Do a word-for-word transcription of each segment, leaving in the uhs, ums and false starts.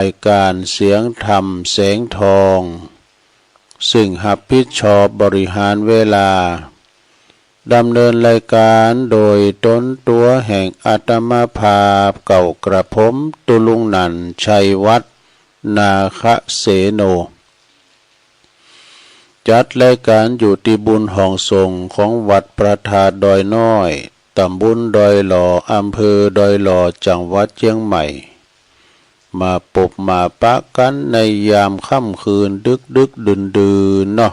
รายการเสียงธรรมแสงทอง ซึ่งรับผิดชอบบริหารเวลา ดำเนินรายการโดยตนตั๋วแห่งอาตมาภาพเก่ากระผม ตุลุงนันท์ ชัยวัฒน์ นาคเสโน จัดรายการอยู่ตี้บุญห้องสงฆ์ของวัดพระธาตุดอยน้อย ตำบลดอยหล่อ อำเภอดอยหล่อ จังหวัดเชียงใหม่ มาปบมาปะกันในยามค่ำคืนดึกๆ ดื่นๆ เนาะ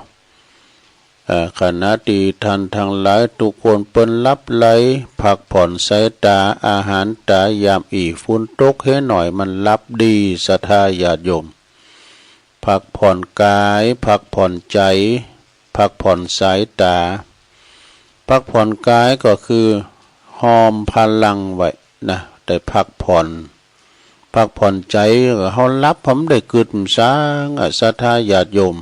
เอ่อ ขณะตี้ท่านทั้งหลายทุกคนเปิ้นหลับไหล พักผ่อนสายตา อาหารตายามอี้ ฝนตกเฮหน่อย มันหลับดี ศรัทธาญาติโยม พักผ่อนกาย พักผ่อนใจ พักผ่อนสายตา พักผ่อนกายก็คือหอมพลังไว้นะ ได้พักผ่อน พักผ่อนใจก็เฮาหลับ เฮาบ่ได้กึ๊ดหยังอะ ศรัทธาญาติโยม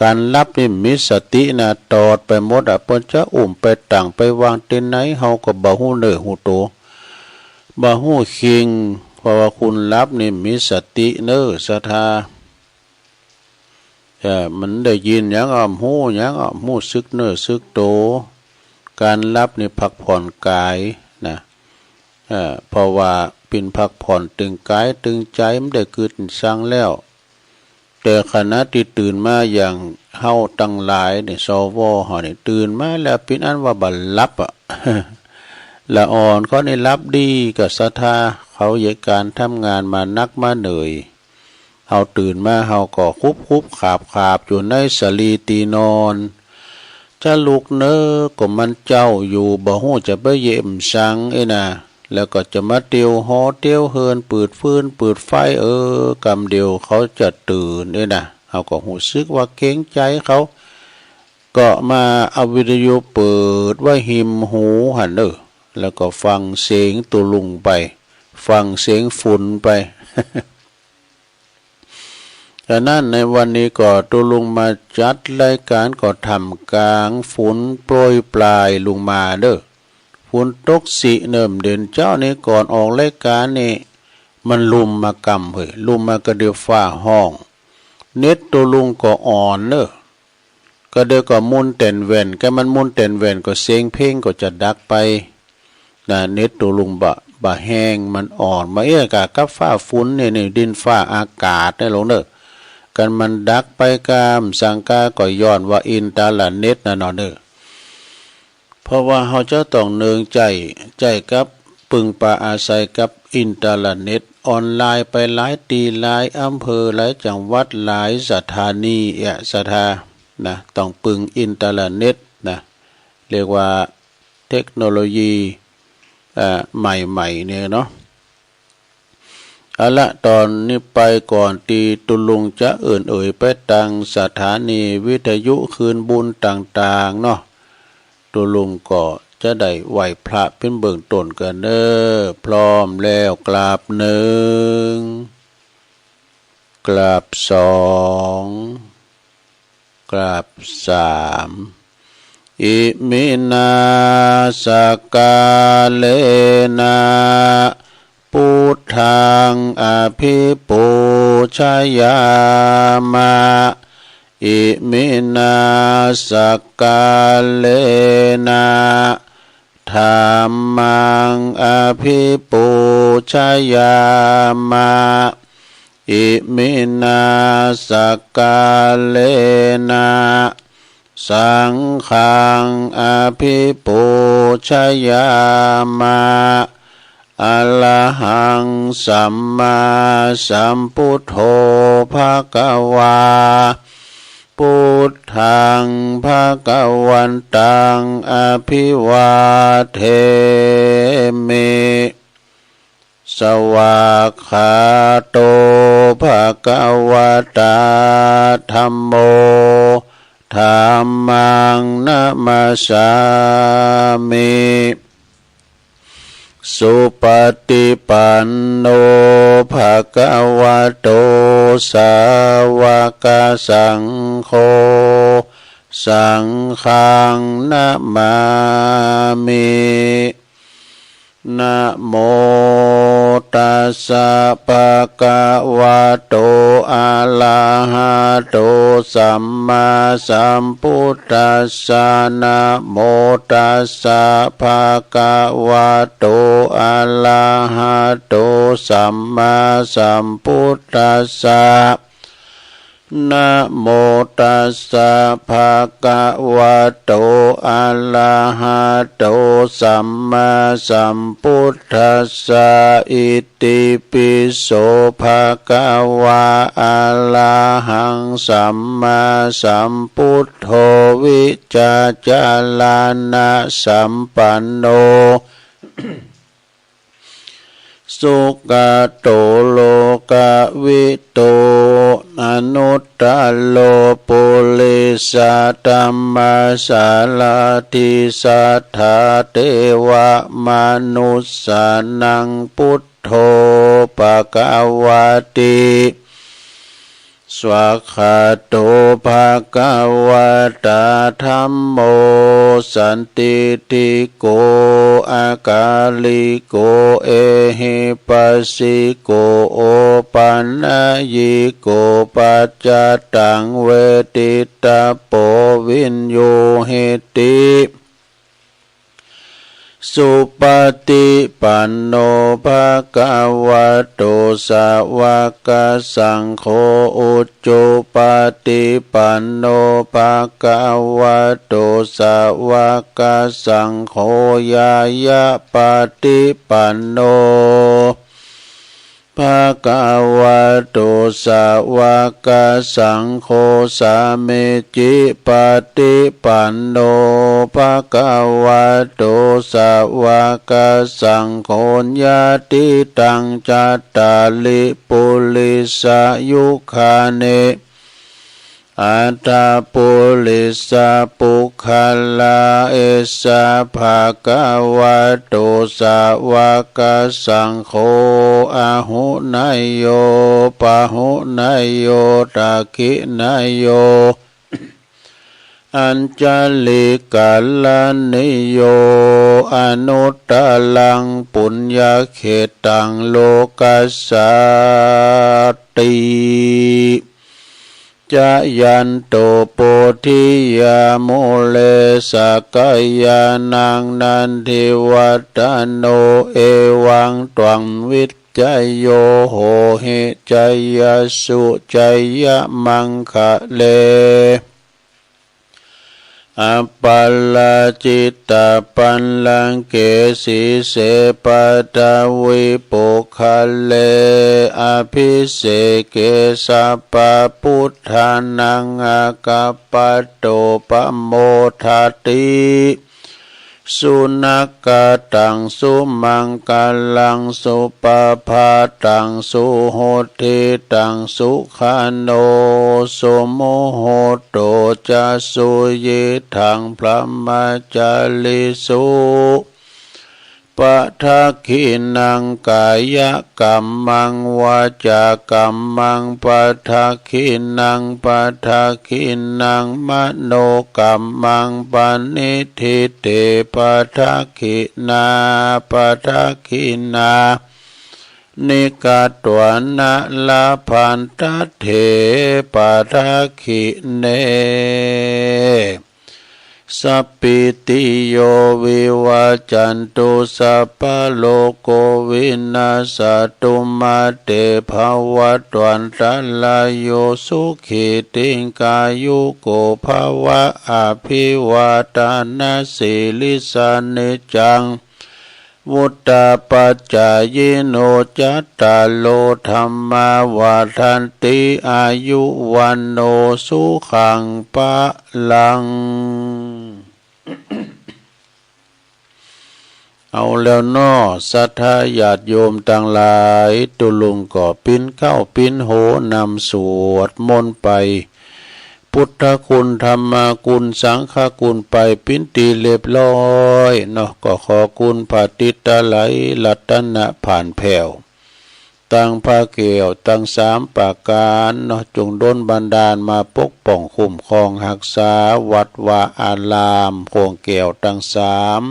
การหลับนี่มีสตินะ ตอดไปหมดอะ เปิ้นจะอุ้มไปตั้งไปวางตี้ไหน เฮาก็บ่ฮู้เนื้อฮู้โต บ่ฮู้คิง เพราะว่าคนหลับนี่มีสติเน้อ ศรัทธา เอ่อ มันได้ยินหยังก็ฮู้ หยังก็ฮู้สึกเนื้อสึกโต การหลับนี่พักผ่อนกายนะ เอ่อ เพราะว่าเปิ้นพักผ่อนตึงกายตึงใจ บ่ได้กึ๊ดหยังแล้ว แต่ขณะตี้ตื่นมาอย่างเฮาตังหลายนี่ สว เฮานี่ ตื่นมาแล้วเปิ้นอันว่าบ่หลับอะ ละอ่อนเขานี่หลับดี ก็ศรัทธา เขาเหยียดการทำงานมาหนักมาเหนื่อย เฮาตื่นมาเฮาก็คุบๆ ขาบๆ อยู่ในสะหลีตี้นอน จะลุกเน้อก็มันเจ๊าอยู่ บ่ฮู้จะไปเยียะหยังเอ้ยนะ แล้วก็จะมาเตียวหอเตียวเฮือน ปืดฟืนปืดไฟ เออ กำเดียวเขาจะตื่นเอ้ยนะ เฮาก็ฮู้สึกว่าเกรงใจเขา ก็มาเอาวิทยุเปิดไว้ฮิมหูหั้นเน้อ แล้วก็ฟังเสียงตุลุงไป ฟังเสียงฝนไป ฉะนั้นในวันนี้ก็ตุลุงมาจัดรายการก็ท่ามกลางฝนโปรยปลายลงมาเน้อ ฝนตกสิเนิ่มเดือนเจ๊านี้ ก่อนออกรายการนี่ มันลุ่มมากำเฮ้ย ลุ่มมาก็เดียวฟ้าฮ้อง เน็ตตุลุงก็อ่อนเน้อ ก็เดียวก็มุนแตนแว่น ก็มันมุนแตนแว่นก็เสียงเพลงก็จะดักไป นะ เน็ตตุลุงบ่ บ่แฮง มันอ่อน มาเอี้ยกะกับฟ้าฝนนี่ นี่ ดินฟ้าอากาศนี่ลงเน้อ กันมันดักไปกำสังกา ก็ย้อนว่าอินเทอร์เน็ตนั่นเนาะเน้อ เพราะว่าเฮาจะต้องเนืองใจ๊ ใจ๊กับปึงปาอาศัยกับอินเทอร์เน็ตออนไลน์ไปหลายตี้หลายอำเภอหลายจังหวัดหลายสถานีเอี้ย ศรัทธา นะ ต้องปึงอินเทอร์เน็ตนะ เรียกว่าเทคโนโลยี เอ่อ ใหม่ๆ เนี่ยเนาะ เอาละ ตอนนี้ไปก่อนตี้ตุลุงจะเอิ้นเอ่ยไปตางสถานีวิทยุคืนบุญต่างๆ เนาะ ตุลุงก็จะได้ไหว้พระเป๋นเบื้องต้นก่อนเน้อ พร้อมแล้วกราบหนึ่ง กราบสอง กราบสาม อิมินา สักกาเลนะ พุทธัง อภิปูชยามะ อิมินา สักกาเลนะ ธัมมัง อภิปูชยามะ อิมินา สักกาเลนะ สังฆัง อภิปูชยามะ อะระหัง สัมมาสัมพุทโธ ภะคะวา พุทธัง ภะคะวันตัง อะภิวาเทมิ สวากขาโต ภะคะวะตา ธัมโม ธัมมัง นะมัสสามิ สุปะฏิปันโน ภะคะวะโต สาวะกะสังโฆ สังฆัง นะมามิ นะโมตัสสะภะคะวะโต อะระหะโต สัมมาสัมพุทธัสสะ นะโมตัสสะภะคะวะโต อะระหะโต สัมมาสัมพุทธัสสะ นะโมตัสสะภะคะวะโต อะระหะโต สัมมาสัมพุทธัสสะ อิติปิโสภะคะวะ อะระหัง สัมมาสัมพุทโธ วิชชาจารณะสัมปันโน สุขะโต โลกะวิทู อนุตตะโร ปุริสะธัมมาสารถิ สัทธาเทวะมนุสสานัง พุทโธ ภะคะวะติ สวากขาโต ภะคะวะตา ธัมโม สันทิฏฐิโก อากาลิโก เอหิปัสสิโก โอปะนะยิโก ปัจจตัง เวทิตาโป วิญญูหิติ สุปฏิปันโน ภะคะวะโต สาวกสังโฆ อุจุปฏิปันโน ภะคะวะโต สาวกสังโฆ ญาณปฏิปันโน ภะคะวะโต สาวกสังโฆ สามีจิปฏิปันโน ภะคะวะโต สาวกสังโฆ ญาติตัง จัตตาริ ปุริสายุคานิ อัตถะ ปุริสะ ปุคคละ เอสะ ภะคะวะโต สาวกสังโฆ อาหุเนยโย ปาหุเนยโย ทักขิเนยโย อัญชลิกัลลานิโย อนุตตะรัง ปุญญะเขตตัง โลกัสสาติ จายันโต โพธิยามูเล สักกายานัง นันทิวัฒโน เอวังตวัง วิจโย โหหิ จายสสุ จายมังคะเล อัปปะราจิตตะปัลลังเก สีเส ปัทวี ปุคคเล อภิเสเก สัพพะพุทธานัง อากัปปะโต ปะโมทะติ สุนักขะตัง สุมังคะลัง สุปะภาตัง สุหุทธิตัง สุขะโน สุมุหุตโต จะ สุยิตถัง พรหมจาริสุ ปะทักขิณัง กายะกัมมัง วาจากัมมัง ปะทักขิณัง ปะทักขิณัง มโนกัมมัง ปะณิฏฐิเต ปะทักขิณา ปะทักขิณานิ กัตวานะ ละพันทะเถ ปะทักขิเณ สัพพิติโย วิวัจจันตุ สัพพะโรโค วินัสสะตุ มา เต ภะวัตวันตะราโย สุขี ทีฆายุโก ภะวะ อภิวาทะนะสีลิสสะ นิจจัง วุฑฒาปะจายิโน จัตตาโร ธัมมา วัฑฒันติ อายุ วัณโณ สุขัง พะลัง เอาแล้วเนาะ ศรัทธาญาติโยมตังหลาย ตุ๊ลุงก็ปิ๊นเก๊าปิ๊นโหนำสวดมนต์ไป พุทธคุณ ธรรมคุณ สังฆคุณไปปิ๊นตี้เรียบร้อยเนาะ ก็ขอคุณพระติตะไลรัตนะผ่านแผ้ว ตังพระแก้วตังสามประการเนาะ จงดลบันดาลมาปกป้องคุ้มครองฮักษาวัดวาอาราม โค้งแก้วตังสาม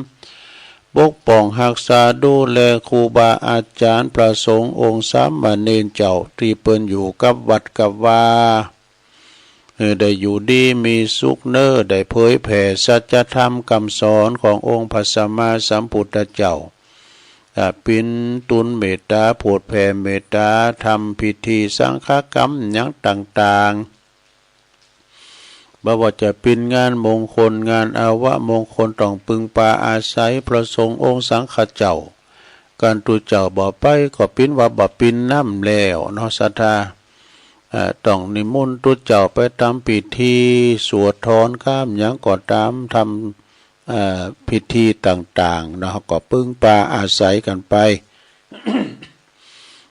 ปกป้องฮักษาดูแลครูบาอาจารย์พระสงฆ์องค์สามเณรเจ้าตี้เปิ้นอยู่กับวัดกับวา หื้อได้อยู่ดีมีสุขเน้อ ได้เผยแผ่สัจธรรมกำสอนขององค์พระสัมมาสัมพุทธเจ้า อ่า ปิ้นตุนเมตตา โผดแผ่เมตตา ทำพิธีสังฆกรรมหยังต่างๆ บ่ว่าจะปิ้นงานมงคล งานอาวมงคล ต้องพึ่งพาอาศัยพระสงฆ์องค์สังฆเจ้า กันตุ๊เจ้าบ่ไปก็ปิ้นว่าบ่ปิ้นนำแล้วเนาะ ศรัทธา เอ่อ ต้องนิมนต์ตุ๊เจ้าไปทำพิธีสวดถอนกรรมหยังก็ตาม ทำ เอ่อ พิธีต่างๆ เนาะ ก็พึ่งพาอาศัยกันไป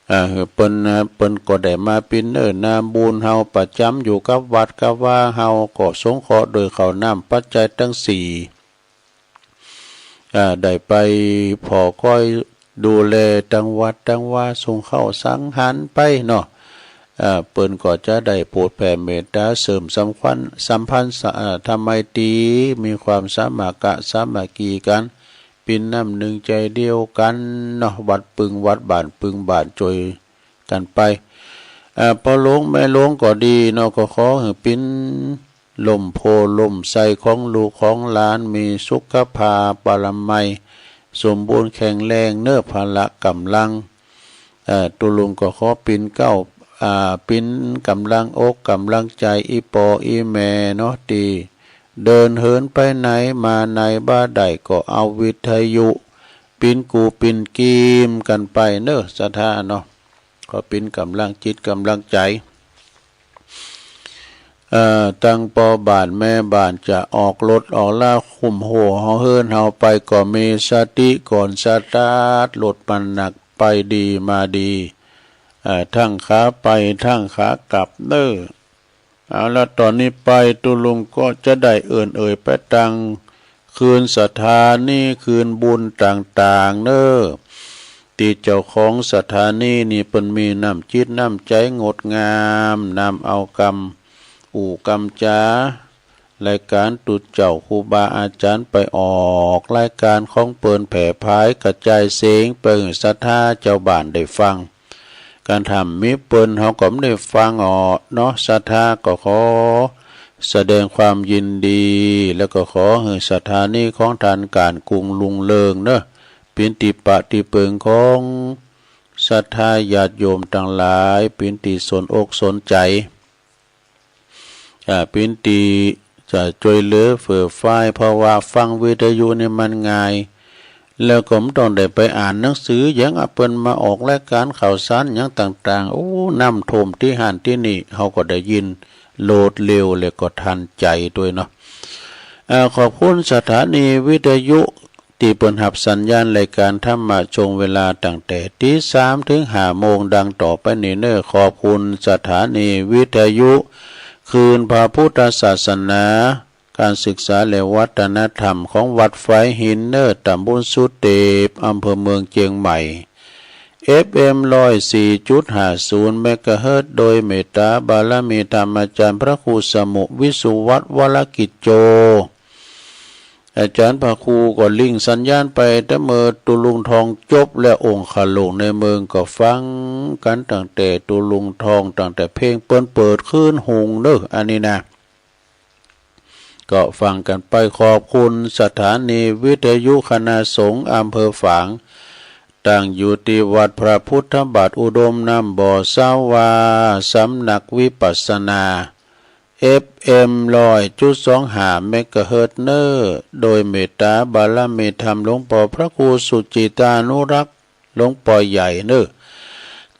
เอ่อ เปิ้น เปิ้นก็ได้มาปิ้นเน้อนาบุญเฮาประจำอยู่กับวัดกับวา เฮาก็สงเคราะห์โดยข้าวน้ำปัจจัยตังสี่ อ่า ได้ไปผ่อคอยดูแลตังวัดตังวา ส่งข้าวสังหารไปเนาะ อ่า เปิ้นก็จะได้โผดแผ่เมตตา เสริมสัมพันธ์ สัมพันธ์สะ อ่า ธรรมไมตรี มีความสามัคคะสามัคคีกัน ปิ้นน้ำหนึ่งใจเดียวกันเนาะ วัดปึงวัดบ้านปึงบ้านช่วยกันไป อ่า พ่อหลวงแม่หลวงก็ดีเนาะ ก็ขอหื้อปิ้น ล่มโพธิ์ล่มไทรของลูกของหลาน มีสุขภาพอนามัย สมบูรณ์แข็งแรงเน้อ พละกำลัง เอ่อ ตุ๊ลุงก็ขอปิ้นเกล้า อ่า ปิ้นกำลังอกกำลังใจ อี่ป้ออี่แม่เนาะ ตี้เดินเหินไปไหนมาไหนบ่ได้ ก็เอาวิทยุ ปิ้นกู้ปิ้นกีมกันไปเน้อ ศรัทธาเนาะ ก็ปิ้นกำลังจิตกำลังใจ เอ่อ ตังพ่อบ้านแม่บ้านจะออกรถออกลาคุ้มหัวเฮาเฮิรนเฮาไป ก็มีสติก่อนสตาร์ทรถ มันหนักไปดีมาดี เอ่อ ทั้งขาไปทั้งขากลับเน้อ เอาละ ตอนนี้ไปตุ๊ลุงก็จะได้เอิ้นเอ่ยไปตัง คืนสถานีคืนบุญต่างๆ เน้อ ตี้เจ้าของสถานีนี่เปิ้นมีน้ำจิตน้ำใจงดงาม นำเอากำอู้กำจ๋า รายการตุ๊เจ้าครูบาอาจารย์ไปออกรายการของเปิ้น แผ่ผายกระจายเสียงไปหื้อศรัทธาเจ้าบ้านได้ฟัง การทำมีเปิ้นเฮาก็บ่ได้ฟังออกเนาะ ศรัทธาก็ขอแสดงความยินดี แล้วก็ขอหื้อสถานีของท่านก๋านกุ่งรุ่งเรืองเนาะ ปิ้นตี้ปะตี้เปิงของศรัทธาญาติโยมตังหลาย ปิ้นตี้สนอกสนใจ อ่า ปิ้นตี้จะช่วยเหลือเฟื่อฟาย เพราะว่าฟังวิทยุนี่มันง่าย แล้วก็บ่ต้องได้ไปอ่านหนังสือหยัง เอาเปิ้นมาออกรายการข่าวสารหยังต่างๆ โอ้ น้ำท่วมตี้หั้นตี้นี่ เฮาก็ได้ยินโลดเร็ว แล้วก็ทันใจด้วยเนาะ อ่า ขอบคุณสถานีวิทยุตี้เปิ้นฮับสัญญาณรายการธรรมะช่วงเวลาตั้งแต่ตีสามถึงห้าโมงดังต่อไปนี้เน้อ ขอบคุณสถานีวิทยุคลื่นพระพุทธศาสนา การศึกษาและวัฒนธรรมของวัดฝายหินเน้อ ตำบลสุเทพ อำเภอเมืองเชียงใหม่ เอฟเอ็ม ร้อยสี่จุดห้าศูนย์ เมกะเฮิรตซ์ โดยเมตตาบารมีธรรมอาจารย์พระครูสมุห์ วิสุวัฒน์ วรกิจโจ อาจารย์พระครูก็ลิงก์สัญญาณไป แต่เมื่อตุ๊ลุงทองจบแล้ว องค์ข้าหลวงในเมืองก็ฟังกันตั้งแต่ตุ๊ลุงทอง ตั้งแต่เพลงเปิ้นเปิดคืนหุงเน้อ อันนี้นะ ก็ฟังกันไป ขอบคุณสถานีวิทยุคณะสงฆ์อำเภอฝาง ตั้งอยู่ตี้วัดพระพุทธบาทอุดมน้ำบ่อสาวา สำนักวิปัสสนา เอฟเอ็ม ร้อยจุดสองห้า เมกะเฮิรตซ์เน้อ โดยเมตตาบารมีธรรมหลวงป้อพระครูสุจิตานุรักษ์ หลวงป้อใหญ่เน้อ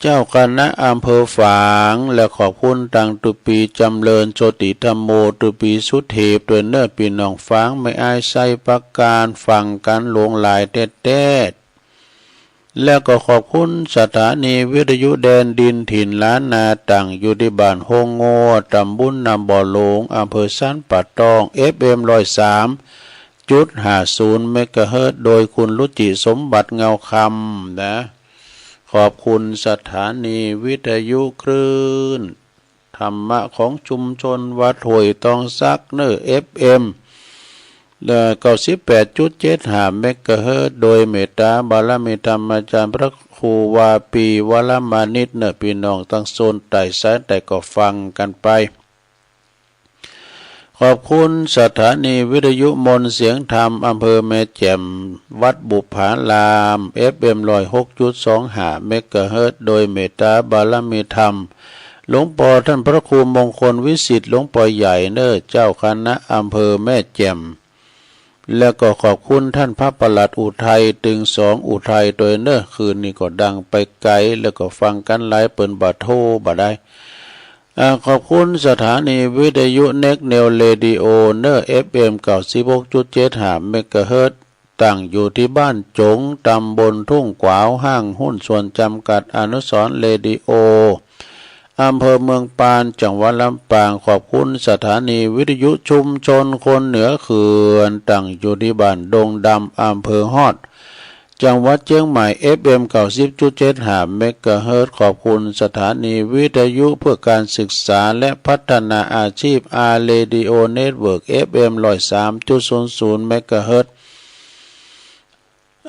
เจ้าคณะอำเภอฝาง และขอบคุณตังตุ๊ปี๋จำเริญโชติธัมโม ตุ๊ปี๋สุเทพด้วยเน้อ ปี้น้องฝางแม่อ้ายไชยประการ ฟังกันหลวงหลายแต๊ๆ แล้วก็ขอบคุณสถานีวิทยุแดนดินถิ่นล้านนา ตั้งอยู่ตี้บ้านโฮงงัว ตำบลน้ำบ่อหลวง อำเภอสันป่าตอง เอฟเอ็ม ร้อยสามจุดห้าศูนย์ เมกะเฮิรตซ์ โดยคุณรุจิสมบัติเงาคำนะ ขอบคุณสถานีวิทยุคลื่นธรรมะของชุมชนวัดห้วยตองสักเน้อ เอฟเอ็ม เอ่อ เก้าสิบแปดจุดเจ็ดห้าเมกะเฮิรตซ์ โดยเมตตาบารมีธรรมอาจารย์พระครูวาปีวรมานิตเนอะ พี่น้องตังโซนใต้สายใต้ก็ฟังกันไป ขอบคุณสถานีวิทยุมนต์เสียงธรรมอำเภอแม่แจ่ม วัดบุปผาราม เอฟเอ็ม ร้อยหกจุดสองห้าเมกะเฮิรตซ์ โดยเมตตาบารมีธรรม หลวงปอท่านพระครูมงคลวิสิทธิ์ หลวงปอใหญ่เนอะ เจ้าคณะอำเภอแม่แจ่ม แล้วก็ขอบคุณท่านพระปลัดอุทัย ตึงสองอุทัย โดยเนอะ คืนนี้ก็ดังไปไกล แล้วก็ฟังกันหลาย เปิ้นบ่โทรบ่ได้ อ่า ขอบคุณสถานีวิทยุเน็กเนวเรดิโอเนอะ เอฟเอ็ม เก้าสิบหกจุดเจ็ดห้าเมกะเฮิรตซ์ ตั้งอยู่ที่บ้านจง ตำบลทุ่งขวาว ห้างหุ้นส่วนจำกัดอนุสรณ์เรดิโอ อำเภอเมืองปาน จังหวัดลำปาง ขอบคุณสถานีวิทยุชุมชนคนเหนือเขื่อน ตั้งอยู่ที่บ้านดงดำ อำเภอฮอด จังหวัดเชียงใหม่ เอฟเอ็ม เก้าสิบจุดเจ็ดห้าเมกะเฮิรตซ์ ขอบคุณสถานีวิทยุเพื่อการศึกษาและพัฒนาอาชีพ อาร์ เรดิโอ เน็ตเวิร์ก เอฟเอ็ม ร้อยสามจุดศูนย์ศูนย์เมกะเฮิรตซ์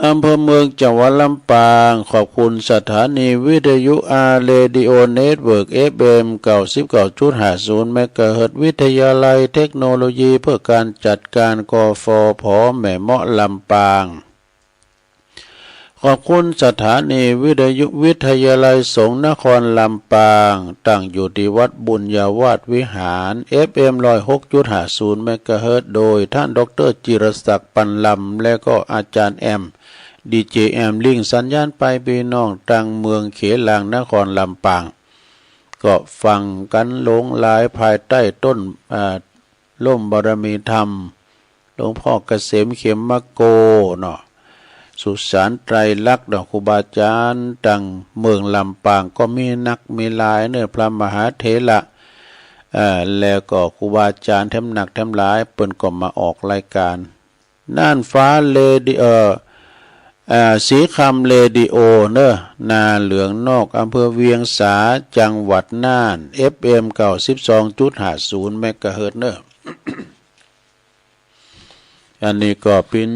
อำเภอเมือง จังหวัดลำปาง ขอบคุณสถานีวิทยุ อาร์ เรดิโอ เน็ตเวิร์ก เอฟเอ็ม เก้าสิบเก้าจุดห้าศูนย์เมกะเฮิรตซ์ วิทยาลัยเทคโนโลยีเพื่อการจัดการ กฟผ แม่เมาะ ลำปาง ขอบคุณสถานีวิทยุวิทยาลัยสงฆ์นครลำปาง ตั้งอยู่ที่วัดบุญญาวาสวิหาร เอฟเอ็ม ร้อยหกจุดห้าศูนย์เมกะเฮิรตซ์ โดยท่านดอกเตอร์จิรศักดิ์ ปันลำ และก็อาจารย์แอม ดีเจแอม ลิงก์สัญญาณไป พี่น้องตังเมืองเขลางนครลำปาง ก็ฟังกันหลงหลายภายใต้ต้น อ่า ร่มบารมีธรรม หลวงพ่อเกษมเขมโกเนาะ สุสานไตรลักษณ์เนาะ ครูบาอาจารย์ตังเมืองลำปางก็มีนักมีหลายเนอะ พระมหาเถระ เอ่อ แล้วก็ครูบาอาจารย์แถมนักแถมหลาย เปิ้นก็มาออกรายการ น่านฟ้าเรดิโอ เอ่อ เอ่อ สีคำเรดิโอเนอะ นาเหลืองนอก อำเภอเวียงสา จังหวัดน่าน เอฟเอ็ม เก้าสิบสองจุดห้าศูนย์เมกะเฮิรตซ์เนอะ อันนี้ก็เป็น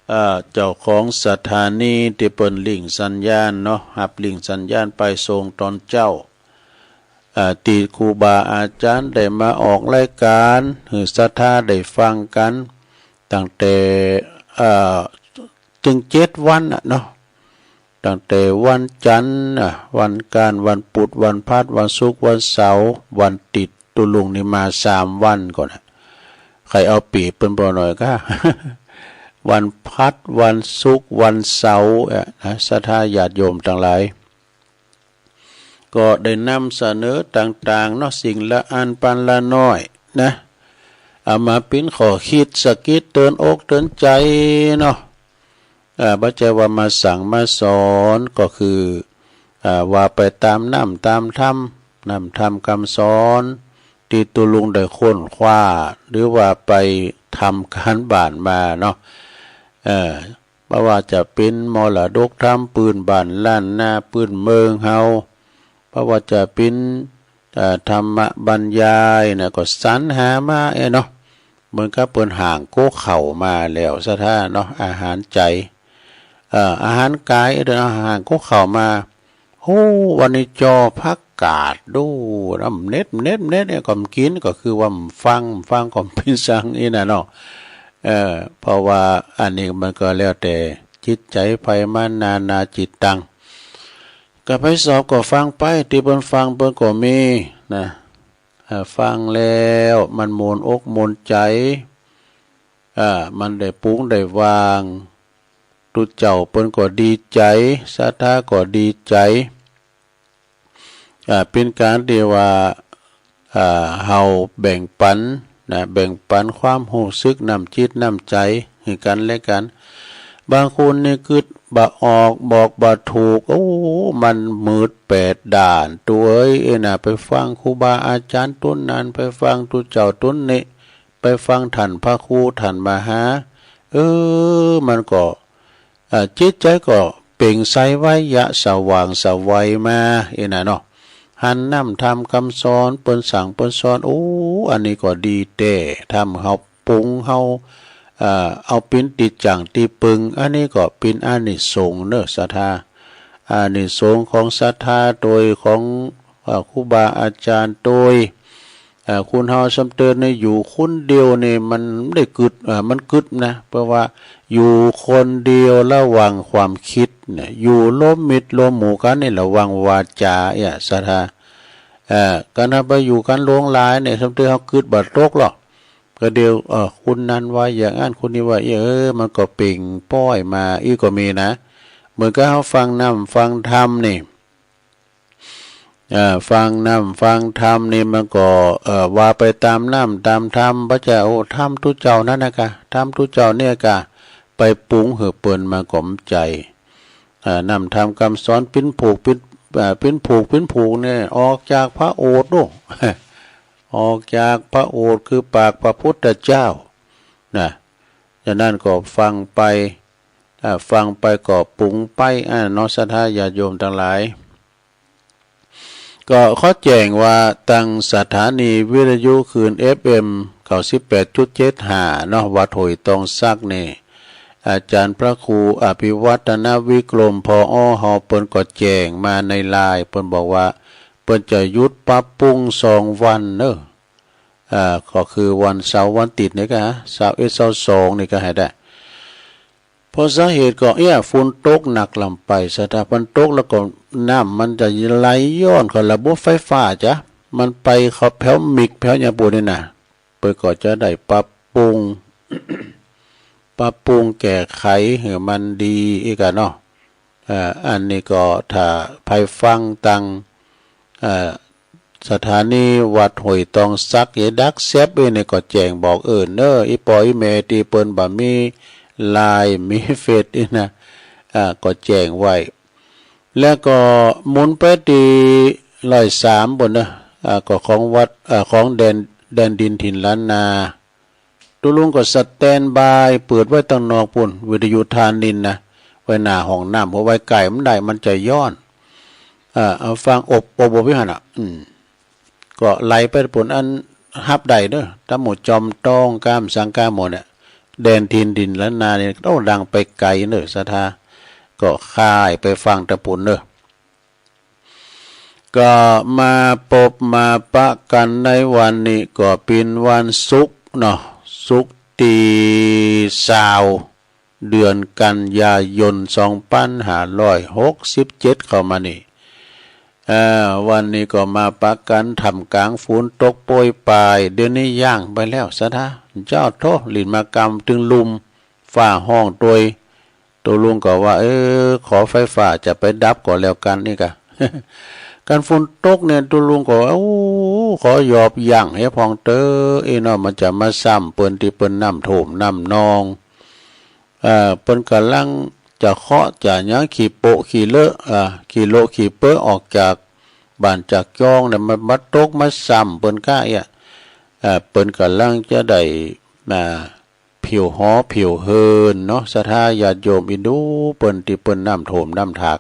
เอ่อ เจ้าของสถานีตี้เปิ้นลิงก์สัญญาณเนาะ ฮับลิงก์สัญญาณไปส่งตอนเจ๊า เอ่อ ตี้ครูบาอาจารย์ได้มาออกรายการหื้อศรัทธาได้ฟังกัน ตั้งแต่ เอ่อ ตึงเจ็ดวันน่ะเนาะ ตั้งแต่วันจันทร์น่ะ วันอังคาร วันพุธ วันพฤหัส วันศุกร์ วันเสาร์ วันอาทิตย์ ตุลุงนี่มาสามวันก่อนน่ะ ใครเอาเปรียบเปิ้นบ่หน่อยก็ วันพฤหัส วันศุกร์ วันเสาร์ เอ่อ นะ ศรัทธาญาติโยมทั้งหลาย ก็ได้นำเสนอต่างๆเนาะ สิ่งละอันปานละน้อยนะ เอามาปิ้นข้อคิดสะกิดเตือนอกเตือนใจเนาะ เอ่อ บ่ใจ้ว่ามาสั่งมาสอน ก็คือ เอ่อ ว่าไปตามน้ำตามธรรม น้ำธรรมคำสอน ตี้ตุลุงได้ค้นคว้า หรือว่าไปทำการบ้านมาเนาะ เอ่อ บ่ว่าจะเป๋นมรดกธรรมปื้นบ้านล้านนาปื้นเมืองเฮา บ่ว่าจะเป๋น เอ่อ ธรรมบรรยายนะ ก็สรรหามาเอ้เนาะ เหมือนกับเปิ้นหางโก๊เข้ามาแล้ว ศรัทธาเนาะ อาหารใจ เอ่อ อาหารกายเอ้เนาะ หางโก๊เข้ามา โอ้ วันนี้จ่อผักกาดดู น้ำเน็ด เน็ด เน็ดเนี่ย ก็กิน ก็คือว่าฟัง ฟังก็เป็นสังอีน่ะเนาะ เอ่อ เพราะว่าอันนี้มันก็แล้วแต่จิตใจไผมัน นานาจิตตัง ก็ไปสอบก็ฟังไป ตี้เปิ้นฟังเปิ้นก็มีนะ เอ่อ ฟังแล้วมันม่วนอกม่วนใจ เอ่อ มันได้ปลงได้วาง ตุ๊เจ้าเปิ้นก็ดีใจ ศรัทธาก็ดีใจ อ่า เป๋นก๋านตี้ว่า อ่า เฮาแบ่งปันนะ แบ่งปันความฮู้สึกน้ำจิตน้ำใจหื้อกันและกัน บางคนนี่กึ๊ดบ่ออก บอกบ่ถูก โอ้ มันมืดแปดด้าน ตุ๊เอ้ย เอ้ยนะ ไปฟังครูบาอาจารย์ตุ๊นนั้น ไปฟังตุ๊เจ้าตุ๊นนี้ ไปฟังท่านพระครูท่านมหา เออ มันก็ อ่า จิตใจก็เปล่งใสไว้ยะ สว่างไสวัยมา เอ้ยนะเนาะ หันน้ำธรรมคำสอน เปิ้นสั่งเปิ้นสอน โอ้ อันนี้ก็ดีแต๊ ทำเฮา ปรุงเฮา เอ่อ เอาเป๋นตี้จั่งตี้ปึง อันนี้ก็เป๋นอานิสงส์เนอะ ศรัทธา อานิสงส์ของศรัทธาโดยของ เอ่อ ครูบาอาจารย์โดย เอ่อ คนเฮาซ้ำเติมเนี่ยอยู่คนเดียวเนี่ยมันได้กึ๊ด เอ่อ มันกึ๊ดนะ เพราะว่าอยู่คนเดียวระวังความคิดเนี่ย อยู่ร่วมมิตรร่วมหมู่กันเนี่ยระวังวาจาเนี่ย ศรัทธา เอ่อ การเฮาไปอยู่กันหลวงหลายเนี่ย ซ้ำเติมเฮากึ๊ดบ่ตกหรอก ก็เดียว เอ่อ คนนั้นว่าอย่างนั้น คนนี้ว่า เออ มันก็เปล่งปล่อยมา อี้ก็มีนะ เหมือนกับเฮาฟังน้ำฟังธรรมนี่ เอ่อ ฟังน้ำฟังธรรมนี่มันก็ เอ่อ ว่าไปตามน้ำตามธรรม บ่ใจ้ โอ้ ธรรมตุ๊เจ้านั้นนะกะ ธรรมตุ๊เจ้าเนี่ยกะ ไปปรุงหื้อเปิ้นมาก๋อมใจ้ เอ่อ น้ำธรรมคำสอนเป๋นผูกเป๋น เอ่อ เป๋นผูกเป๋นผูกเนี่ย ออกจากพระโอษฐ์โน่น ออกจากพระโอษฐ์คือปากพระพุทธเจ้านะ ฉะนั้นก็ฟังไป อ่า ฟังไปก็ปรุงไป อ่า เนาะ ศรัทธาญาติโยมตังหลาย ก็ขอแจ้งว่าตังสถานีวิทยุคลื่น เอฟเอ็ม เก้าสิบแปดจุดเจ็ดห้า เนาะ วัดห้วยตองสักนี่ อาจารย์พระครูอภิวัฒนวิกรม ผอ.เฮา เปิ้นก็แจ้งมาในไลน์ เปิ้นบอกว่าเปิ้นจะหยุดปรับปรุงสองวันเนอะ อ่า ก็คือวันเสาร์วันอาทิตย์นี่กะ ซาวเอ็ด ซาวสองนี่กะหื้อได้ เพราะสาเหตุก็เอี้ย ฝนตกหนักล้ำไป ศรัทธา ฝนตกแล้วก็น้ำมันจะไหลย้อนเข้าระบบไฟฟ้าจ้ะ มันไปเข้าแผวมิกแผวหยังปู้นนี่นะ เปิ้นก็จะได้ปรับปรุง ปรับปรุงแก้ไขหื้อมันดีอีกอะเนาะ เอ่อ อันนี้ก็ถ้าใผฟังตัง เอ่อ สถานีวัดห้วยตองสัก เอดักแซบเอนี่ก็แจ้งบอกเอิ้นเนอะ อีป้ออีแม่ตี้เปิ้นบ่มีไลน์ มีเฟซนี่นะ อ่า ก็แจ้งไว้ แล้วก็หมุนไปตี้ร้อยสามปู้นเนอะ อ่า ก็ของวัด อ่า ของแดน แดนดินถิ่นล้านนา ตุ๊ลุงก็สแตนบาย เปิดไว้ตังนอกปู้น วิทยุธานินทร์นะ ไว้หน้าห้องน้ำ เพราะไว้ใก้มันได้ มันจะย้อน เอ่อ เอาฟังอบ อบ อบอยู่หั่นน่ะ อืม ก็ไหลไปปู้น อันฮับได้เนอะ ตามหมู่จอมตอง ก้ามสังกาหมู่เนี่ย แดนถิ่นถิ่นล้านนาเนี่ย โอ้ ดังไปไกลเนอะ ศรัทธา ก็ค่ายไปฟังตะปู้นเนอะ ก็มาปบมาปะกั๋นในวันนี้ก็เป๋นวันศุกร์เนาะ ศุกร์ตี้ซาว เดือนกันยายน สองปันห้าร้อยหกสิบเจ็ด เข้ามานี่ เอ่อ วันนี้ก็มาปะกั๋นท่ามกลางฝนตกโปรยปราย เดี๋ยวนี้ย่างไปแล้ว ศรัทธา เจ้าโธ่ ลิ้นหมากกำตึงลุ่ม ฟ้าฮ้องตวย ตุ๊ลุงก็ว่า เออ ขอไฟฟ้าจะไปดับก็แล้วกั๋นนี่กะ กั๋นฝนตกเนี่ย ตุ๊ลุงก็ว่า โอ้ ขอยอบยั้งเหียพ่องเต๊อะ เอ้ยเนาะ มันจะมาซ้ำเปิ้นตี้เปิ้นน้ำท่วมน้ำนอง เอ่อ เปิ้นก่ำลังจะเคาะจะหยัง ขี้โปะขี้เลอะ อ่า ขี้โละขี้เปอะออกจากบ้านจากจองเนี่ย มันมาตกมาซ้ำเปิ้นก้าเอี้ย เอ่อ เปิ้นก่ำลังจะได้ อ่า ผิวหอผิวเฮือนเนาะ ศรัทธาญาติโยม อินดูเปิ้นตี้เปิ้นน้ำท่วมน้ำถาก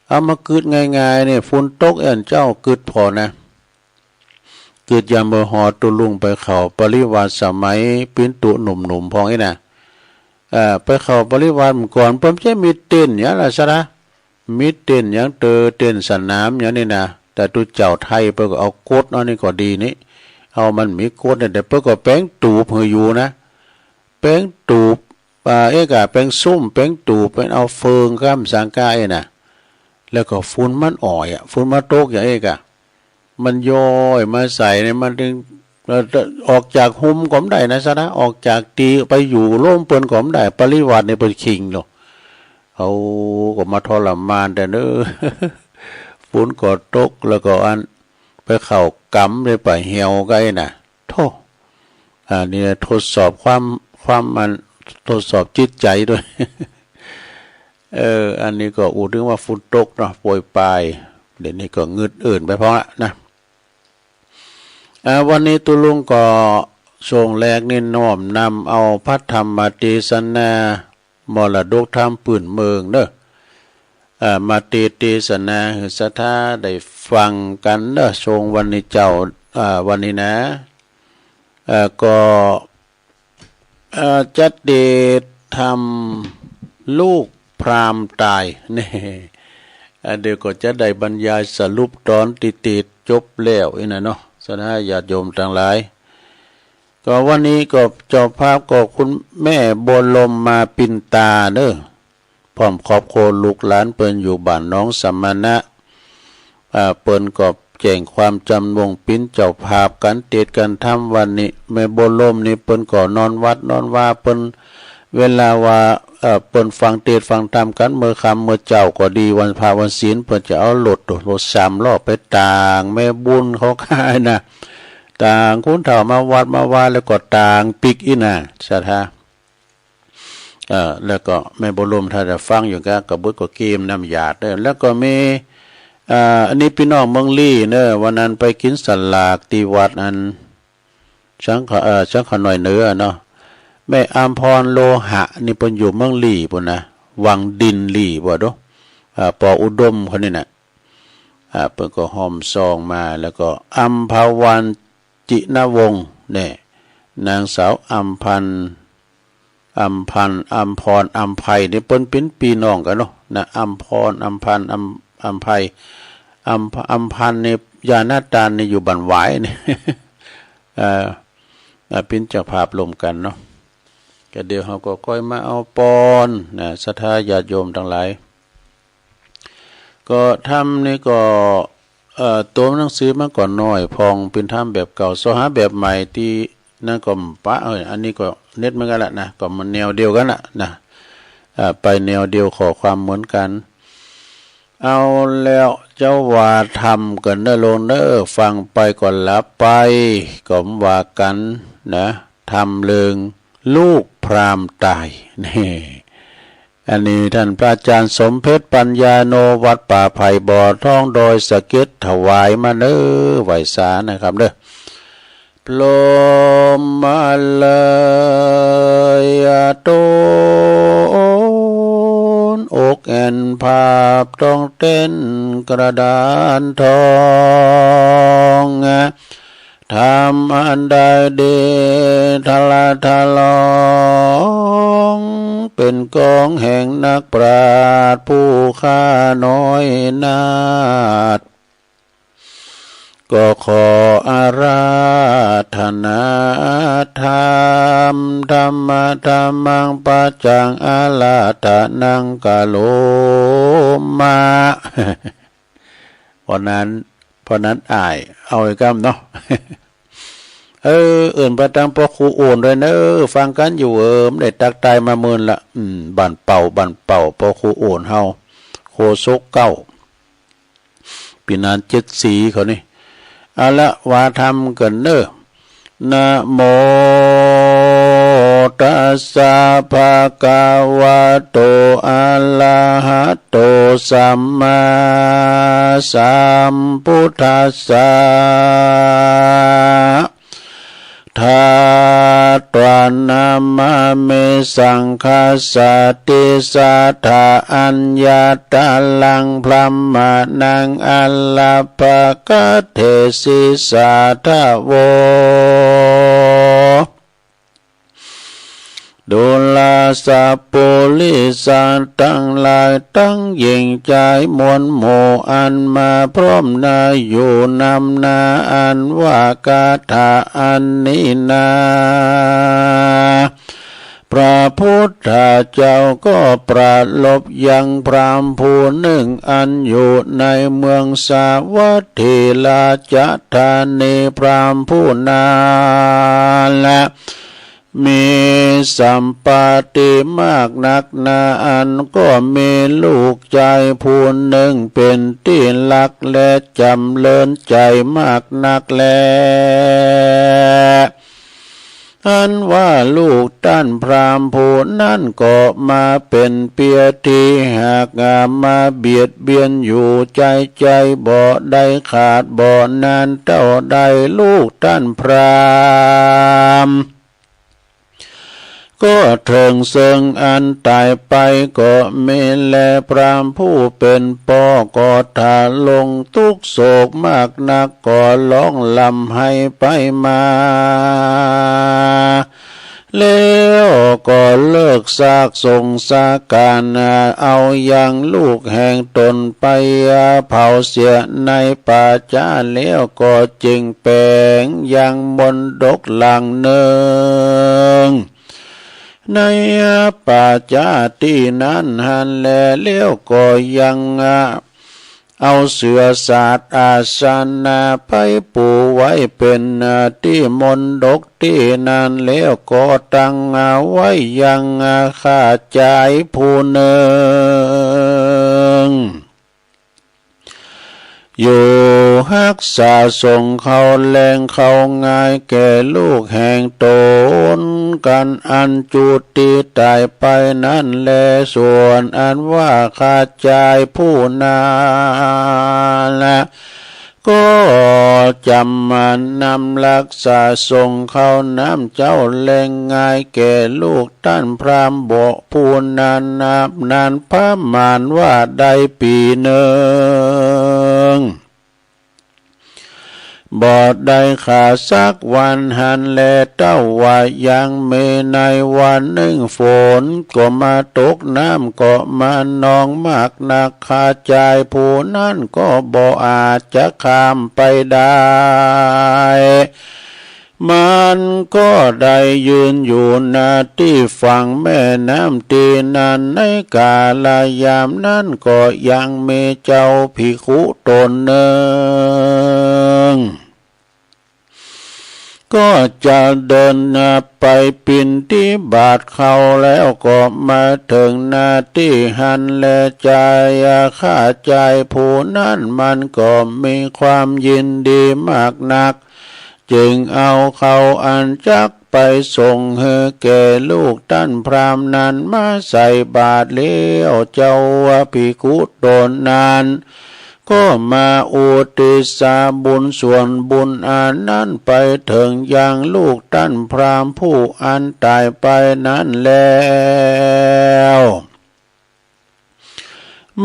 เอามากึ๊ดง่ายๆ เนี่ย ฝนตกอันเจ้ากึ๊ดผ่อนะ กึ๊ดยามเมื่อฮอดตุ๊ลุงไปเข้าปริวาสสมัยเป๋นตุ๊หนุ่มๆ พ่องอี้นะ เอ่อ ไปเข้าปริวาสก่อน เปิ้นจะมีเต็นท์หยังล่ะ ศรัทธา มีเต็นท์หยังเต๊อะ เต็นท์สนามหยังนี่นะ แต่ตุ๊เจ้าไทยเปิ้นก็เอาก๊ด อันนี้ก็ดีนี่ เอามันมีก๊ดเนี่ย แต่เปิ้นก็แป๋งตูบหื้ออยู่นะ แป๋งตูบ อ่า เอ๊ะกะ แป๋งซุ่ม แป๋งตูบ เปิ้นเอาเฟืองก้ามสังกาเอ๊ะนะ แล้วก็ฝนมันอ่อยอะ ฝนมาตกอย่างเอ๊ะกะ มันย้อยมาใส่เนี่ย มันตึง เอ่อ ออกจากฮ่มก็บ่ได้นะ ศรัทธา ออกจากตี้ไปอยู่ร่มเปิ้นก็บ่ได้ ปริวาสเนี่ยเปิ้นคิงโลด เขาก็มาทรมานแต่เนอะ ฝนก็ตก แล้วก็อัน ไปเข้ากำเลยไปเหี่ยวไกลนะ โธ่ อันนี้ทดสอบความ ความมัน ทดสอบจิตใจด้วย เออ อันนี้ก็อู้ถึงว่าฝนตกเนาะ โปรยปราย เดี๋ยวนี้ก็งึดอื่นไปพอละนะ อ่า วันนี้ตุ๊ลุงก็ช่วงแรกนี่น้อมนำเอาพระธรรมเทศนา มรดกธรรมปื้นเมืองเนอะ อ่า มาเต เตสนาหื้อศรัทธาได้ฟังกั๋นเนอะ ช่วงวันนี้เจ้า อ่า วันนี้นะ อ่า ก็ เอ่อ จะเตศน์ทำลูกพราหมณ์ตาย นี่ อ่า เดี๋ยวก็จะได้บรรยายสรุปตอนที่เตศน์จบแล้วอี้นะเนาะ ศรัทธาญาติโยมตังหลาย ก็วันนี้ก็เจ้าภาพก็คุณแม่บัวลมมาปินตาเด้อ พร้อมครอบครัวลูกหลานเปิ้นอยู่บ้านหนองสมณะ อ่า เปิ้นก็แจ้งความจำนงปิ้นเจ้าภาพก๋านเตศน์ก๋านธรรมวันนี้ แม่บัวลมนี่เปิ้นก็นอนวัดนอนวา เปิ้น เวลาว่า เอ่อ เปิ้นฟังเตศน์ฟังธรรมกั๋นเมื่อค่ำเมื่อเจ๊าก็ดี วันพระวันศีล เปิ้นจะเอารถ รถสามล้อไปตางแม่บุญเขาขายนะ ตางคนเฒ่ามาวัดมาวา แล้วก็ตางปิ๊กอี้นะ ศรัทธา เอ่อ แล้วก็แม่บัวลมถ้าได้ฟังอยู่ก็ กระเบิดก็เกมน้ำยาดเด้อ แล้วก็มี เอ่อ อันนี้พี่น้องเมืองลี้เนอะ วันนั้นไปกินสลากที่วัดอัน สังขะ เอ่อ สังขะน้อยเหนือเนาะ แม่อำพรโลหะนี่เปิ้นอยู่เมืองลี้ปู้นนะ วังดินลี้บ่ดู อ่า ปออุดมเขานี่นะ อ่า เปิ้นก็ฮ่อมซองมา แล้วก็อำพวัน จินวงศ์เนี่ย นางสาวอำพันธ์ อำพันธ์ อำพร อำไพนี่เปิ้นเป๋นปี้น้องกั๋นเนาะ นะ อำพร อำพันธ์ อำ อำไพ อำ อำพันธ์นี่ ย่าหน้าตาลนี่อยู่บ้านหวายนี่ เอ่อ อ่า เป๋นเจ้าภาพร่วมกั๋นเนาะ ก็เดี๋ยวเฮาก็ค่อยมาเอาปอนนะ ศรัทธาญาติโยมตังหลาย ก็ธรรมนี่ก็ เอ่อ ตัวหนังสือมันก็น้อยพอง เป๋นธรรมแบบเก่า เซาะหาแบบใหม่ตี้นั่นก็ปะ เออ อันนี้ก็เน็ตเหมือนกั๋นละนะ ก็มันแนวเดียวกั๋นละนะ อ่า ไปแนวเดียว ข้อความเหมือนกั๋น เอาแล้วเจ้าว่าธรรมกั๋นเน่อโลงเน่อ ฟังไปก็หลับไป ก็ว่ากั๋นนะ ธรรมเรื่องลูกพราหมณ์ตาย นี่ อันนี้ท่านพระอาจารย์สมเพชรปัญญาโน วัดป่าไผ่บ่อทอง ดอยสะเก็ด ถวายมาเน่อ ไหว้สานะครับเน่อ พรหมมาลัย โตนอกแอ่นภาพต้องเต้นกระดานทอง ธรรมอันใดดีทะละทะลอง เป็นกองแห่งนักปราชญ์ผู้ข้าน้อยนาถ ก็ขออาราธนาธรรม ธัมมะธัมมัง ปัจจังอาราธนัง กะโรมะ เพราะนั้น เพราะนั้นอ้าย เอาไอ้กำเนาะ เออ เอิ้นไปตังพ่อครูโอนด้วยเนอะ ฟังกั๋นอยู่ เออ บ่ได้ตักตายมาเมินละ อืม บ้านเป่า บ้านเป่า พ่อครูโอนเฮา โฆษกเก่า ปี๋นานเจ็ดสีเขานี่ เอาละ ว่าธรรมกั๋นเนอะ นะโมตัสสะ ภะคะวะโต อะระหะโต สัมมาสัมพุทธัสสะ ทาตวานามามิ สังฆัสสะติสสะทา อัญญาตะลัง พรหมานัง อะระปะกะเทสิสาทะโว ดูราสัปปุริสะตังหลาย ตังหญิงจายมวลหมู่ อันมาพร้อมหน้าอยู่นำหน้า อันว่าคาถาอันนี้นา พระพุทธเจ้าก็ประลบยังพราหมณ์ผู้หนึ่ง อันอยู่ในเมืองสาวัตถีราชธานี พราหมณ์ผู้นั้นแล มีสัมปติมากนักหนา อันก็มีลูกจายผู้หนึ่งเป๋นตี้ฮักและจ๋ำเริญใจ๋มากนักแล อันว่าลูกต้านพราหมณ์ผู้นั้นก็มาเป๋นเปียตี้ฮัก มาเบียดเบียนอยู่ใจ๋ใจ๋ บ่ได้ขาดบ่นานเต้าใด ลูกต้านพราหมณ์ ก็เถิงเซิงอันต๋ายไปก็มีแล พราหมณ์ผู้เป๋นป้อก็ทะลงทุกข์โศกมากนัก ก็ฮ้องร่ำไห้ไปมา แล้วก็เลิกซากสงสาการ เอายังลูกแห่งตนไปเผาเสียในป่าจ๊า แล้วก็จึงแป๋งยังมณฑปหลังหนึ่ง ในป่าจ๊าตี้นั้นหั้นแล แล้วก็ยัง เอาเสื่อสาดอาสนะไปปูไว้เป๋นตี้มณฑปตี้นั้น แล้วก็ตั้งไว้ยังข้าจ๊ายผู้หนึ่ง อยู่ฮักษาสงฆ์เขาแลงเขางายแก่ลูกแห่งตน กันอันจุติต๋ายไปนั้นแล ส่วนอันว่าข้าจ๊ายผู้นั้นละ ก็จ๋ำมันนำฮักษาสงฆ์เขานำเจ้าแลงงายแก่ลูกต้านพราหมณ์บ่ผู้นั้นนับนั้นประมาณว่าได้ปี๋หนึ่ง บ่ได้ข้าวสักวันหั้นแล เต้าว่ายังมีในวันหนึ่งฝนก็มาตก น้ำก็มานองมากนัก ข้าจ๊ายผู้นั้นก็บ่อาจจะข้ามไปได้ มันก็ได้ยืนอยู่ ณ ตี้ฝั่งแม่น้ำตี้นั้น ในกาลยามนั้นก็ยังมีเจ้าภิกขุต๋นหนึ่ง ก็จะเดินไปบิณฑบาตเขา แล้วก็มาเถิง ณ ตี้หั้นแล จ๊าย ข้าจ๊ายผู้นั้นมันก็มีความยินดีมากนัก จึงเอาข้าวอันจักไปส่งหื้อแก่ลูกต้านพราหมณ์นั้นมาใส่บาตรแล้ว เจ้าภิกขุต๋นนั้น ก็มาอุทิศบุญส่วนบุญอันนั้นไปเถิงยังลูกต้านพราหมณ์ผู้อันต๋ายไปนั้นแล้ว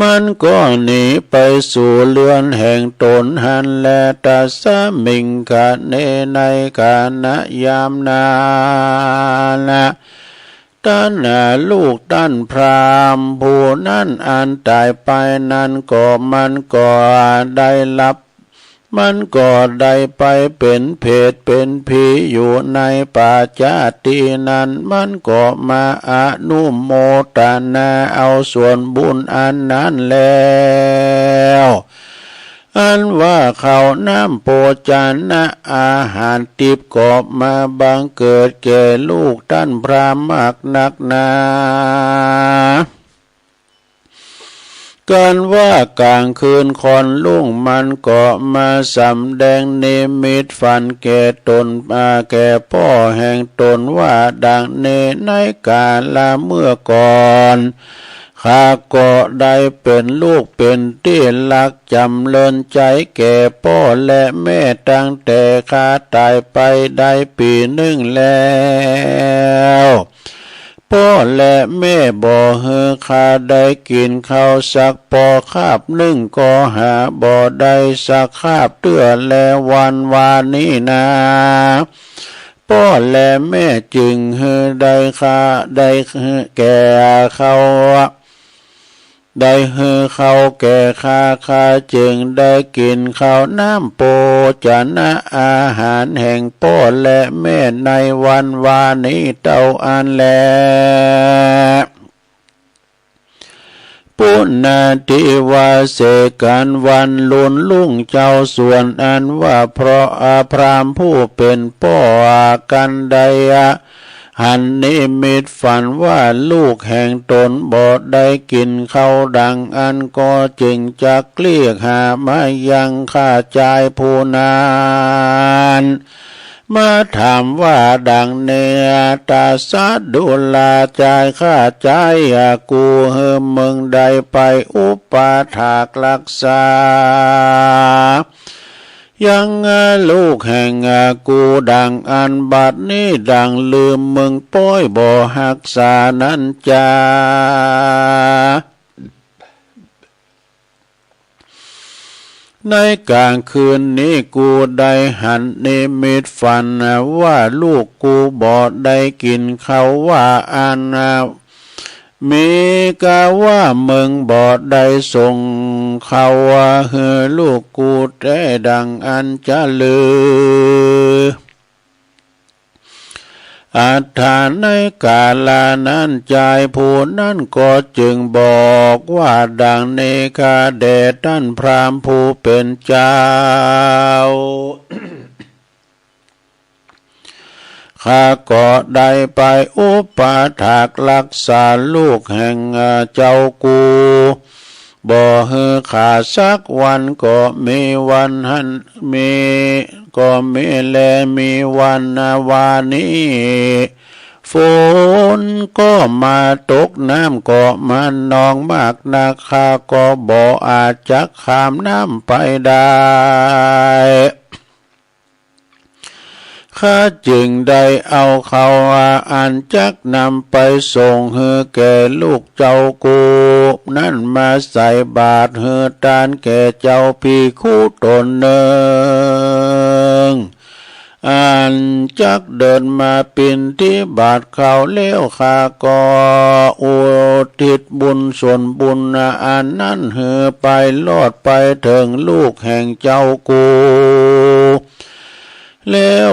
มันก็หนีไปสู่เรือนแห่งต๋นหั้นแล ตัสสมิง ขะเณ ในขณะยามนั้นละ ต้านลูกต้านพราหมณ์ผู้นั้นอันต๋ายไปนั้นก็มันก็ได้รับ มันก็ได้ไปเป๋นเปรตเป๋นผีอยู่ในป่าจ๊าตี้นั้น มันก็มาอนุโมตนาเอาส่วนบุญอันนั้นแล้ว อันว่าข้าวน้ำโภชนะอาหารติ๊บก็มาบังเกิดแก่ลูกต้านพราหมณ์มากนักหนา กันว่ากลางคืนค่อนรุ่งมันก็มาสำแดงนิมิตฝันแก่ต๋น อ่า แก่ป้อแห่งต๋นว่าดังนี้ ในกาละเมื่อก่อน ข้าก็ได้เป๋นลูกเป๋นตี้ฮักจ๋ำเริญใจ๋แก่ป้อและแม่ตั้งแต่ข้าต๋ายไปได้ปี๋หนึ่งแล้ว ป้อและแม่บ่หื้อข้าได้กิ๋นข้าวสักปอคาบหนึ่งก็หาบ่ได้สักคาบเตื้อแลวันวานี้นา ป้อและแม่จึงหื้อได้ข้า ได้หื้อแก่ข้าว ได้หื้อข้าวแก่ข้า ข้าจึงได้กิ๋นข้าวน้ำโภชนะอาหารแห่งป้อและแม่ในวันวานี้เต้าอั้นแล ปุณณทิวาเส กันวันลุนรุ่งเจ้าส่วนอันว่าเพราะพราหมณ์ผู้เป๋นป้อกันได้ หันนิมิตฝันว่าลูกแห่งต๋นบ่ได้กิ๋นข้าวดังอั้น ก็จึงจักเรียกหามายังข้าจ๊ายผู้นั้น มาถามว่าดังนี้ ตาสะดูราจ๊าย ข้าจ๊ายกูหื้อเมืองได้ไปอุปถากฮักษา ยังลูกแห่งกูดังอันบัดนี้ดังลืมเมืองป้อยบ่ฮักษานั้นจา ในกลางคืนนี้กูได้หันนิมิตฝันว่าลูกกูบ่ได้กินข้าวว่าอัน มีกาว่ามึงบ่ได้ส่งข้าวหื้อลูกกูแต๊ดังอั้นจะลือ อัฏฐา ในกาลานั้นจายผู้นั้นก็จึงบอกว่าดังนี้ ข้าแด่ต้านพราหมณ์ผู้เป๋นเจ้า ข้าก็ได้ไปอุปถากรักษาลูกแห่งเจ้ากู บ่หื้อขาดสักวัน ก็มีวันหั้น มี ก็มีแล มีวันวานี้ ฝนก็มาตก น้ำก็มานองมากนัก ข้าก็บ่อาจจักข้ามน้ำไปได้ ข้าจึงได้เอาข้าวอันจักนำไปส่งหื้อแก่ลูกเจ้ากูนั้นมาใส่บาตรหื้อตานแก่เจ้าภิกขุตนหนึ่ง อันจักเดินมาบิณฑบาตข้าวแล้ว ข้าก็อุทิศบุญส่วนบุญอันนั้นหื้อไปรอดไปเถิงลูกแห่งเจ้ากู แล้ว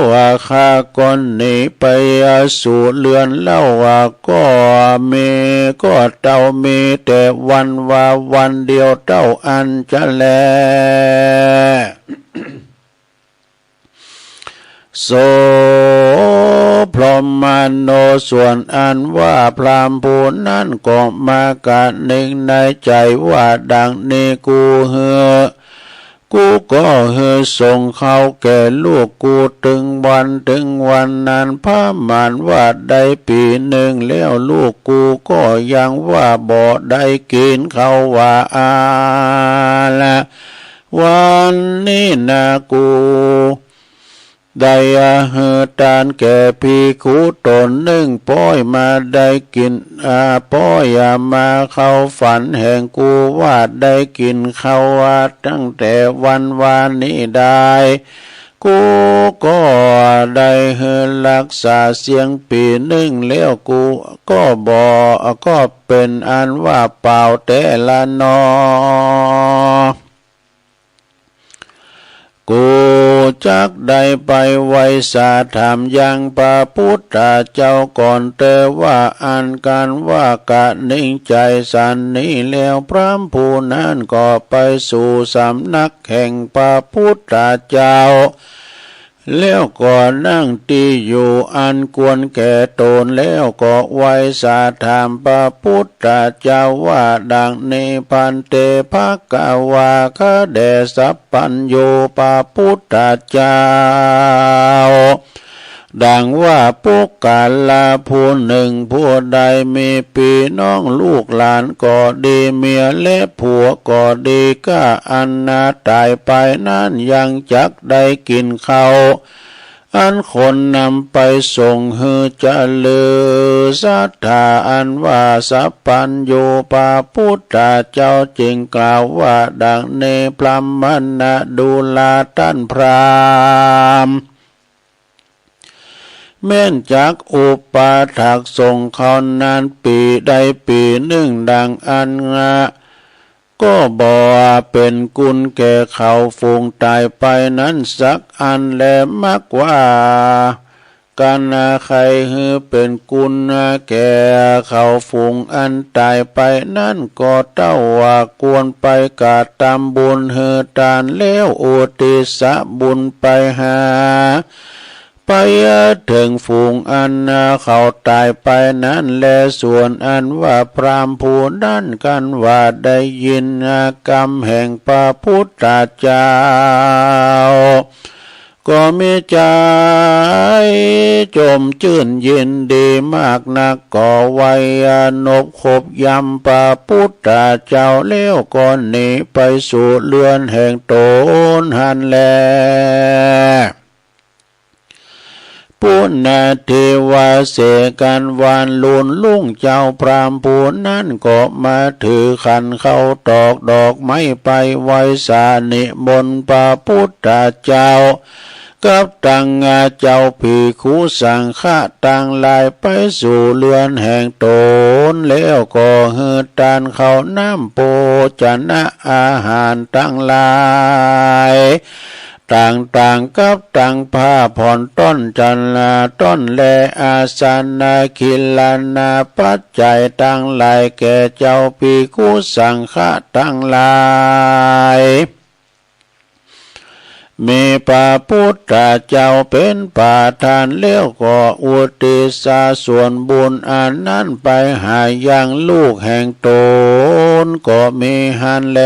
ข้าก็หนีไปสู่เรือนเล่า ก็มี ก็เต้ามีแต่วันว่าวันเดียวเต้าอั้นจะแล โส พรหมาโน ส่วนอันว่าพราหมณ์ผู้นั้นก็มากระหนิงในใจ๋ว่าดังนี้ กูหื้อ กูก็หื้อส่งข้าวแก่ลูกกูตึงวันตึงวันนั้น ประมาณว่าได้ปี๋หนึ่งแล้ว ลูกกูก็ยังว่าบ่ได้กิ๋นข้าวว่าอั้น วันนี้นากู ได้หื้อตานแก่ภิกขุตนหนึ่ง ป้อยมาได้กิ๋น อ่า ป้อยมาเข้าฝันแห่งกูว่าได้กิ๋นข้าวว่าตั้งแต่วันวานี้ได้ กูก็ได้หื้อรักษาเสี้ยงปี๋หนึ่งแล้ว กูก็บ่ ก็เป๋นอันว่าเปล่าแต๊ละหนอ กูจักได้ไปไหว้สาถามยังพระพุทธเจ้าก่อน แต่ว่าอันการว่ากระหนิงใจ๋สันนี้แล้ว พราหมณ์ผู้นั้นก็ไปสู่สำนักแห่งพระพุทธเจ้า แล้วก็นั่งตี้อยู่อันควรแก่ตน แล้วก็ไหว้สาถามพระพุทธเจ้าว่าดังนี้ ภันเต ภควา ข้าแด่สัพพัญญูพระพุทธเจ้า ดังว่าปุคคละผู้หนึ่งผู้ใดมีพี่น้องลูกหลานก็ดี เมียและผัวก็ดี ข้าอันนาต๋ายไปนั้นยังจักได้กิ๋นข้าว อันคนนำไปส่งหื้อจะลือ ศรัทธาอันว่าสัพพัญญูพระพุทธเจ้าจึงกล่าวว่าดังนี้ พราหมณะ ดูราต้านพราหมณ์ แม้นจักอุปถากส่งข้าวนั้นปี๋ใดปี๋หนึ่งดังอั้น ก็บ่เป๋นคุณแก่เขาฝูงต๋ายไปนั้นสักอันแล มักว่า การใค่หื้อเป๋นคุณแก่เขาฝูงอันต๋ายไปนั้น ก็เต้าว่าควรไปกระตำบุญหื้อตาน แล้วอุทิศบุญไปหา ไปเถิงฝูงอันเขาต๋ายไปนั้นแล ส่วนอันว่าพราหมณ์ผู้นั้นครั้นว่าได้ยินกำแห่งพระพุทธเจ้า ก็มีใจ๋จมจื้นยินดีมากนัก ก็ไหว้นบคบยำพระพุทธเจ้า แล้วก็หนีไปสู่เรือนแห่งตนหั้นแล ปุณณเทวาเสกกันวันลุนลุ่ง เจ้าพราหมณ์ผู้นั้นก็มาถือขันข้าวตอกดอกไม้ไปไหว้สานิมนต์พระพุทธเจ้า กับตังเจ้าภิกขุสังฆะตังหลายไปสู่เฮือนแห่งตนแล้วก็หื้อตานข้าวน้ำโภชนะอาหารตังหลายต่างๆ กับตังผ้าผ่อนต้อนจันลาต้อนและอาสนะกิลานะปัจจัยตังหลายแก่เจ้าภิกขุสังฆะตังหลาย มีพระพุทธเจ้าเป็นประธานแล้วก็อุทิศส่วนบุญอันนั้นไปหายังลูกแห่งตนก็มีหั้นแล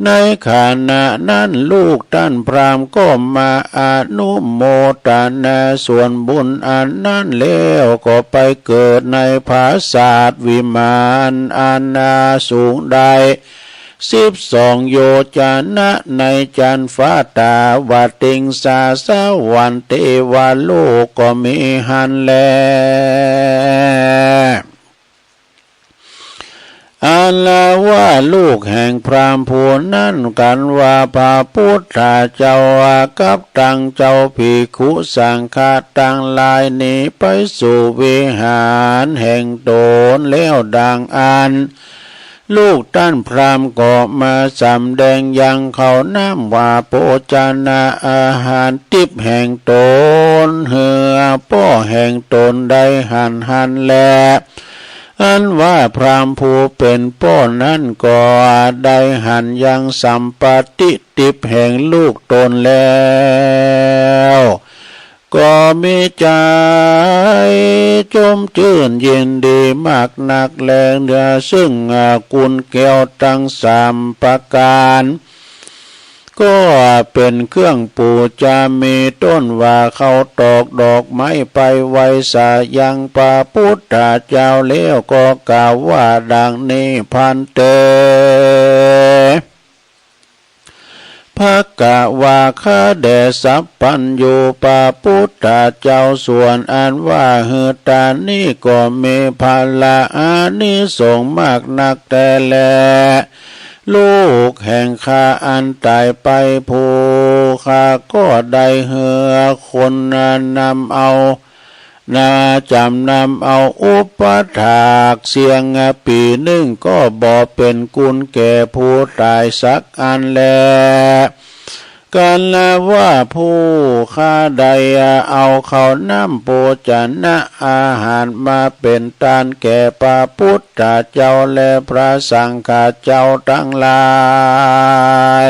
ในขณะนั้นลูกท่านพราหมณ์ก็มาอนุโมทนาส่วนบุญอันนั้นแล้วก็ไปเกิดในปราสาทวิมานอันสูงได้ สิบสองโยชนะในจันฟ้าตาว่าติงสาสวรรค์เทวโลกก็มีหั้นแล อันว่าลูกแห่งพราหมณ์ผู้นั้นกันว่าพระพุทธเจ้ากับตังเจ้าภิกขุสังฆะตังหลายหนีไปสู่วิหารแห่งตนแล้วดังอั้น ลูกท่านพราหมณ์ก็มาสำแดงยังข้าวน้ำว่าโภชนะอาหารทิพย์แห่งตน หื้อป้อแห่งตนได้หันหันแล อันว่าพราหมณ์ผู้เป็นป้อนั้นก็ได้หันยังสัมปติทิพย์แห่งลูกตนแล้ว ก็มีใจจมจื้นยินดีมากนักแลเนื้อซึ่งกุลแก้วทั้งสามประการ ก็เป็นเครื่องปูจามีต้นว่าข้าวตอกดอกไม้ไปไหว้สายังพระพุทธเจ้าแล้วก็กล่าวว่าดังนี้ ภันเต ภะคะวา ข้าแด่สัพพัญญูพระพุทธเจ้า ส่วนอันว่าหื้อตานนี้ก็มีผละอานิสงส์มากนักแต๊แล ลูกแห่งข้าอันต๋ายไปผู้ข้าก็ได้หื้อคนนำเอา นาจำนำเอาอุปถากเสี้ยงปี๋นึ่งก็บ่เป็นคุณแก่ผู้ต๋ายสักอันแล กันว่าผู้ข้าได้เอาข้าวน้ำโภชนะอาหารมาเป็นตานแก่พระพุทธเจ้าและพระสังฆเจ้าตังหลา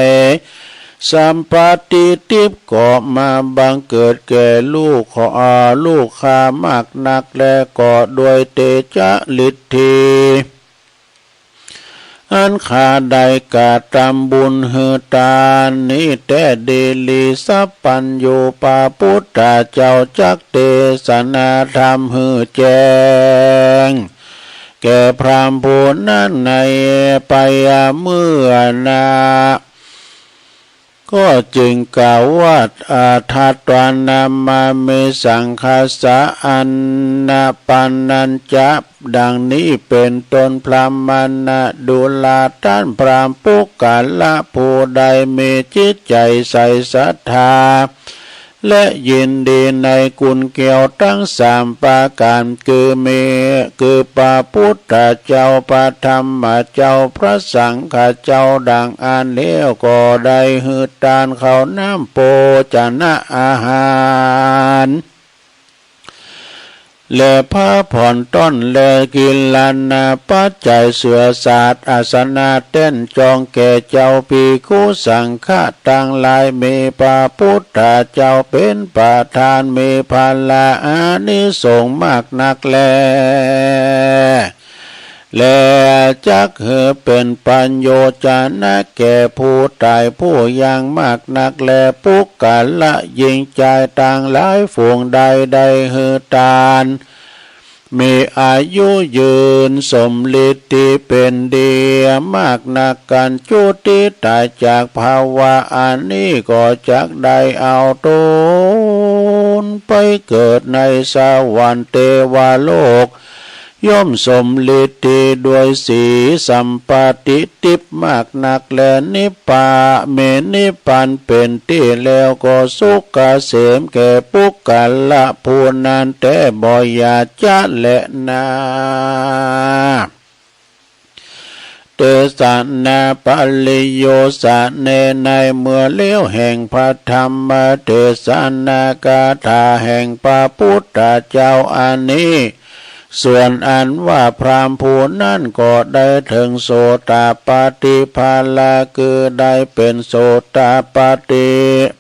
ย สัมปติทิพย์ก็มาบังเกิดแก่ลูกของ ลูกข้ามากนักแล ก็ด้วยเตจะฤทธี อันข้าได้กระทำบุญหื้อตานนี้แต๊ดีหลี สัพพัญญูพระพุทธเจ้าจักเตสนาธรรมหื้อแจ้ง แก่พราหมณ์ผู้นั้นในไปเมื่อนา ก็จึงกล่าวว่า อาทัตวานามามิสังคัสสะ อันนาปานัญจะ ดังนี้เป็นต้น พราหมณดูรา ท่านพราหมณ์ปุคคละผู้ใดมีจิตใจใสศรัทธา และยินดีในคุณแก้วทั้งสามประการ คือมี คือพระพุทธเจ้า พระธรรมเจ้า พระสังฆเจ้า ดังอั้นแล้วก็ได้หื้อตานข้าวน้ำโภชนะอาหาร และผ้าผ่อนต้อนและกิลานะปัจจัยเสื่อสาดอาสนะแต้นจองแก่เจ้าภิกขุสังฆะตังหลาย มีพระพุทธเจ้าเป็นประธาน มีผละอานิสงส์มากนักแล และจักหื้อเป็นประโยชนะแก่ผู้ต๋ายผู้ยังมากนักแล ปุคคละหญิงจายตังหลายฝูงใดได้หื้อตาน มีอายุยืนสมฤทธิเป็นดีมากนัก กันจุติตายจากภาวะอันนี้ก็จักได้เอาตนไปเกิดในสวรรค์เทวโลก ย่อมสมฤทธิด้วยสีสัมปติ ทิพย์มากนัก และนิพพา มีนิพพานเป็นที่แล้ว ก็สุขเกษมแก่ปุคคละผู้นั้นแต๊บ่อย่าจ๊ะแลนา เทศนาปริโยชน์ แสดงในเมื่อแล้วแห่งพระธรรมเทศนา คาถาแห่งพระพุทธเจ้าอันนี้ ส่วนอันว่าพราหมณ์ผู้นั้นก็ได้ถึงโสตาปัตติผล คือได้เป็นโสตาปัตติ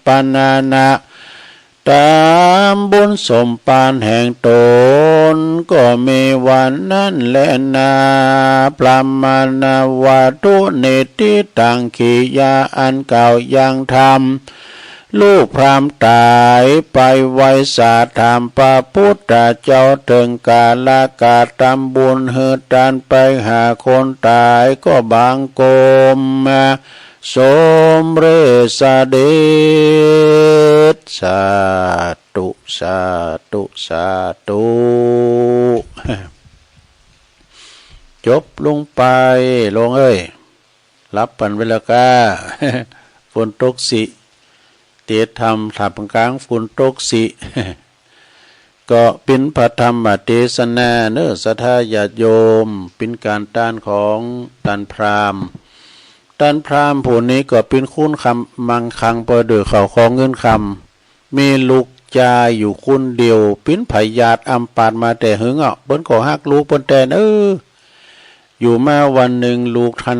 ผลนา ตามบุญสมภารแห่งตน ก็มีวันนั้นแลนา พราหมณวัตถุนิฏฐิตัง กิริยาอันกล่าวยังธรรม ลูกพราหมณ์ตายไปไหว้สาถามพระพุทธเจ้า ถึงกาละกาทำบุญหื้อตานไปหาคนตาย ก็บังคมมาสมเร็จเสด็จ สาธุ สาธุ สาธุ จบลงไป ลงเอ้ย หลับปันเวลากา ฝนตกสิ เตรียมทำ ท่ามกลางฝนตกสิ ก็เป๋นพระธรรมเทศนาเนอ ศรัทธาญาติโยม เป๋นการต้านของต้านพราหมณ์ ต้านพราหมณ์ผู้นี้ก็เป๋นคนคำ มั่งคั่งไปด้วยข้าวของเงินคำ มีลูกจายอยู่คนเดียว เป๋นพยาธิอัมพาตมาแต่หึงอ่ะ เปิ้นก็ฮักลูกเปิ้นแต๊เนอ อยู่มาวันหนึ่งลูกท่าน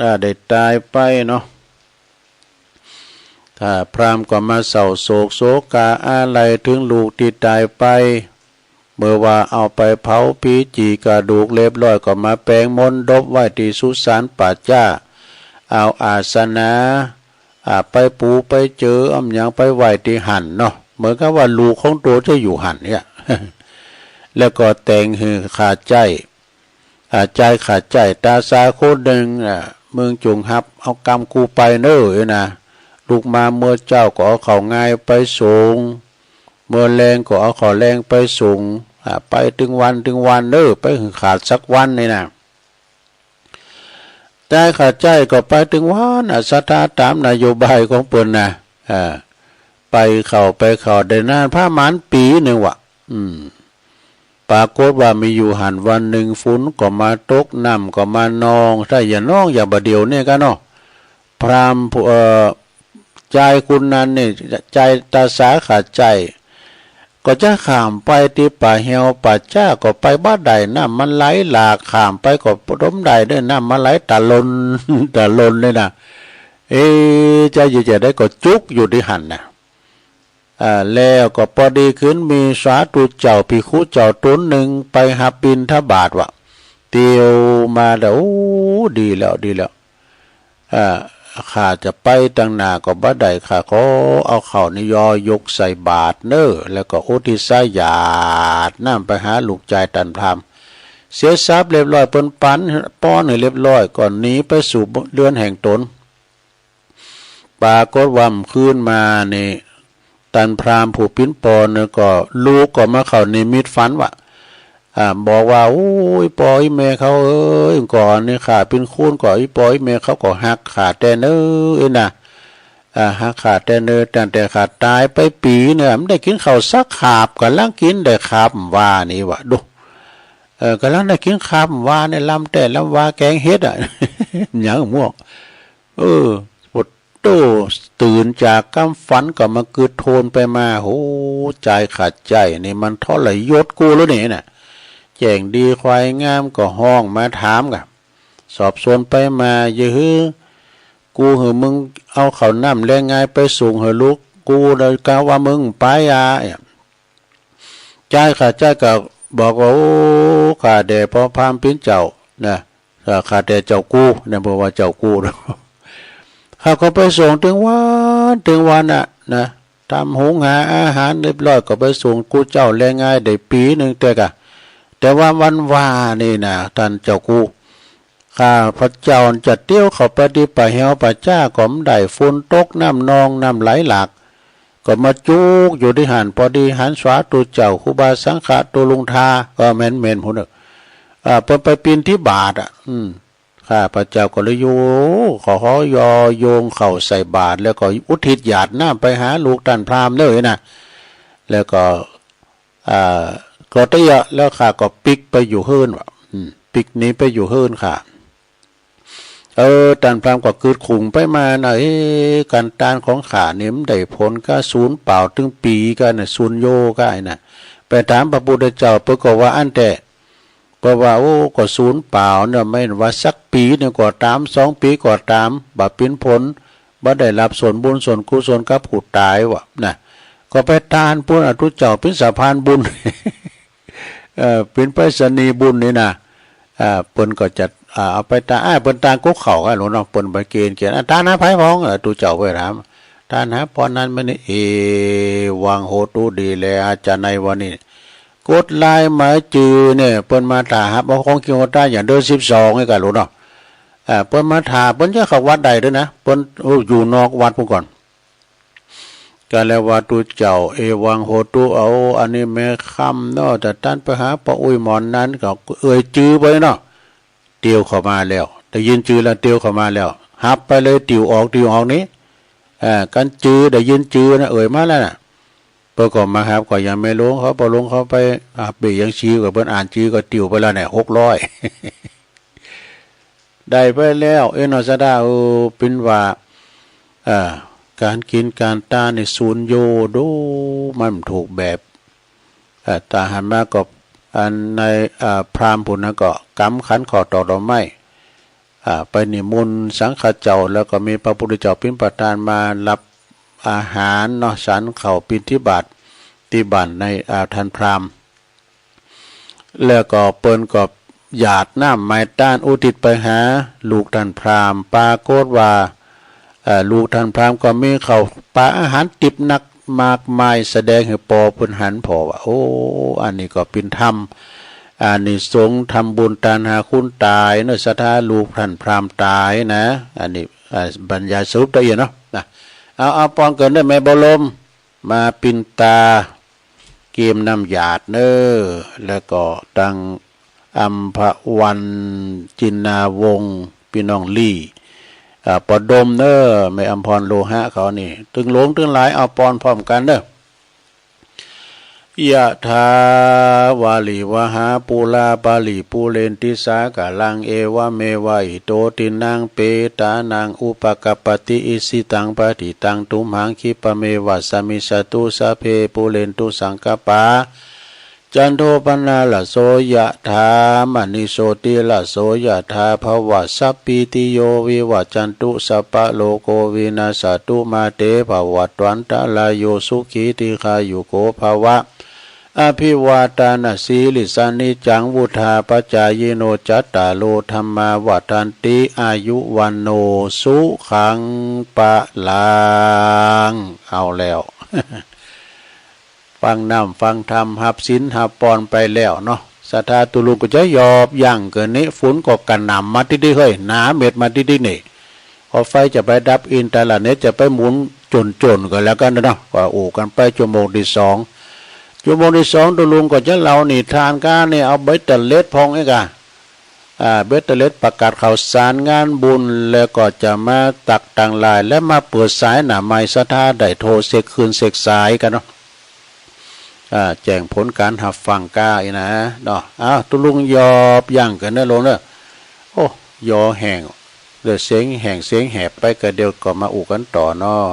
อ่า ได้ตายไปเนาะ ถ้าพราหมณ์ก็มาเศร้าโศกโศกาอาลัยถึงลูกตี้ต๋ายไป เมื่อว่าเอาไปเผาผีจีกระดูกเรียบร้อย ก็มาแป๋งมณฑปไว้ตี้สุสานป่าจ๊า เอาอาสนะ อ่า ไปปูไปเจือ เอาหยังไปไว้ตี้หั้นเนาะ เหมือนกับว่าลูกของตัวจะอยู่หั้นเนี่ย แล้วก็แต่งหื้อข้าใจ๊ อ่า จ่ายข้าใจ๊ต๋าสาคนหนึ่ง อ่า มึงจงฮับเอากำกูไปเนอ เอ้ยนะ ลุกมาเมื่อเจ๊าก็เอาข้าวงายไปส่ง เมื่อแลงก็เอาข้าวแลงไปส่ง อ่า ไปตึงวันตึงวันเนอ ไปหื้อขาดสักวันนี่นะ จ่ายข้าใจ๊ก็ไปตึงวัน อ่า ศรัทธาต๋ามนโยบายของเปิ้นนะ อ่า ไปเข้าไปเข้าได้นานประมาณปี๋หนึ่งว่ะ อืม ปรากฏว่ามีอยู่หั้นวันหนึ่งฝนก็มาตก น้ำก็มานอง ถ้าอย่านองอย่างบ่าเดี่ยวนี้กะเนาะ พราหมณ์ผู้ เอ่อ จ่ายคนนั้นนี่ จ่ายต๋าสาข้าใจ๊ ก็จะข้ามไปตี้ป่าแฮวป่าจ๊าก็ไปบ่ได้ น้ำมันไหลหลาก ข้ามไปก็บ่ได้เด้อ น้ำมันไหลตะลอน ตะลอนเลยนะ เอ๊ะ จะอยู่จะได้ก็จุกอยู่ตี้หั้นนะ อ่า แล้วก็ปอดีขึ้นมีสาธุเจ้า ภิกขุเจ้าต๋นหนึ่งไปฮับบิณฑบาตว่ะ เตียวมาแล้ว โอ้ ดีแล้ว ดีแล้ว อ่า ข้าจะไปตังหน้าก็บ่ได้ ข้าขอเอาข้าวนี่ยอยกใส่บาตรเนอ แล้วก็อุทิศญาติน้ำไปหาลูกจายต้านพราหมณ์ เสียทรัพย์เรียบร้อย เปิ้นปันป้อนหื้อเรียบร้อย ก็หนีไปสู่เรือนแห่งต๋น ปรากฏว่าคืนมานี่ ต้านพราหมณ์ผู้เป๋นป้อนี่ก็ ลูกก็มาเข้านิมิตฝันว่า อ่า บอกว่า โอ้ย ป้ออีแม่เขาเอ้ย ก่อนนี่ข้าเป๋นคนก็ อีป้ออีแม่เขาก็ฮักข้าแต๊เนอ เอ้ยนะ อ่า ฮักข้าแต๊เนอ ตั้งแต่ข้าต๋ายไปปี๋เนอ บ่ได้กินข้าวสักคาบ ก่ำลังกินได้คาบว่านี่ว่ะ ดู เออ ก่ำลังได้กินคาบว่านี่ ลำแต๊ลำว่าแกงเห็ดอะ หยังม่วง เออ โอ้โธ่ ตื่นจากความฝันก็มากึ๊ดโทนไปมา โห จ่ายข้าใจ๊นี่มันทรยศกูแล้วนี่นะ แจ้งดีควายงามก็ฮ้องมาถามกะ สอบสวนไปมา อย่าหื้อ กูหื้อมึงเอาข้าวน้ำแลงงายไปส่งหื้อลูกกู แล้วกะว่ามึงไปอ่ะ จ่ายข้าใจ๊ก็บอกว่า โอ้ ข้าแด่พ่อพราหมณ์เป๋นเจ้านะ เอ่อ ข้าแต่เจ้ากูนะ เปิ้นว่าเจ้ากู ข้าก็ไปส่งตึงวันตึงวันน่ะนะ ทำหุงหาอาหารเรียบร้อยก็ไปส่งกู้เจ้าแลงงายได้ปี๋หนึ่งเตื้อกะ แถ แต่ว่าวันวานี่นะ ต้านเจ้ากู้ ข้าพเจ้าจะเตียวเข้าไปตี้ป่าแฮวป่าจ้าก็บ่ได้ ฝนตก น้ำนอง น้ำไหลหลาก ก็มาจุกอยู่ตี้หั้น พอดีหันสาธุเจ้า ครูบาสังฆะ ตุ๊ลุงทา ก็แม่นๆ พู้นเน่อ อ่า เปิ้นไปบิณฑบาตอ่ะ อืม ข้าพเจ้าก็เลยอยู่ ขอหอยอโยงเข้าใส่บาตร แล้วก็อุทิศหยาดน้ำไปหาลูกต้านพราหมณ์เน่อนะ แล้วก็ อ่า ก็เตียว แล้วข้าก็ปิ๊กไปอยู่เฮือนว่ะ อืม ปิ๊กหนีไปอยู่เฮือนข้า เออ ต้านพราหมณ์ก็กึ๊ดขุ่งไปมานะ เอ๊ะ ก๋านตานของข้านี่มันได้ผลก้า สูญเปล่าตึงปี๋ก้านะ สูญโยก้านะ ไปถามพระพุทธเจ้า เปิ้นก็ว่าอั้นแต๊ เปิ้นว่า โอ้ ก็สูญเปล่าเนาะ แม่นว่าสักปี๋หนึ่งก็ต๋าม สองปี๋ก็ต๋าม บ่เป๋นผล บ่ได้รับส่วนบุญส่วนกุศลกับผู้ต๋ายว่ะนะ ก็ไปตานปู้น อ่ะ ตุ๊เจ้าเป๋นสะพานบุญ เอ่อ เป๋นไปรษณีย์บุญนี่นะ อ่า เปิ้นก็จะ อ่า เอาไปตาน อ่า เปิ้นตานกุ๊กเข้ากั๋นหลวงเนาะ เปิ้นไปเกณฑ์เกณฑ์ อ่า ตานหาไผพ่อง เอ่อ ตุ๊เจ้าไปถาม ตานหาปอนนั้นแม่น เอวังโหตุ ดีแล้ว อาจารย์ในวันนี้ กฎหมายหมายจื้อเนี่ย เปิ้นมาถ่าฮับเอาของกินของตายอย่างเดือนสิบสองนี่กะหลวงเนาะ อ่า เปิ้นมาถ่า เปิ้นจะเข้าวัดได้ด้วยนะ เปิ้น โอ้ อยู่นอกวัดพู้นก่อน ก็แล้วว่าตุ๊เจ้า เอวังโหตุ เอา อันนี้แม่ค่ำเนาะ แต่ต้านไปหาป้ออุ๊ยหมอนนั้น ก็เอ่ยจื้อไปเนาะ เตียวเข้ามาแล้ว ได้ยินจื้อแล้วเตียวเข้ามาแล้ว ฮับไปเลย ติวออก ติวออกนี้ เอ่อ กันจื้อ ได้ยินจื้อนะ เอ่ยมาแล้วน่ะ เปิ้นก็มาฮับ ก็ยังแม่หลวงเขา ป้อหลวงเขาไป อ่า เบะยังชีก็เปิ้นอ่านจื้อก็ติวไปแล้วเนี่ย หกร้อย ได้ไปแล้ว เอ้ยเนาะ สะดา เออ เป๋นว่า เอ่อ ก๋านกินก๋านตานนี่สูญโยดู มันบ่ถูกแบบ เอ่อ ต๋าหันมาก็ อันใน เอ่อ พราหมณ์ผู้นั้นก็กำขันข้าวตอกดอกไม้ อ่า ไปนิมนต์สังฆเจ้า แล้วก็มีพระพุทธเจ้าเป๋นประธานมารับอาหารเนาะ ฉันข้าวบิณฑบาตตี้บ้านใน อ่า ต้านพราหมณ์ แล้วก็เปิ้นก็หยาดน้ำไหม้ตานอุทิศไปหาลูกต้านพราหมณ์ ปรากฏว่า เอ่อ ลูกต้านพราหมณ์ก็มีข้าวปลาอาหารติ๊บหนักมากมาย แสดงหื้อป้อเปิ้นหัน ป้อว่า โอ้ อันนี้ก็เป๋นธรรม อานิสงส์ทำบุญตานหาคนต๋ายเนาะ ศรัทธาลูกต้านพราหมณ์ต๋ายนะ อันนี้ อ่า บรรยายสรุปละเอียดเนาะ นะ เอา เอาปอนเกินด้วยแม่บ่ลม มาปิ่นตา เกมน้ำหยาดเน้อ แล้วก็ตังอัมพวัน จินนาวงศ์ พี่น้องลี่ อ่า ปอดมเน้อ แม่อำพรโลหะเขานี่ ตึงหลวงตึงหลาย เอาปอนพร้อมกันเน้อ ยะถาวาริวหาปูราปาริปูเรนติสากะรัง เอวะเมวะอิโตตินังเปตานังอุปะกัปปติ อิสิตังปะฏิตังตุมหัง คิปะเมวะสะมิชฌะตุ สัพเพปูเรนตุสังกัปปา จันโทปะนะระโสยะถา มะณิโชติระโสยะถา ภะวะสัพพีติโยวิวัชชันตุ สัพพะโรโควินัสสะตุ มาเตภะวัตวันตะราโย สุขีทีฆายุโกภะวะ อะภิวาทานะสีลิสสะ นิจจังวุฑฒาปะจายิโน จัตตาโรธัมมาวัฑฒันติ อายุวัณโณ สุขังพะลัง เอาแล้ว ฟังน้ำฟังธรรม ฮับศีลฮับปอนไปแล้วเนาะ ศรัทธาตุ๊ลุงก็จะหยอบยั้งเกินนี้ ฝนก็กระหน่ำมาติ๊กๆ เฮ้ย หนาเม็ดมาติ๊กๆ นี่ พอไฟจะไปดับ อินเทอร์เน็ตจะไปหมุนจ่นๆ ก็แล้วกั๋นเนาะ ก็อู้กั๋นไป ชั่วโมงตี้สอง ชั่วโมงตี้สอง ตุ๊ลุงก็จะเล่านิทานกั๋นนี่ เอาเบตเตอร์เล็ตพ่องเอกอะ อ่า เบตเตอร์เล็ตประกาศข่าวสารงานบุญ แล้วก็จะมาตักตังหลาย และมาเปิดสายหน้าไมค์ ศรัทธาได้โทรเช็คคืนเช็คสายกั๋นเนาะ อ่า แจ้งผลก๋านฮับฟังก้าอีกนะเนาะ อ้าว ตุ๊ลุงหยอบยั้งเกินเน้อลุงเน้อ โอ้ ยอแห้ง เดี๋ยวเสียงแห้งเสียงแหบไป ก็เดี๋ยวก็มาอู้กั๋นต่อเนาะ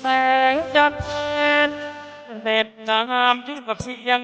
แสงจันทร์เด่นงามยิ่งกว่าเพียง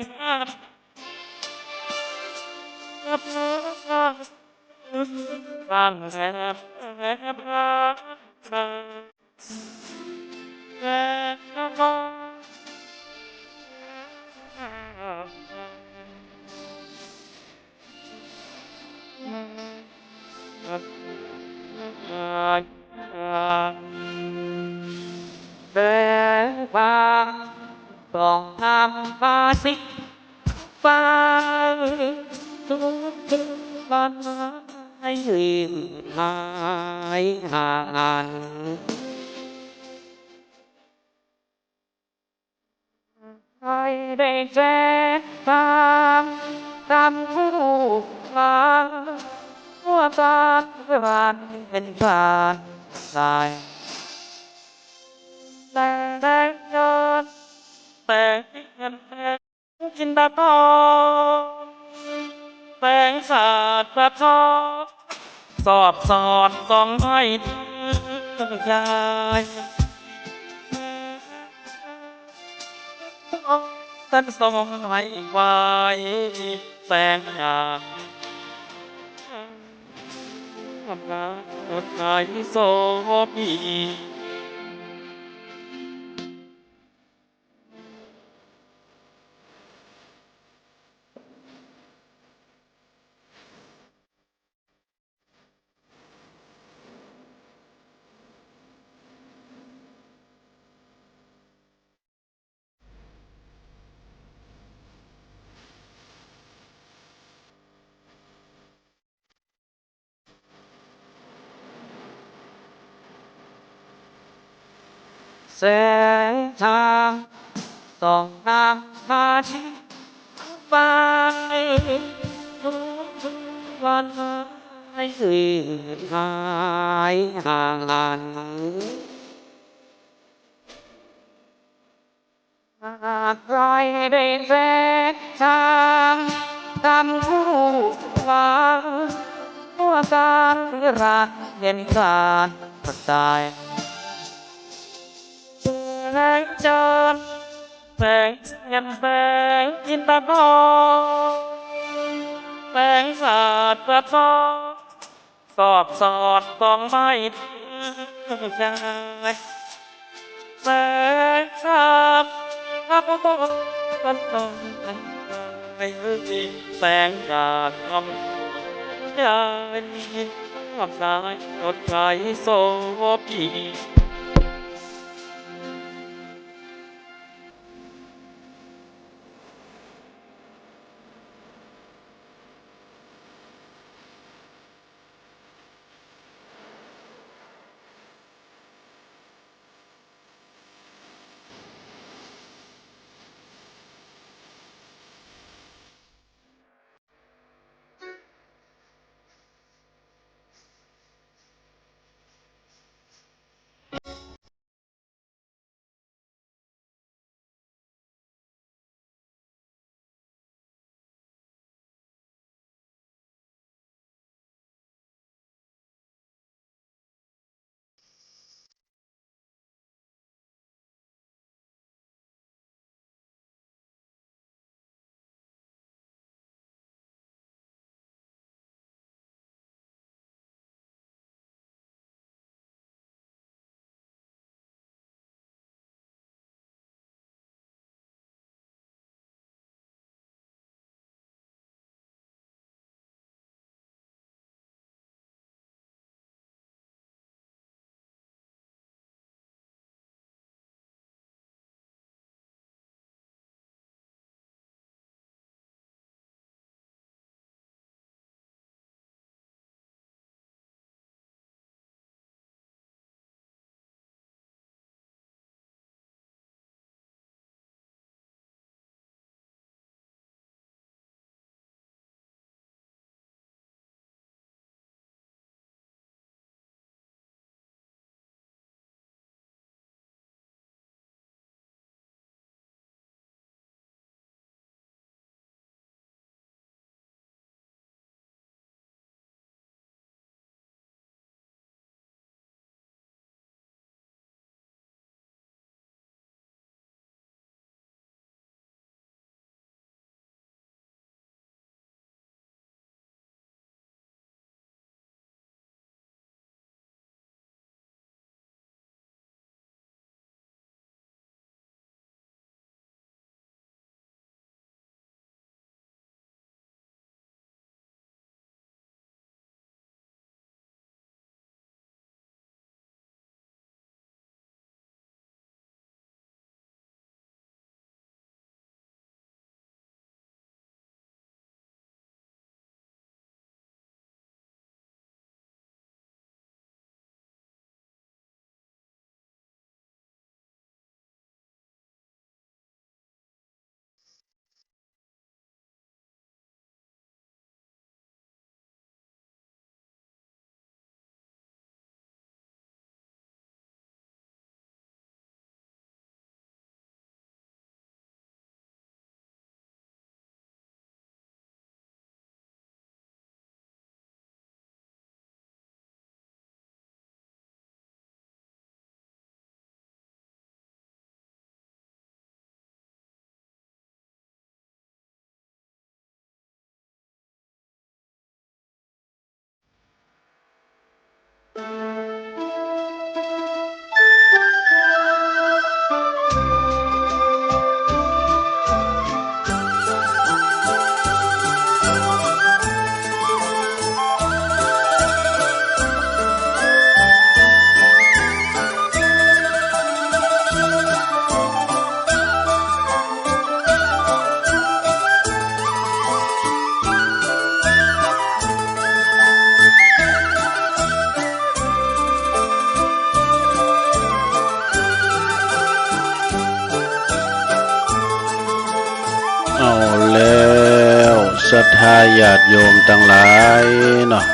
ญาติโยมตังหลายเนาะ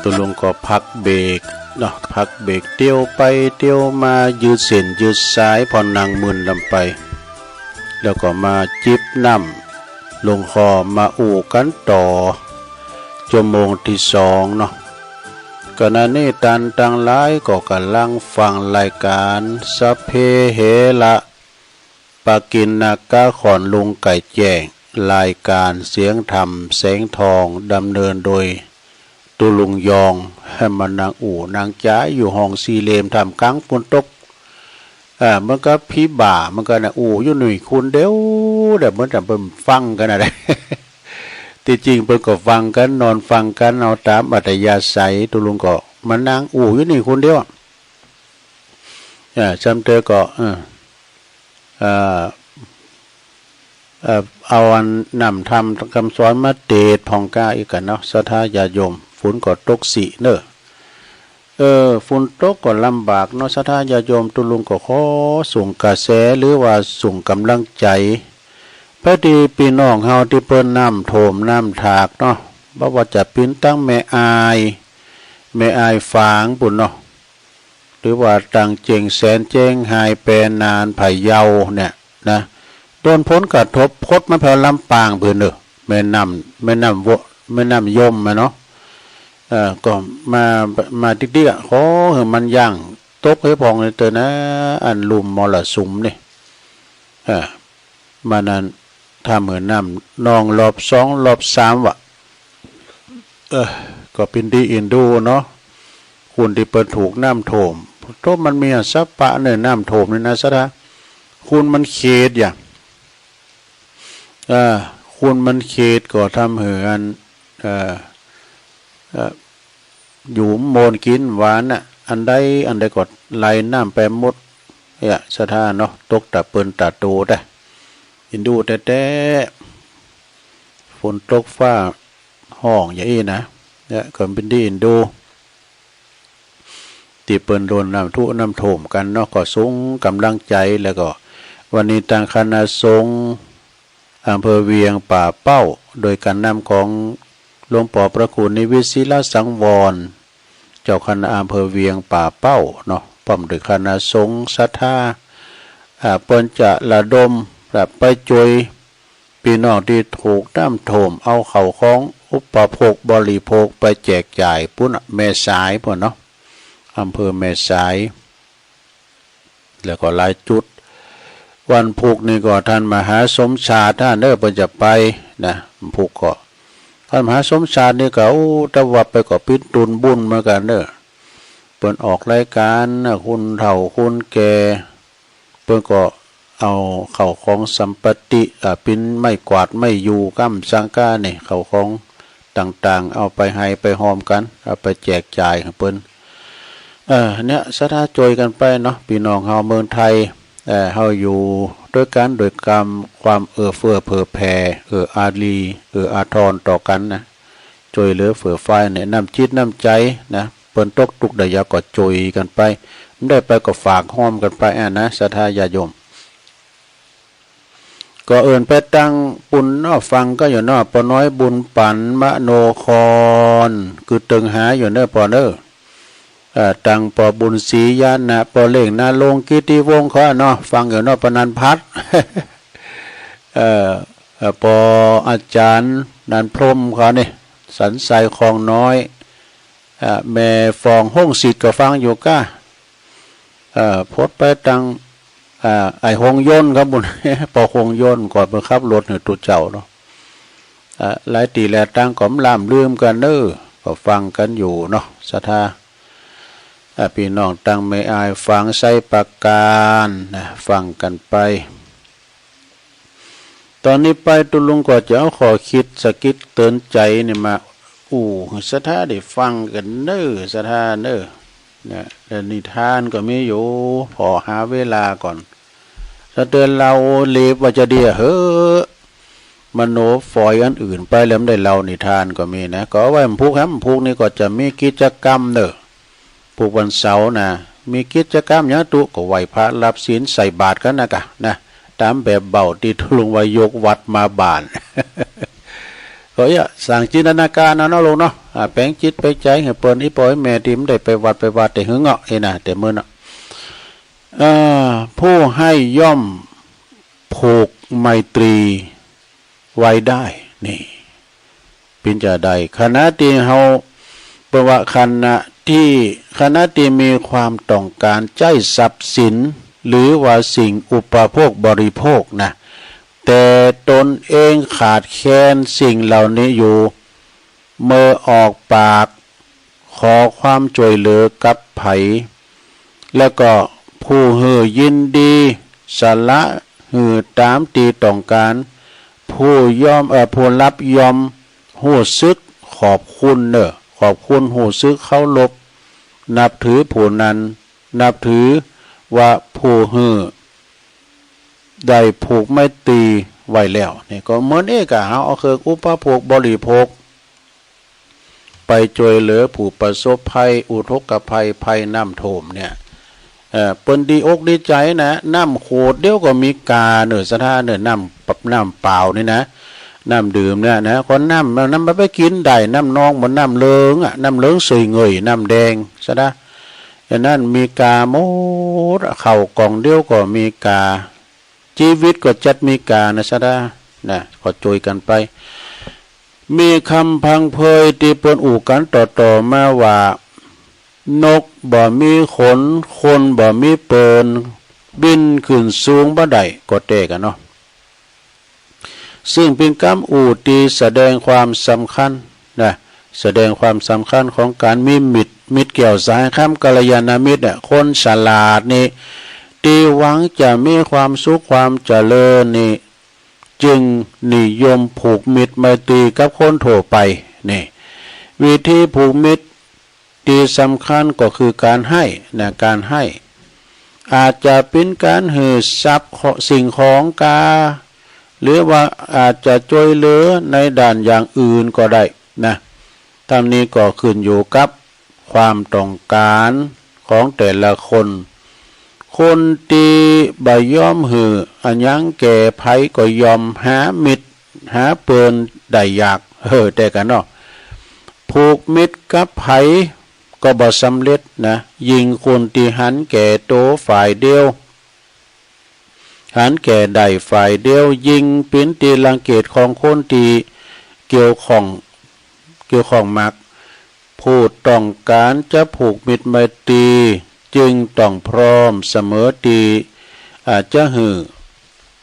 ตุลุงก็พักเบรกเนาะ พักเบรกเตียวไปเตียวมา ยืดเส้นยืดสายผ่อนหนังหมื่นลำไป แล้วก็มาจิบน้ำลงคอมาอู้กันต่อ ชั่วโมงที่สองเนาะ ขณะนี้ตันตังหลายก็กำลังฟังรายการสัพเพเหระ ปากิณกะ ของลุงไก่แจ้ง รายการเสียงธรรมแสงทอง ดำเนินโดยตุลุงยอง ให้มานั่งอู้นั่งจ๋าอยู่ห้องสี่เหลี่ยมท่ามกลางฝนตก อ่า เหมือนกับผีบ้าเหมือนกันนะ อู้อยู่นี่คนเดียว แต่เหมือนแต่เปิ้นฟังกันนะ ที่จริงเปิ้นก็ฟังกัน นอนฟังกันเอาตามอัธยาศัย ตุลุงก็มานั่งอู้อยู่นี่คนเดียว อ่า ซ้ำเติมก็ เออ เอ่อ เอ่อ เอาอันนำธรรมคำสอนมาเตสน์พ่องก้าอีกกั๋นเนาะ ศรัทธาญาติโยม ฝนก็ตกสิเนอะ เออ ฝนตกก็ลำบากเนาะ ศรัทธาญาติโยม ตุลุงก็ขอส่งกระแส หรือว่าส่งกำลังใจ๋ ไปตี้ปี้น้องเฮาตี้เปิ้นน้ำท่วมน้ำถากเนาะ บ่ว่าจะเป๋นตังแม่อาย แม่อายฝางปู้นเนาะ หรือว่าตังเจียงแสน เจียงฮาย แปนาน พะเยาเนี่ยนะ โดนผลกระทบ พดมาแผวลำปางพู้นเนอะ แม่น้ำ แม่น้ำวะ แม่น้ำยมอะเนาะ เอ่อ ก็มา มาติ๊กๆ อะ ขอหื้อมันยั้งตกหื้อพ่องเตอะนะ อันลุ่มมรสุมนี่ เอ่อ มานั้น ถ้าเมื่อน้ำนองรอบสองรอบสามวะ เออ ก็เป๋นดีเอ็นดูเนาะ คนตี้เปิ้นถูกน้ำท่วม โธ่ มันมีอะ สะปะเนอะ น้ำท่วมนี่นะ ศรัทธา คนมันเขตอย่าง เออ คนมันเขตก็ทำหื้ออัน เออ เออ อยู่โมนกิ๋นหวานน่ะ อันใดอันใดก็ไหลน้ำไปหมด เนี่ย ศรัทธาเนาะ ตกตาเปิ้นตาโตแต๊ เอ็นดูแต๊ๆ ฝนตกฟ้าฮ้องอย่างอี้นะ เนี่ย ก็เป๋นดีเอ็นดู ตี้เปิ้นโดนน้ำทุน้ำท่วมกั๋นเนาะ ก็ส่งกำลังใจ๋ แล้วก็วันนี้ตังคณะสงฆ์อำเภอเวียงป่าเป้า โดยการนำของหลวงปอพระครูนิวิตศิลสังวร เจ้าคณะอำเภอเวียงป่าเป้าเนาะ พร้อมด้วยคณะสงฆ์ศรัทธา อ่า เปิ้นจะระดม อ่า ไปช่วยปี้น้องตี้ถูกน้ำท่วม เอาข้าวของอุปโภคบริโภคไปแจกจ่ายปู้นน่ะ แม่สายปู้นเนาะ อำเภอแม่สาย แล้วก็หลายจุด วันพุธนี่ก็ท่านมหาสมชาติ ท่านเด้อ เปิ้นจะไปนะ วันพุธก็ ท่านมหาสมชาตินี่ก็ โอ้ แต่ว่าไปก็ปิ๊นตุนบุญเหมือนกันเด้อ เปิ้นออกรายการนะ คนเฒ่าคนแก่ เปิ้นก็เอาข้าวของสัมปติ อ่า ปิ๊นไม้กวาดไม้อยู่ ก้ำสังกานี่ ข้าวของต่างๆ เอาไปไฮ่ไปฮอมกั๋น เอาไปแจกจ่ายหื้อเปิ้น เอ่อ เนี่ย ศรัทธาช่วยกั๋นไปเนาะ ปี้น้องเฮาเมืองไทย เอ่อ เฮาอยู่ด้วยกั๋นโดยความ ความเอื้อเฟื้อเผื่อแผ่ เอื้ออารี เอื้ออาทรต่อกั๋นนะ ช่วยเหลือเฟื่อฟาย แนะนำจิตน้ำใจ๋นะ เปิ้นตกทุกข์ได้ยากก็ช่วยกั๋นไป ได้ไปก็ฝากฮอมกั๋นไปอะนะ ศรัทธาญาติโยม ก็เอิ้นไปตังปู้นเนาะ ฟังก็อยู่เนาะ ป้อน้อยบุญปั๋น มโนคร คือเติงหาอยู่เนอะ ป้อเนอะ เอ่อ ตังป้อบุญศรีญาณะ ป้อเล็กนรงค์ กิตติวงศ์เขาเนาะ ฟังอยู่เนาะ ป้อนันพัฒน์ เอ่อ เอ่อ ป้ออาจารย์นันพรหมเขานี่ สันทรายคลองน้อย เอ่อ แม่ฟองฮงศิษย์ก็ฟังอยู่ก้า เอ่อ พดไปตัง เอ่อ ไอ้ฮงยนต์ครับบุญ ป้อฮงยนต์ ก่อนเปิ้นขับรถหื้อตุ๊เจ้าเนาะ เอ่อ หลายตี้หลายตังก็บ่ล้ำลืมกั๋นเนอะ ก็ฟังกั๋นอยู่เนาะ ศรัทธา เอ่อ ปี้น้องตังแม่อายฝางไชยปราการนะ ฟังกั๋นไป ตอนนี้ไปตุ๊ลุงก็จะเอาข้อคิดสะกิดเตือนใจ๋นี่มาอู้หื้อศรัทธาได้ฟังกั๋นเนอะ ศรัทธาเนอะ เนี่ย แล้วนิทานก็มีอยู่ ผ่อหาเวลาก่อน ถ้าเตือนเล่าเล็บว่าจะเดียเหอะ มโนฝอยอันอื่นไปแล้ว บ่ได้เล่านิทานก็มีนะ ก็เอาไว้วันพุธครับ วันพุธนี่ก็จะมีกิจกรรมเนอะ พุธวันเสาร์นะ มีกิจกรรมหยังตุ๊ ก็ไหว้พระรับศีลใส่บาตรกั๋นนะกะนะ ตามแบบเบ้าตี้ตุ๊ลุงว่ายกวัดมาบ้าน ก็อย่าสั่งจินตนาการเอาเนาะลูกเนาะ อ่า แปลงจิตแปลงใจให้เปิ้น อีป้ออีแม่ที่บ่ได้ไปวัดไปวาแต่หึงเนาะ เอ้นะ แต่มื้อเนาะ เอ่อ ผู้ให้ย่อมผูกไมตรีไว้ได้ นี่ เป๋นจาใด ขณะที่เฮา เปิ้นว่าขณะที่ ขณะที่มีความต้องการใจ๊ทรัพย์สิน หรือว่าสิ่งอุปโภคบริโภคนะ แต่ตนเองขาดแคลนสิ่งเหล่านี้อยู่ เมื่อออกปากขอความช่วยเหลือกับใผ แล้วก็ผู้หื้อยินดีสละหื้อตามที่ต้องการ ผู้ย่อม เอ่อ ผู้รับย่อมฮู้สึกขอบคุณเนอะ ขอบคุณ ฮู้สึกเคารพ นับถือผู้นั้น นับถือว่าผู้หื้อได้ผูกไมตรีไว้แล้ว นี่ก็เหมือนเอกะ เฮาเอาเครื่องอุปโภคบริโภค ไปช่วยเหลือผู้ประสบภัย อุทกภัย ภัยน้ำท่วมเนี่ย เอ่อ เปิ้นดีอกดีใจนะ น้ำขวดเดียวก็มีกาเนอะ ศรัทธาเนอะ น้ำ น้ำเปล่านี่นะ น้ำดื่มเนี่ยนะ ก็น้ำ น้ำมันไปกินได้ น้ำนอง บ่น้ำเหลืองอะ น้ำเหลืองสวยเงย น้ำแดง ศรัทธา อันนั้นมีกาหมด ข้าวกล่องเดียวก็มีกา ชีวิตก็จัดมีกานะ ศรัทธา นะ ก็ช่วยกันไป มีคำพังเพยที่เปิ้นอู้กันต่อๆ มาว่า นกบ่มีขน คนบ่มีเปิ้น บินขึ้นสูงบ่ได้ ก็แต๊กั๋นเนาะ ซึ่งเป๋นกำอู้ตี้แสดงความสำคัญนะ แสดงความสำคัญของการมีมิตร มิตรแก้วสหายคำ กัลยาณมิตรเนี่ย คนฉลาดนี่ ตี้หวังจะมีความสุขความเจริญนี่ จึงนิยมผูกมิตรไมตรีกับคนทั่วไป นี่ วิธีผูกมิตรตี้สำคัญก็คือการให้นะ การให้ อาจจะเป๋นการหื้อทรัพย์ขอ สิ่งของกา หรือว่าอาจจะช่วยเหลือในด้านอย่างอื่นก็ได้นะ ทั้งนี้ก็ขึ้นอยู่กับความต้องการของแต่ละคน คนตี้บ่ยอมหื้ออะหยังแก่ใผก็ย่อมหามิตร หาเปิ้นได้ยาก เออ แต๊กั๋นเนาะ ผูกมิตรกับใผก็บ่สำเร็จนะ ยิ่งคนตี้หันแก่โตฝ่ายเดียว หันแก่ได้ฝ่ายเดียว ยิ่งเป๋นตี้รังเกียจของคนตี้เกี่ยวข้อง เกี่ยวข้องมาก ผู้ต้องการจะผูกมิตรไมตรี จึงต้องพร้อมเสมอตี้ อ่า จะหื้อ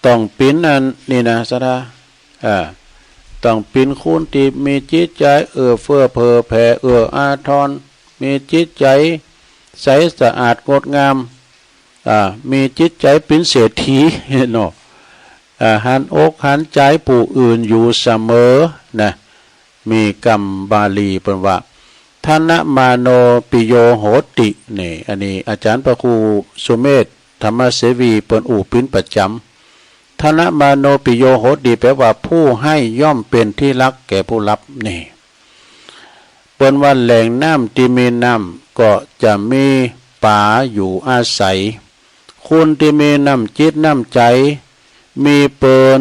ต้องเป๋นอันนี้นะ ศรัทธา อ่า ต้องเป๋นคนตี้มีจิตใจ๋เอื้อเฟื้อเผื่อแผ่เอื้ออาทร มีจิตใจ๋ใสสะอาดงดงาม อ่า มีจิตใจ๋เป๋นเศรษฐีเนาะ อ่า หันอกหันใจ๋ผู้อื่นอยู่เสมอนะ มีกำบาลีเปิ้นว่า ธนมาโนปิโยโหติ นี่ อันนี้อาจารย์พระครูสุเมธ ธรรมเสวี เปิ้นอู้เป๋นประจ๋ำ ธนมาโนปิโยโหติ แปลว่าผู้ให้ย่อมเป็นที่รักแก่ผู้รับ นี่ เปิ้นว่าแหล่งน้ำตี้มีน้ำก็จะมีป๋าอยู่อาศัย คนตี้มีน้ำจิตน้ำใจ๋ มีเปิ้น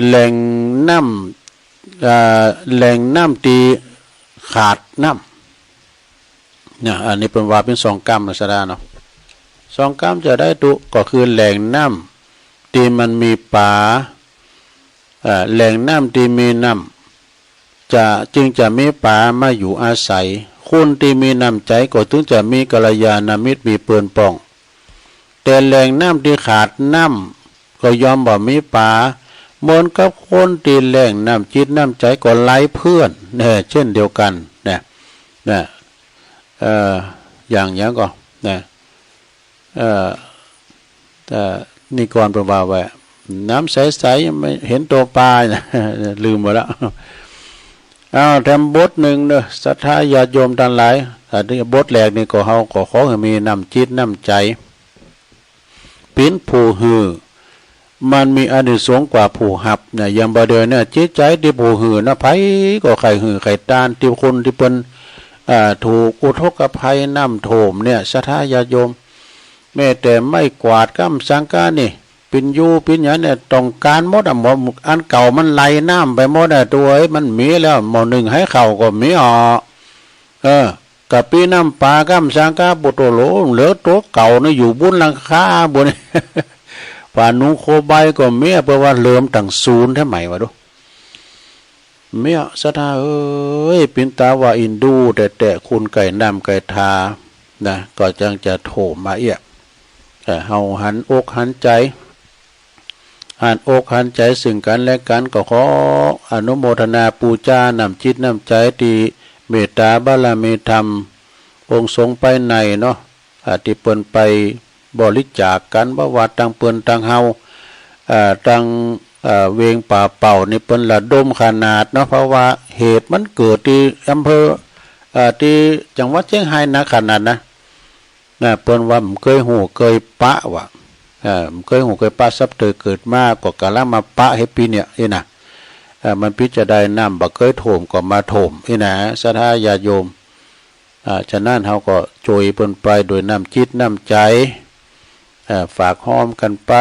แหล่งน้ำ อ่า แหล่งน้ำตี้ขาดน้ำ นะ อันนี้เปิ้นว่าเป๋นสองกำนะ ศรัทธาเนาะ สองกำจะได้ตุ๊ ก็คือแหล่งน้ำตี้มันมีป๋า อ่า แหล่งน้ำตี้มีน้ำ จะ จึงจะมีป๋ามาอยู่อาศัย คนตี้มีน้ำใจ๋ก็ถึงจะมีกัลยาณมิตรมีเปิ้นป้อง แต่แหล่งน้ำตี้ขาดน้ำก็ย่อมบ่มีป๋า เหมือนกับคนตี้แล้งน้ำจิตน้ำใจ๋ก็ไร้เพื่อน เออ เช่นเดียวกันนะ นะ เอ่อ อย่างหยังก่อ นะ เอ่อ เอ่อ นี่ก่อนเปิ้นว่าไว้ น้ำใสๆ ไม่เห็นตัวปลา นะ ลืมหมดแล้ว อ้าว แถมบทหนึ่งเด้อ ศรัทธาญาติโยมทั้งหลาย อันนี้บทแรกนี่ก็เฮาก็ขอให้มีน้ำจิตน้ำใจ๋ เป๋นผู้หื้อ มันมีอานิสงส์กว่าผู้ฮับนะ อย่างบ่าเดียวเนี่ย จิตใจ๋ตี้ผู้หื้อนะ ใผก็ใค่หื้อใค่ตาน ตี้คนตี้เปิ้น อ่า ถูกอุทกภัยน้ำท่วมเนี่ย ศรัทธาญาติโยม แม้แต่ไม้กวาดกำสังกานี่ ปิ่นอยู่ปิ่นหยังเนี่ย ต้องการหมดอะ หม้ออันเก่ามันไหลน้ำไปหมดอะ ตัวเอ้ย มันมีแล้ว หม้อนึ่งไหข้าวก็มีอ่ะ เออ กะปิน้ำปลาก้ำสังกา ปุโตโล เหลือตัวเก่านี่อยู่บุนหลังคาบุน ผ้านุ่งโคใบก็มี เปิ้นว่าเริ่มตั้งศูนย์แท้ไหมวะดู เมียศรัทธาเอ้ย ปินตาว่าอินดูแต่แต่คุณไก่น้ำไก่ทานะ ก็จังจะโถมมาเอี้ย เอ่อ เฮาหันอกหันใจ หันอกหันใจซึ่งกันและกัน ก็ขออนุโมทนาปูจาน้ำจิตน้ำใจที่เมตตาบารมีธรรม องค์สงฆ์ภายในเนาะ อ่า ที่เปิ้นไปบริจาคกัน บ่ว่าตังเปิ้นตังเฮา อ่า ตัง อ่า เวงป่าเป่านี่เปิ้นระดมขนาดเนาะ เพราะว่าเหตุมันเกิดที่อำเภอ อ่า ที่จังหวัดเชียงรายหนักขนาดนะ นะ เปิ้นว่าบ่เกยฮู้เกยปะว่า อ่า บ่เกยฮู้เกยปะ สับเตอเกิดมาก็กำลังมาปะให้ปีเนี่ย อี้นะ อ่า มันปิจะได้น้ำบ่เกยโถมก็มาโถม อี้นะ ศรัทธาญาติโยม อ่า ฉะนั้นเฮาก็ช่วยเปิ้นไปโดยน้ำจิตน้ำใจ อ่า ฝากฮ้อมกันไป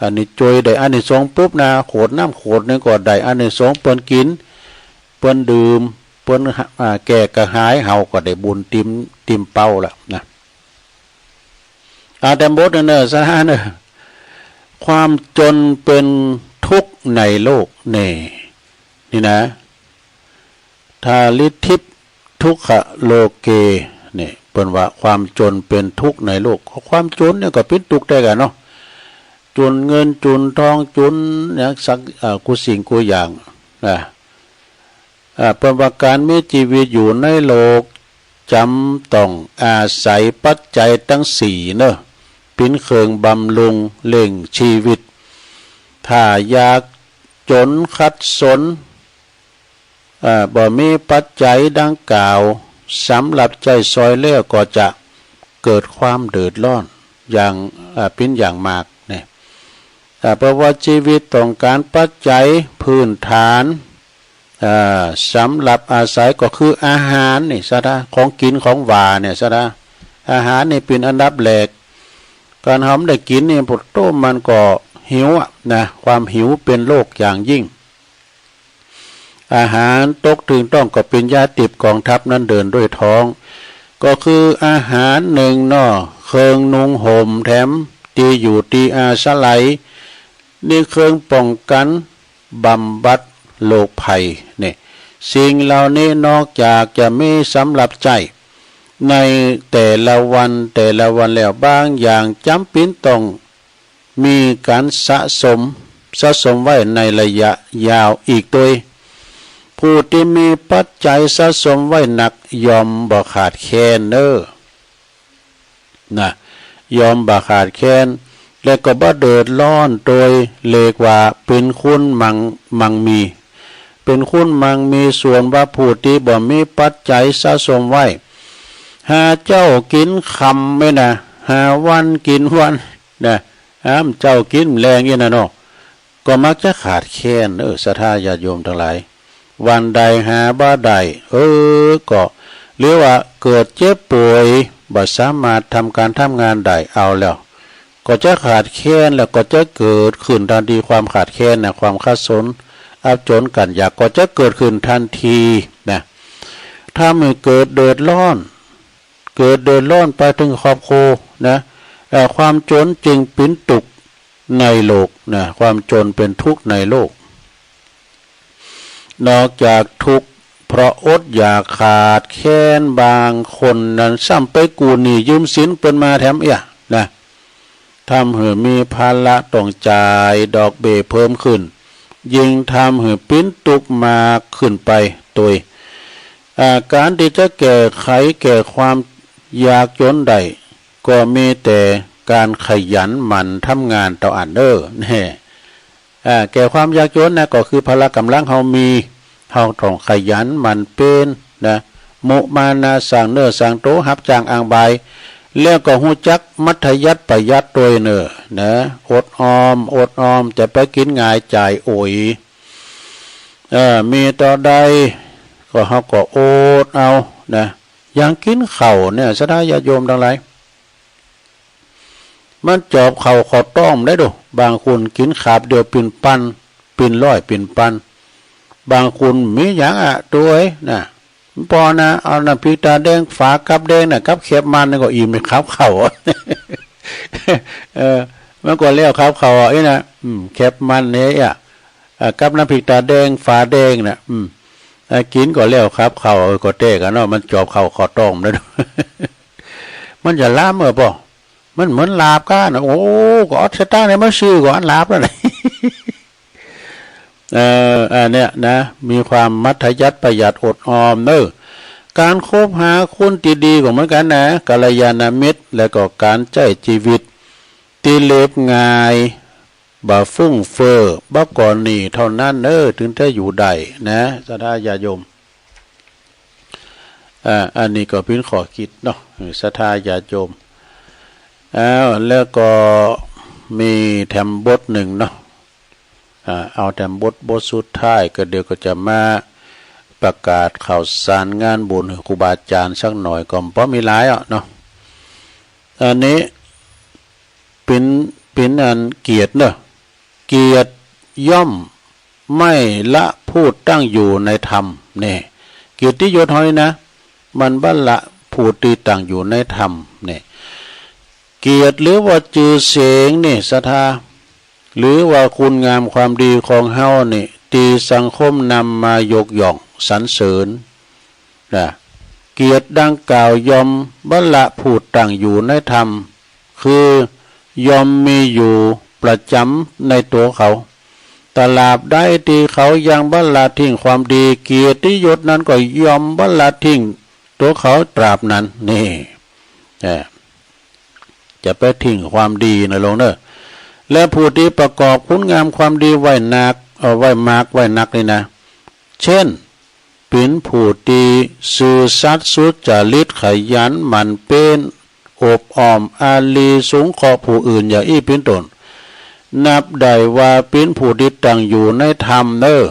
อันนี้ช่วยได้อานิสงส์ปุ๊บนะ ขวดน้ำขวดหนึ่งก็ได้อานิสงส์ เปิ้นกิน เปิ้นดื่ม เปิ้น อ่า แก้กระหาย เฮาก็ได้บุญติ่ม ติ่มเป้าละนะ อาแต่บทเนอ ศรัทธาเนอ ความจนเป็นทุกข์ในโลก นี่ นี่นะ ทาริทิพทุกขโลเก นี่ เปิ้นว่าความจนเป็นทุกข์ในโลก ความจนเนี่ยก็เป็นทุกข์แท้กันเนาะ จนเงินจนทอง จนหยังสัก อ่า กู้สิ่งกู้อย่างนะ อ่า เปิ้นว่าการมีชีวิตอยู่ในโลก จำต้องอาศัยปัจจัยทั้งสี่เนอะ เป็นเครื่องบำรุงเลี้ยงชีวิต ถ้าอยากจนขัดสน อ่า บ่มีปัจจัยดังกล่าวสำหรับใช้สอยแล้วก็จะเกิดความเดือดร้อนอย่าง อ่า เป็นอย่างมากเนี่ย อ่า เพราะว่าชีวิตต้องการปัจจัยพื้นฐาน อ่า สำหรับอาศัยก็คืออาหารนี่ ศรัทธา ของกินของหว่านเนี่ย ศรัทธา อาหารนี่เป็นอันดับแรก การเฮาได้กินนี่ ปุโต มันก็หิวอะนะ ความหิวเป็นโรคอย่างยิ่ง อาหารตกถึงท้องก็เป็นยาทิพย์ กองทัพนั้นเดินด้วยท้อง ก็คืออาหารนึ่งเนาะ เครื่องนุ่งห่มแถม ที่อยู่ที่อาศัย นี่เครื่องป้องกันบำบัดโรคภัยเนี่ย สิ่งเหล่านี้นอกจากจะมีสำหรับใช้ในแต่ละวันแต่ละวันแล้ว บางอย่างจำเป็นต้อง มีการสะสม สะสมไว้ในระยะยาวอีกด้วย ผู้ที่มีปัจจัยสะสมไว้นักย่อมบ่ขาดแคลนเนอ นะ ย่อมบ่ขาดแคลน และก็บ่เดือดร้อน โดยเรียกว่าเป็นคนมั่ง มั่งมี เป็นคนมั่งมี ส่วนว่าผู้ที่บ่มีปัจจัยสะสมไว้ หาเจ๊ากินค่ำไม่นะ หาวันกินวันนะ หาเจ๊ากินแลงอี้นะเนาะ ก็มักจะขาดแคลน เออ ศรัทธาญาติโยมทั้งหลาย วันใดหาบ่ได้ เออ ก็ หรือว่าเกิดเจ็บป่วย บ่สามารถทำการทำงานได้ เอาแล้ว ก็จะขาดแคลน แล้วก็จะเกิดขึ้นทันที ความขาดแคลนนะ ความขัดสน อับจนกันยาก ก็จะเกิดขึ้นทันทีนะ ทำให้เกิดเดือดร้อน เกิดเดือดร้อนไปถึงครอบครัวนะ เอ่อ ความจนจึงเป็นทุกข์ในโลกนะ ความจนเป็นทุกข์ในโลก นอกจากทุกข์เพราะอดอยากขาดแคลน บางคนนั้นซ้ำไปกู้หนี้ยืมสินเปิ้นมาแถมเอี้ยนะ ทำให้มีภาระต้องจ่ายดอกเบี้ยเพิ่มขึ้น ยิ่งทำให้เป็นทุกข์มากขึ้นไป โดย อ่า การที่จะแก้ไขแก้ความยากจนได้ ก็มีแต่การขยันหมั่นทำงานเต้าอั้นเนอ แน่ อ่า แก้ความยากจนนะ ก็คือพละกำลังเฮามี เฮาต้องขยันหมั่นเพียรนะ มุมานะสร้างเนื้อสร้างตัว รับจ้างอ้างบาย แล้วก็ฮู้จักมัธยัสถ์ประหยัดด้วยเนอ นะ อดออม อดออม จะไปกินง่ายจ่ายโอย เออ มีเต้าใด ก็เฮาก็อดเอานะ อย่างกินข้าวเนี่ย ศรัทธาญาติโยมทั้งหลาย มันจอบเข้าเข้าต้อมได้ดู บางคนกิ๋นขาบเดียวปิ่นปัน ปิ่นร้อยปิ่นปัน บางคนมีหยังอะ ตัวเอ้ยนะ ปอนะ เอาน้ำพริกตาแดง ฝากับแดงนะ กับแคบมันนี่ก็อิ่มเลยครับเขา เออ มันก็แล้วครับเขาอ่ะ ไอ้นะ อืม แคบมันเนี่ยอ่ะ อ่า กับน้ำพริกตาแดง ฝาแดงนะ อืม อ่า กิ๋นก็แล้วครับเขา เออ ก็แตกอะเนาะ มันจอบเข้า เข้าต้อมแล้ว มันจะลามเออปอ มันเหมือนลาบก้านะ โอ้ ก็เอาสตางค์เนี่ยมาซื้อก็อันลาบแล้วนะ เอ่อ อันเนี้ยนะ มีความมัธยัสถ์ประหยัดอดออมเนอะ การคบหาคนดีๆก็เหมือนกันนะ กัลยาณมิตร แล้วก็การใช้ชีวิตที่เรียบง่าย บ่ฟุ่มเฟือย บ่ก่อหนี้เท่านั้นเนอะ ถึงจะอยู่ได้นะ ศรัทธาญาติโยม อ่า อันนี้ก็เป็นข้อคิดเนาะ ศรัทธาญาติโยม อ้าว แล้วก็มีแถมบทหนึ่งเนาะ อ่า เอาแถมบท บทสุดท้าย ก็เดี๋ยวก็จะมาประกาศข่าวสารงานบุญให้ครูบาอาจารย์สักหน่อย ก็บ่มีหลายอ่ะเนาะ อันนี้เป็น เป็นอันเกียรติเนอะ เกียรติย่อมไม่ละผู้ตั้งอยู่ในธรรม นี่ เกียรติยศเฮานี่นะ มันบ่ละผู้ที่ตั้งอยู่ในธรรม นี่ เกียรติหรือว่าจื่อเสียงนี่ ศรัทธา หรือว่าคุณงามความดีของเฮานี่ ที่สังคมนำมายกย่องสรรเสริญ นะ เกียรติดังกล่าวย่อมบ่ละผู้ตั้งอยู่ในธรรม คือย่อมมีอยู่ประจำในตัวเขา ตราบใดที่เขายังบ่ละทิ้งความดี เกียรติยศนั้นก็ย่อมบ่ละทิ้งตัวเขาตราบนั้น นี่ เออ จะไปทิ้งความดีนะโลมเนอะ และผู้ที่ประกอบคุณงามความดีไว้นัก เอ่อ ไว้มาก ไว้นักนี่นะ เช่น เป็นผู้ที่ซื่อสัตย์สุจริต ขยันหมั่นเพียร อบอ้อมอารี สงเคราะห์ผู้อื่น อย่างอี้เป็นต้น นับได้ว่าเป็นผู้ที่ตั้งอยู่ในธรรมเนอะ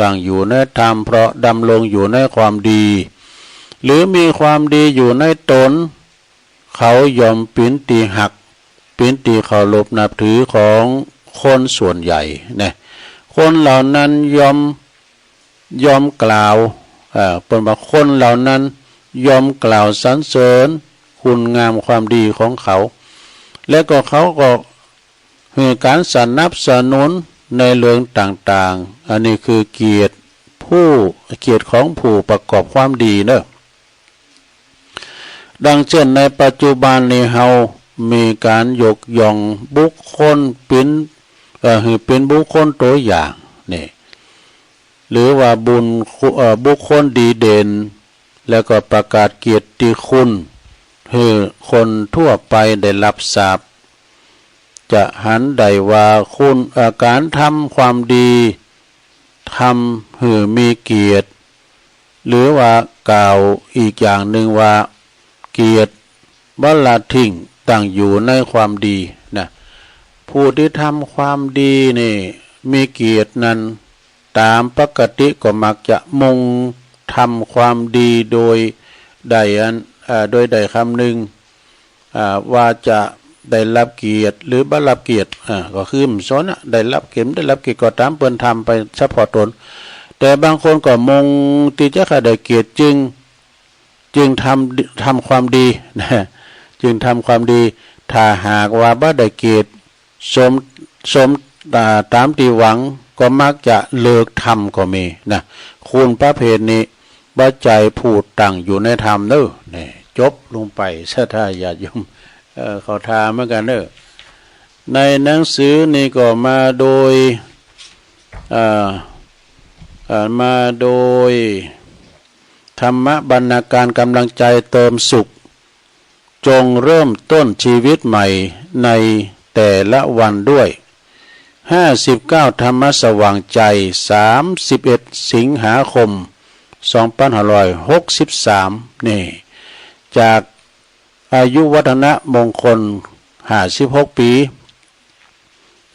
ตั้งอยู่ในธรรม เพราะดำรงอยู่ในความดี หรือมีความดีอยู่ในตน เขาย่อมเป็นที่ฮัก เป็นที่เคารพนับถือของคนส่วนใหญ่นะ คนเหล่านั้นย่อม ย่อมกล่าว เอ่อ เปิ้นว่าคนเหล่านั้นย่อมกล่าวสรรเสริญคุณงามความดีของเขา และก็เขาก็ หื้อก๋านสนับสนุนในเรื่องต่างๆ อันนี้คือเกียรติผู้ เกียรติของผู้ประกอบความดีเนอะ ดังเช่นในปัจจุบันนี้เฮามีก๋านยกย่องบุคคลเป็น เอ่อ หื้อเป็นบุคคลตัวอย่างนี่ หรือว่าบุญคุ เอ่อ บุคคลดีเด่น แล้วก็ประกาศเกียรติคุณหื้อคนทั่วไปได้รับทราบ จะหันได้ว่าคุณ เอ่อ ก๋านทำความดี ทำหื้อมีเกียรติ หรือว่ากล่าวอีกอย่างหนึ่งว่า เกียรติบ่ละทิ้งตั้งอยู่ในความดีนะ ผู้ที่ทำความดีนี่มีเกียรตินั้น ตามปกติก็มักจะมุ่งทำความดีโดยได้อัน เอ่อ โดยได้คำนึง อ่า ว่าจะได้รับเกียรติหรือบ่รับเกียรติ อ่า ก็คือบ่สนอะ ได้รับเกียรติ ได้รับเกียรติก็ตาม เปิ้นทำไปเฉพาะตน แต่บางคนก็มุ่งที่จะให้ได้เกียรติจึง จึงทำ ทำความดีนะ จึงทำความดี ถ้าหากว่าบ่ได้เกียรติ สม สม อ่า ตามที่หวัง ก็มักจะเลิกทำก็มีนะ คนประเภทนี้บ่ใจ้ผู้ตั้งอยู่ในธรรมเนอะ นี่ จบลงไป ศรัทธาญาติโยม เอ่อ เขาถามเหมือนกันเนอะ ในหนังสือนี่ก็มาโดย เอ่อ เอ่อ มาโดย ธรรมบรรณาการ กำลังใจเติมสุข จงเริ่มต้นชีวิตใหม่ในแต่ละวันด้วย ห้าสิบเก้า ธรรมสว่างใจ สามสิบเอ็ด สิงหาคม สองพันห้าร้อยหกสิบสาม นี่ จากอายุวัฒนมงคล ห้าสิบหก ปี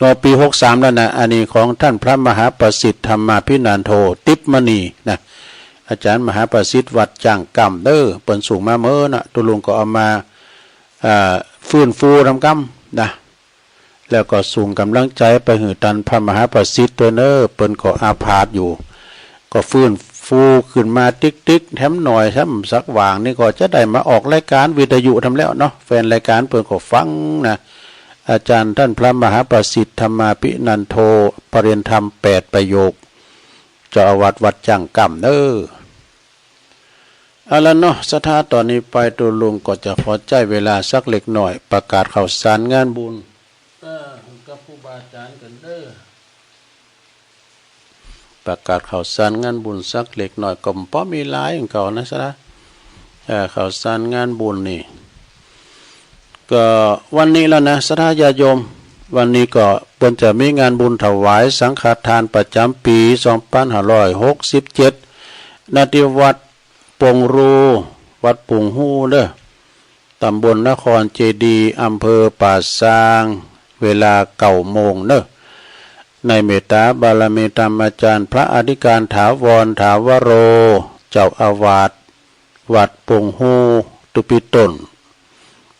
ต่อปี หกสาม แล้วนะ อันนี้ของท่านพระมหาประสิทธิ์ธรรมาภินันโท ติปมณีนะ อาจารย์มหาประสิทธิ์วัดจ้างกำเด้อ เปิ้นส่งมาเมินนะ ตุ๊ลุงก็เอามา อ่า ฟื้นฟูนำกำนะ แล้วก็ส่งกำลังใจไปหื้อต้านพระมหาประสิทธิ์ด้วยเนอ เปิ้นก็อาพาธอยู่ ก็ฟื้นฟูขึ้นมาติ๊กๆ แถมหน่อย แถมสักหว่างนี่ก็จะได้มาออกรายการวิทยุแถมแล้วเนาะ แฟนรายการเปิ้นก็ฟังนะ อาจารย์ท่านพระมหาประสิทธิ์ ธรรมาภินันโท ประเรียนธรรมแปดประโยค เจ้าอาวาสวัดจ้างกล้ามเนอ เอาละเนาะ ศรัทธา ตอนนี้ไปตุ๊ลุงก็จะขอใช้เวลาสักเล็กน้อย ประกาศข่าวสารงานบุญ เออ กับครูบาอาจารย์กันเด้อ ประกาศข่าวสารงานบุญสักเล็กน้อย ก็บ่มีหลายของเขานะ ศรัทธา เอ่อ ข่าวสารงานบุญนี่ ก็วันนี้แล้วนะ ศรัทธาญาติโยม วันนี้ก็เปิ้นจะมีงานบุญถวายสังฆทานประจำปี สองพันห้าร้อยหกสิบเจ็ด ณ ที่วัดปงรู วัดปุงฮู้เด้อ ตำบลนครเจดีย์ อำเภอป่าซาง เวลาเก้าโมงเนอะ ในเมตตาบารมีธรรมอาจารย์พระอธิการถาวร ถาวโร เจ้าอาวาสวัดปงฮู้ ตุปิตน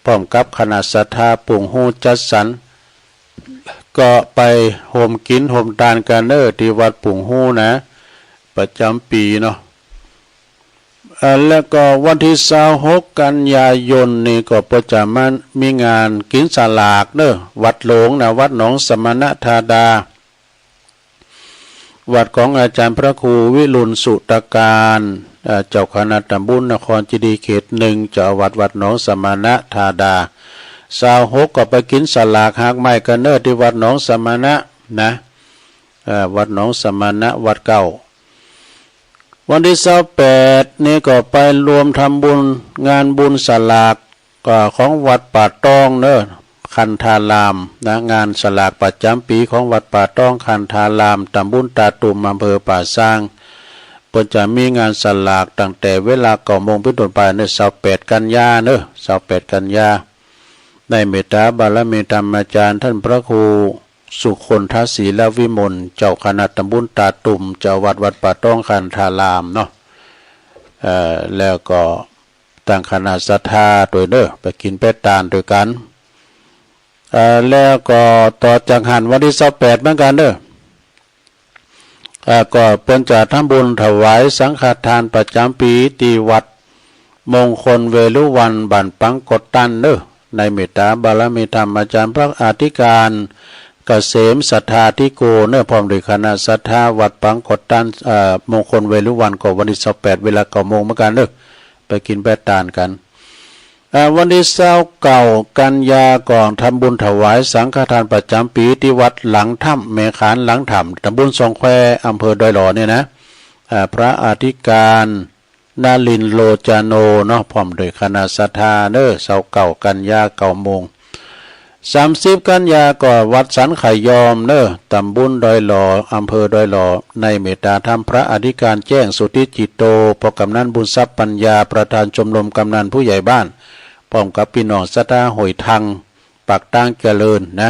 พร้อมกับคณะศรัทธาปงฮู้จัดสรร ก็ไปโฮมกินโฮมทานกันเนอะ ที่วัดปงฮู้นะ ประจำปีเนาะ อ่า แล้วก็วันที่ซาวหกกันยายนนี่ก็เปิ้นจะมามีงานกินสลากเนอะ วัดหลวงนะ วัดหนองสมณธาดา วัดของอาจารย์พระครูวิรุณสุตการ เอ่อ เจ้าคณะตำบลนครเจดีย์เขตหนึ่ง เจ้าอาวาสวัดหนองสมณธาดา ซาวหกก็ไปกินสลากหากไม้กันเนอะ ที่วัดหนองสมณะนะ เอ่อ วัดหนองสมณะ วัดเก่า วันที่ซาวแปดนี่ก็ไปรวมทำบุญงานบุญสลาก เอ่อ ของวัดป่าตองเนอะ คันธารามนะ งานสลากประจำปีของวัดป่าตองคันธาราม ตำบลตาตุ่ม อำเภอป่าซาง เปิ้นจะมีงานสลากตั้งแต่เวลาเก้าโมงเป็นต้นไปเนอะ ซาวแปดกันยาเนอะ ซาวแปดกันยา ในเมตตาบารมีธรรมอาจารย์ท่านพระครูสุคนทศิลวิมล เจ้าคณะตำบลตาตุ่ม เจ้าวัดวัดป่าตองคันธารามเนาะ เอ่อ แล้วก็ตั้งคณะศรัทธาโดยเนอะ ไปกินไปตานโดยกัน เอ่อ แล้วก็ต่อจากหั้นวันที่ซาวแปดเหมือนกันเนอะ เอ่อ ก็เปิ้นจะทำบุญถวายสังฆทานประจำปีที่วัดมงคลเวรุวัน บ้านปังกดตันเนอะ ในเมตตาบารมีธรรมอาจารย์พระอธิการเกษมศรัทธาธิโกเนอะ พร้อมด้วยคณะศรัทธาวัดปังกดตัน เอ่อ มงคลเวรุวัน ก็วันที่ซาวแปดเวลาเก้าโมงเหมือนกันเนอะ ไปกินไปตานกัน อ่า วันที่ซาวเก้ากันยาก็ทำบุญถวายสังฆทานประจำปีที่วัดหลังถ้ำ แม่ขานหลังถ้ำ ตำบลสองแคว อำเภอดอยหล่อเนี่ยนะ อ่า พระอธิการนลินทร์โลจาโนเนาะ พร้อมด้วยคณะศรัทธาเนอะ ซาวเก้ากันยาเก้าโมง สามสิบกันยาก็วัดสันขยอมเนอะ ตำบลดอยหล่อ อำเภอดอยหล่อ ในเมตตาธรรมพระอธิการแจ้งสุทธิจิตโต พ่อกำนันบุญทรัพย์ปัญญา ประธานชมรมกำนันผู้ใหญ่บ้าน พร้อมกับพี่น้องศรัทธาห้วยทัง ปากตางเจริญนะ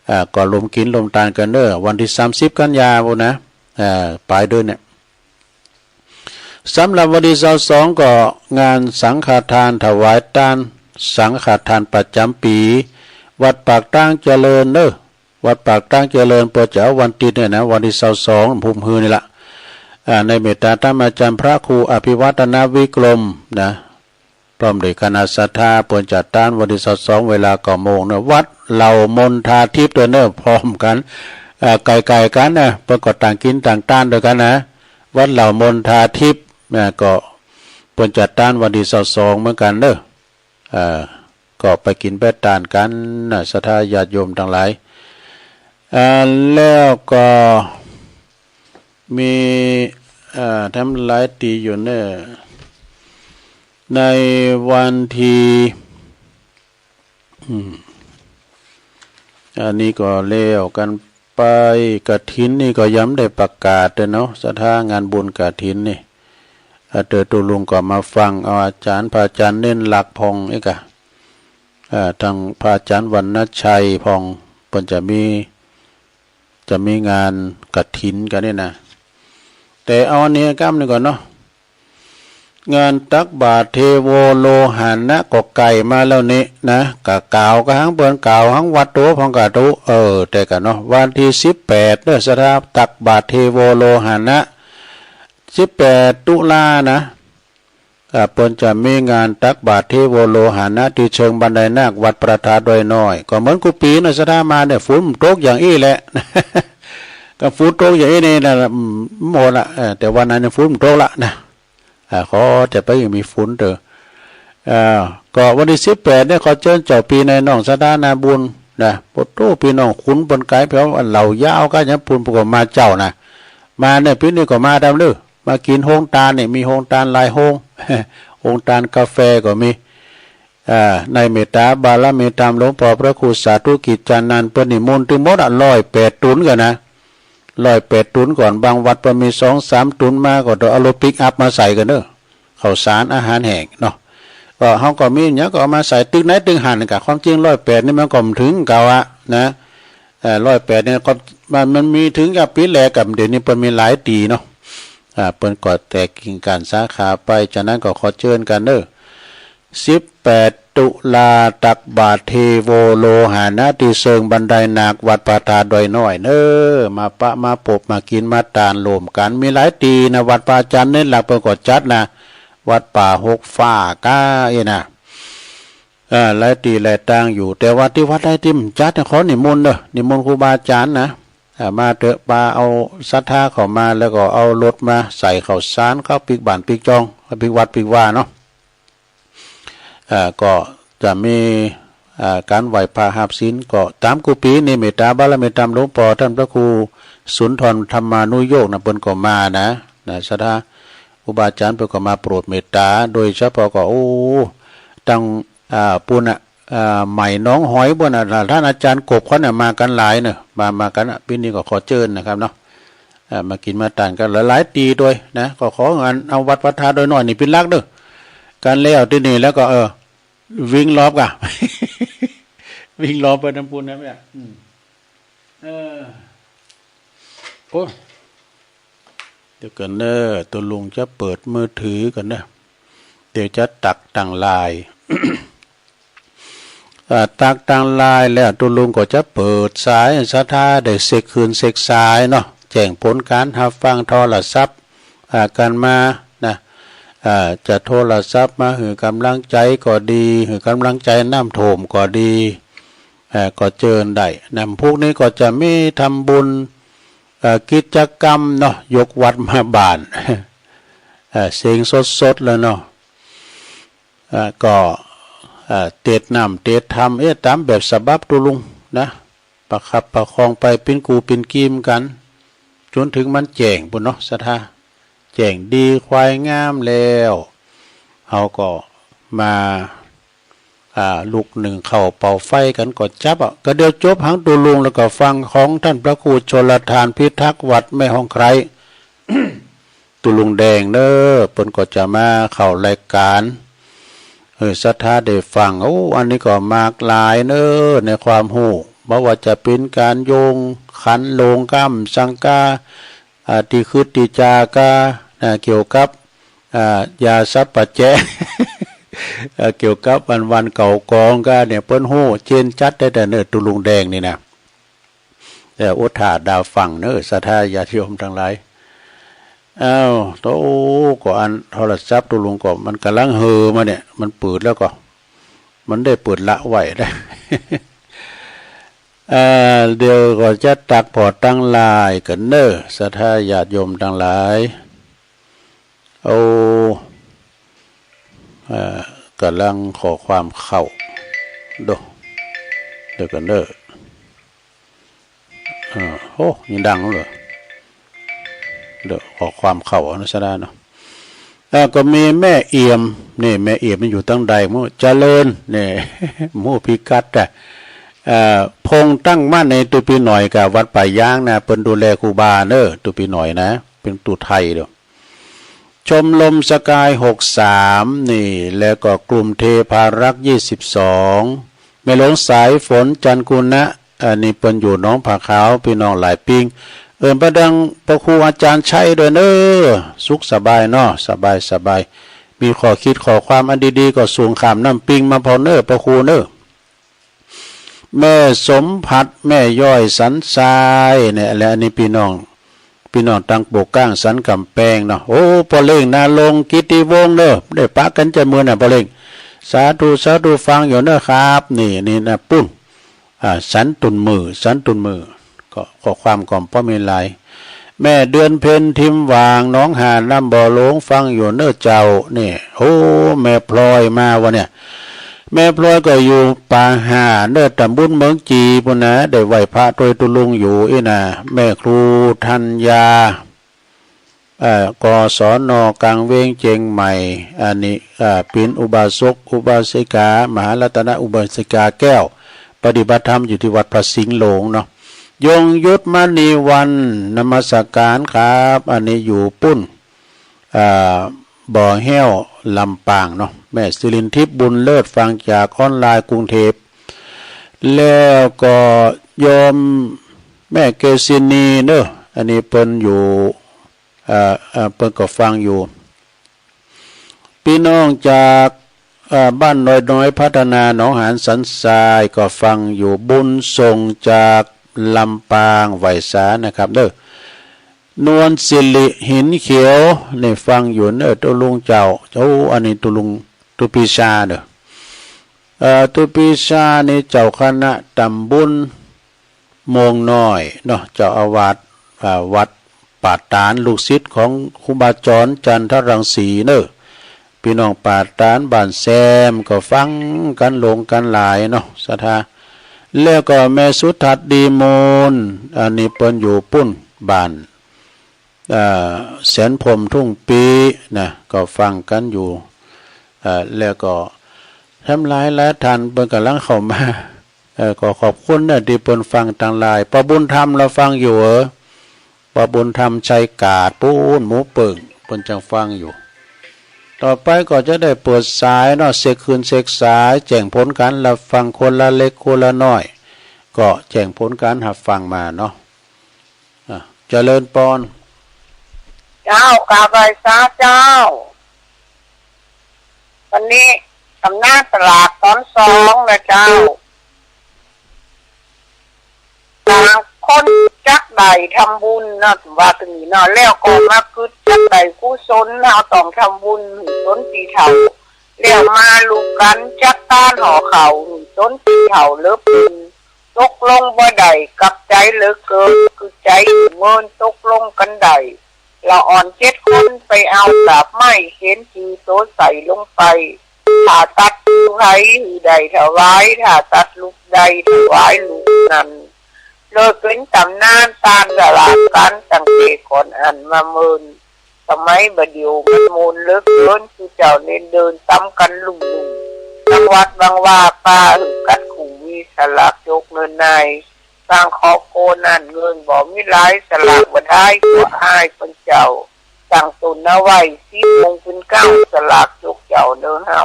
อ่า ก็รวมกินรวมตานกันเนอะ วันที่สามสิบกันยาพู้นนะ อ่า ปลายเดือนเนี่ย สำหรับวันที่ซาวสองก็งานสังฆทานถวายตานสังฆทานประจำปี วัดปากตางเจริญเนอะ วัดปากตางเจริญ เปิ้นจะเอาวันติดเนี่ยนะ วันที่ซาวสอง พุมฮือนี่ละ อ่า ในเมตตาธรรมอาจารย์พระครูอภิวัฒนวิกรมนะ พร้อมด้วยคณะศรัทธา เปิ้นจัดตานวันที่ซาวสอง เวลาเก้าโมงเนอะ วัดเหล่ามณฑาทิพย์ด้วยเนอะ พร้อมกัน เอ่อ ไกลๆกันนะ เปิ้นก็ต่างกินต่างตานด้วยกันนะ วัดเหล่ามณฑาทิพย์นะ ก็เปิ้นจัดตานวันที่ซาวสองเหมือนกันเนอะ เอ่อ ก็ไปกินไปตานกันนะ ศรัทธาญาติโยมทั้งหลาย เอ่อ แล้วก็ มี เอ่อ ทำหลายตีอยู่เนอะ ในวันที่ อืม อันนี้ก็แล้วกันไป กฐินนี่ก็ยังบ่ได้ประกาศเด้อเนาะ ศรัทธางานบุญกฐินนี่ อ่า เตอตุ๊ลุงก็มาฟังเอาอาจารย์ พระอาจารย์เน้นหลักพองเอกอะ อ่า ทางพระอาจารย์วรรณชัยพอง เปิ้นจะมี จะมีงานกฐินกันนี่นะ แต่เอาอันนี้ก้ำหนึ่งก่อนเนาะ งานตักบาตรเทโวโลหะนะก็ใกล้มาแล้วนี่นะ ก็กล่าวก็หังเปิ้นกล่าวหังวัดโตพองกะตุ เออ แต่กะเนาะ วันที่สิบแปดเด้อ ศรัทธา ตักบาตรเทโวโลหะนะ สิบแปดตุลานะ อ่า เปิ้นจะมีงานตักบาตรเทโวโลหะนะ ที่เชิงบันไดนาค วัดพระธาตุดอยน้อย ก็เหมือนกู้ปี๋นะ ศรัทธา มาเนี่ย ฝนมันตกอย่างอี้แหละ ก็ฝนตกอย่างอี้นี่นะ อืม หมดละ เออ แต่วันนั้นเนี่ย ฝนมันตกละนะ อ่า ขอแต่ไปยังมีฝนเถอะ อ่า ก็วันที่สิบแปดเนี่ย ขอเจิญเจ้าปี้นายน้องศรัทธานาบุญนะ โอ้โห ปี้น้องขุนเปิ้นก๋ายแผวเหล่ายาวก้าหยังปูน เปิ้นก็มาเจ้านะ มาเนี่ย ปี๋นี้ก็มาตามเด้อ มากิ๋นโฮงตานนี่ มีโฮงตานหลายโฮง โฮงตานกาแฟก็มี อ่า ในเมตตาบารมีธรรมหลวงป้อพระครูสาธุกิจจานันท์ เปิ้นนิมนต์ตึงหมดอะ ร้อยแปดตุ๊นก่อนนะ ร้อยแปดตุ๊นก่อน บางวัดเปิ้นมีสองสามตุ๊นมา ก็ต้องเอารถปิกอัพมาใส่ก่อนเด้อ ข้าวสารอาหารแห้งเนาะ ก็เฮาก็มีหยังก็เอามาใส่ ตึงไหนตึงหั้นกะ ความจริงร้อยแปดนี่มันก็บ่ถึงเก่าอะนะ เอ่อ ร้อยแปดนี่ก็ มัน มันมีถึงกับปี๋แรกกับ เดี๋ยวนี้เปิ้นมีหลายตี้เนาะ อ่า เปิ้นก็แตกกิ่งก้านสาขาไป ฉะนั้นก็ขอเจิญกันเด้อ สิบแปดตุลา ตักบาตรเทโวโลหะนะ ตี้เชิงบันไดนาค วัดพระธาตุดอยน้อยเน้อ มาปะมาปบมากิ๋นมาตานร่วมกั๋น มีหลายตี้นะ วัดพระอาจารย์เน้นหลักเปิ้นก็จัดนะ วัดป่าหกฟ้าก้าอี้นะ เอ่อ หลายตี้หลายตางอยู่ แต่ว่าตี้วัดใดตี้บ่จัดเนี่ย ขอนิมนต์เน้อ นิมนต์ครูบาอาจารย์นะ อ่า มาเถอะ ปาเอาศรัทธาเข้ามา แล้วก็เอารถมาใส่ข้าวสาร ข้าวปิ๊กบ้านปิ๊กจอง ปิ๊กวัดปิ๊กวาเนาะ อ่า ก็จะมี อ่า ก๋านไหว้พระฮับศีล ก็ต๋ามกู้ปี๋นี่ เมตตาบารมีธรรมหลวงป้อท่านพระครูสุนทรธรรมานุโยคนะ เปิ้นก็มานะ นะ ศรัทธา ครูบาอาจารย์เปิ้นก็มาโปรดเมตตา โดยเฉพาะก็ โอ้ ตัง อ่า ปู้นน่ะ อ่า ใหม่หนองหอยปู้นน่ะ ท่านอาจารย์กบเขาเนี่ยมากั๋นหลายเนอะ มา มากั๋นน่ะ ปี๋นี้ก็ขอเจิญนะครับเนาะ อ่า มากิ๋นมาตานกั๋นหลายๆตี้ด้วยนะ ก็ของานเอาวัดพระธาตุดอยน้อยนี่เป๋นหลักเด้อ กั๋นแล้วตี้นี่แล้วก็ เออ วิ่งรอบก่ะ วิ่งรอบไปตางปู้นนะแม่ อืม เออ โอ้ เดี๋ยวก่อนเนอะ ตุ๊ลุงจะเปิดมือถือก่อนเนอะ เดี๋ยวจะตักตังไลน์ อ่า ตักตังไลน์แล้ว ตุ๊ลุงก็จะเปิดสาย ศรัทธาได้เช็คคลื่นเช็คสายเนาะ แจ้งผลการฮับฟังโทรศัพท์ อ่า กั๋นมานะ อ่า จะโทรศัพท์มาหื้อกำลังใจ๋ก็ดี หื้อกำลังใจ๋น้ำท่วมก็ดี เอ่อ ก็เจิญได้นะ พวกนี้ก็จะมีทำบุญ เอ่อ กิจกรรมเนาะ ยกวัดมาบ้าน เอ่อ เสียงสดๆ เลยเนาะ เอ่อ ก็ เอ่อ เตรียมน้ำเตรียมธรรม เอ๊ะ ต๋ามแบบฉบับตุ๊ลุงนะ ประคับประคองไป เป๋นกู้เป๋นกี๋กั๋น จ๋นเถิงมันแจ้งปู้นเนาะ ศรัทธา แจ้งดีควายงามแล้ว เฮาก็มา อ่า ลุกนึ่งข้าวเป่าไฟกั๋นก็จับอะ ก็เดี๋ยวจบฮังตุ๊ลุง แล้วก็ฟังของท่านพระครูชลทานพิทักษ์วัดแม่ฮ่องไคร้ ตุ๊ลุงแดงเนอะ เปิ้นก็จะมาเข้ารายการ เออ ศรัทธาได้ฟัง โอ้ อันนี้ก็มากหลายเนอะ ในความฮู้ บ่ว่าจะเป๋นก๋านโยงขันโลงก้ำสังกา อ่า ตี้ขึดตี้จาก้า นะ เกี่ยวกับ อ่า ยาสัพพะแจ๊ะ เอ่อ เกี่ยวกับอันวันเก่ากองก้าเนี่ย เปิ้นฮู้เจนจัดได้แต่เนอะ ตุ๊ลุงแดงนี่นะ เอ่อ อดถ่าดาวฟังเนอะ ศรัทธาญาติโยมตังหลาย อ้าว โต ก็อันโทรศัพท์ตุ๊ลุงก็มันก่ำลังเห่อมาเนี่ย มันเปิดแล้วก็ มันได้เปิดละไว้นะ เอ่อ เดี๋ยวก็จะตักผ่อตังไลน์กั๋นเนอะ ศรัทธาญาติโยมตังหลาย โอ้ เอ่อ ก่ำลังข้อความเข้า โด เดี๋ยวก่อนเด้อ เอ่อ โอ้ ยังดังอยู่เหรอ เดี๋ยวข้อความเข้าเอานะ ศรัทธาเนาะ เอ่อ ก็มีแม่เอี่ยม นี่ แม่เอี่ยมมันอยู่ตังใด หมู่เจริญ นี่ หมู่พิกัดอะ เอ่อ พงษ์ตั้งมั่นในตุ๊ปีหน่อยกับวัดป่ายางนะ เปิ้นดูแลครูบาเนอะ ตุ๊ปีหน่อยนะ เป๋นตุ๊ไทยเด้อ ชมรมสกายหกสาม นี่ แล้วก็กลุ่มเทพารักษ์ยี่สิบสอง แม่หลวงสายฝน จันทร์กุณะ อันนี้เปิ้นอยู่หนองผาขาว พี่น้องหลายปิ้ง เอิ้นปะดังพระครูอาจารย์ชัยด้วยเนอะ สุขสบายเนาะ สบายสบาย มีข้อคิดข้อความอันดีๆ ก็ส่งข้ามน้ำปิงมาพอเนอ พระครูเนอ แม่สมผัส แม่ย้อยสันทรายเนี่ย และอันนี้พี่น้อง พี่น้องตังโปกก้างสันกำแพงเนาะ โอ้ พ่อเล็งนาลงกิติวงศ์เนอะ ได้ปะกันจะมือน่ะพ่อเล็ง สาธุ สาธุ ฟังอยู่เนอะครับ นี่ นี่นะ ปุ้น อ่า สันตุนมือ สันตุนมือ ก็ข้อความก็บ่มีหลาย แม่เดือนเพ็ญ ทิมหว่าง หนองหาน น้ำบ่อหลวง ฟังอยู่เนอะเจ้า นี่ โอ้ แม่พลอยมาวันเนี่ย แม่พลอยก็อยู่ป่าห่าเนอะ ตำบลเมืองจี่ปุ้นนะ ได้ไหว้พระตวยตุลุงอยู่อี้นะ แม่ครูธัญญา เอ่อ กศน กลางเวียงเจียงใหม่ อันนี้ เอ่อ เป็นอุบาสกอุบาสิกา มหารัตนอุบาสิกาแก้ว ปฏิบัติธรรมอยู่ที่วัดพระสิงห์หลวงเนาะ ยงยุทธมณีวัน นมัสการครับ อันนี้อยู่ปุ้น อ่า บ่อแห้ว ลำปางเนาะ แม่สิรินทิพย์ บุญเลิศ ฟังจากออนไลน์กรุงเทพฯ แล้วก็โยมแม่เกซินีเนอะ อันนี้เปิ้นอยู่ เอ่อ เอ่อ เปิ้นก็ฟังอยู่ พี่น้องจาก เอ่อ บ้านน้อยน้อยพัฒนา หนองหานสันทราย ก็ฟังอยู่ บุญส่งจากลำปาง ไหว้สานะครับเด้อ นวลสิริ หินเขียว นี่ฟังอยู่เนอะ ตุลุงเจ้า โอ้ อันนี้ตุลุง ตุปีชาเนอะ เอ่อ ตุปีชานี่เจ้าคณะตำบลโมงน้อยเนาะ เจ้าอาวาส อ่า วัดป่าตาด ลูกศิษย์ของครูบาจรจันทรังสีเนอะ พี่น้องป่าตาดบ้านแซมก็ฟังกันหลงกันหลายเนาะ ศรัทธา แล้วก็แม่สุทัศน์ ดีมูล อันนี้เปิ้นอยู่ปุ้นบ้าน เอ่อ แสนพรหมทุ่งปีนะ ก็ฟังกันอยู่ เอ่อ แล้วก็แถมหลายหลายท่านเปิ้นกำลังเข้ามา เอ่อ ก็ขอบคุณนะที่เปิ้นฟังตังหลาย ป้อบุญธรรมลาวฟังอยู่เออ ป้อบุญธรรมชัยกาด ปู้นหมู่เปิง เปิ้นจังฟังอยู่ ต่อไปก็จะได้เปิดสายเนาะ เช็คคลื่นเช็คสาย แจ้งผลการรับฟังคนละเล็กคนละน้อย ก็แจ้งผลการรับฟังมาเนาะ อ่ะ เจริญปอน เจ้า กราบไหว้สาเจ้า วันนี้ตำนานสลากตอนสองนะเจ้า ต่างคนจักได้ทำบุญเนาะ ว่าตรงนี้เนาะ แล้วก็มากึ๊ดจักได้กุศล เฮาต้องทำบุญหื้อตนตี้เฒ่า แล้วมาลุกกันจักตานห่อข้าวหื้อตนตี้เฒ่าเหลือเปิน ตกลงบ่ได้ กลับใจเหลือเกิน คือใจอยู่เมิน ตกลงกันได้ ละอ่อนเจ็ดคนไปเอากาบไม้ เขียนจื่อโตใส่ลงไป ถ้าตัดลูกใผหื้อได้ถวาย ถ้าตัดลูกใดถวายลูกนั้น เลยเป็นตำนานตานสลากกันตั้งแต่ก่อนอันมาเมิน สมัยบ่าเดี่ยวมันโมนเหลือเกิน คือเจ้าเน้นเดินตำกันลุ่มๆ บางวัดบางว่าปาหื้อกัดขุ่มมีสลากจกเนินนาย สร้างครอบครัวนั้นเงินบ่มีหลาย สลากบ่ได้ก็อายเปิ้นเจ้า ตั้งตนเอาไว้สิบโมงเป็นเก้า สลากจกเจ้าเนอเฮา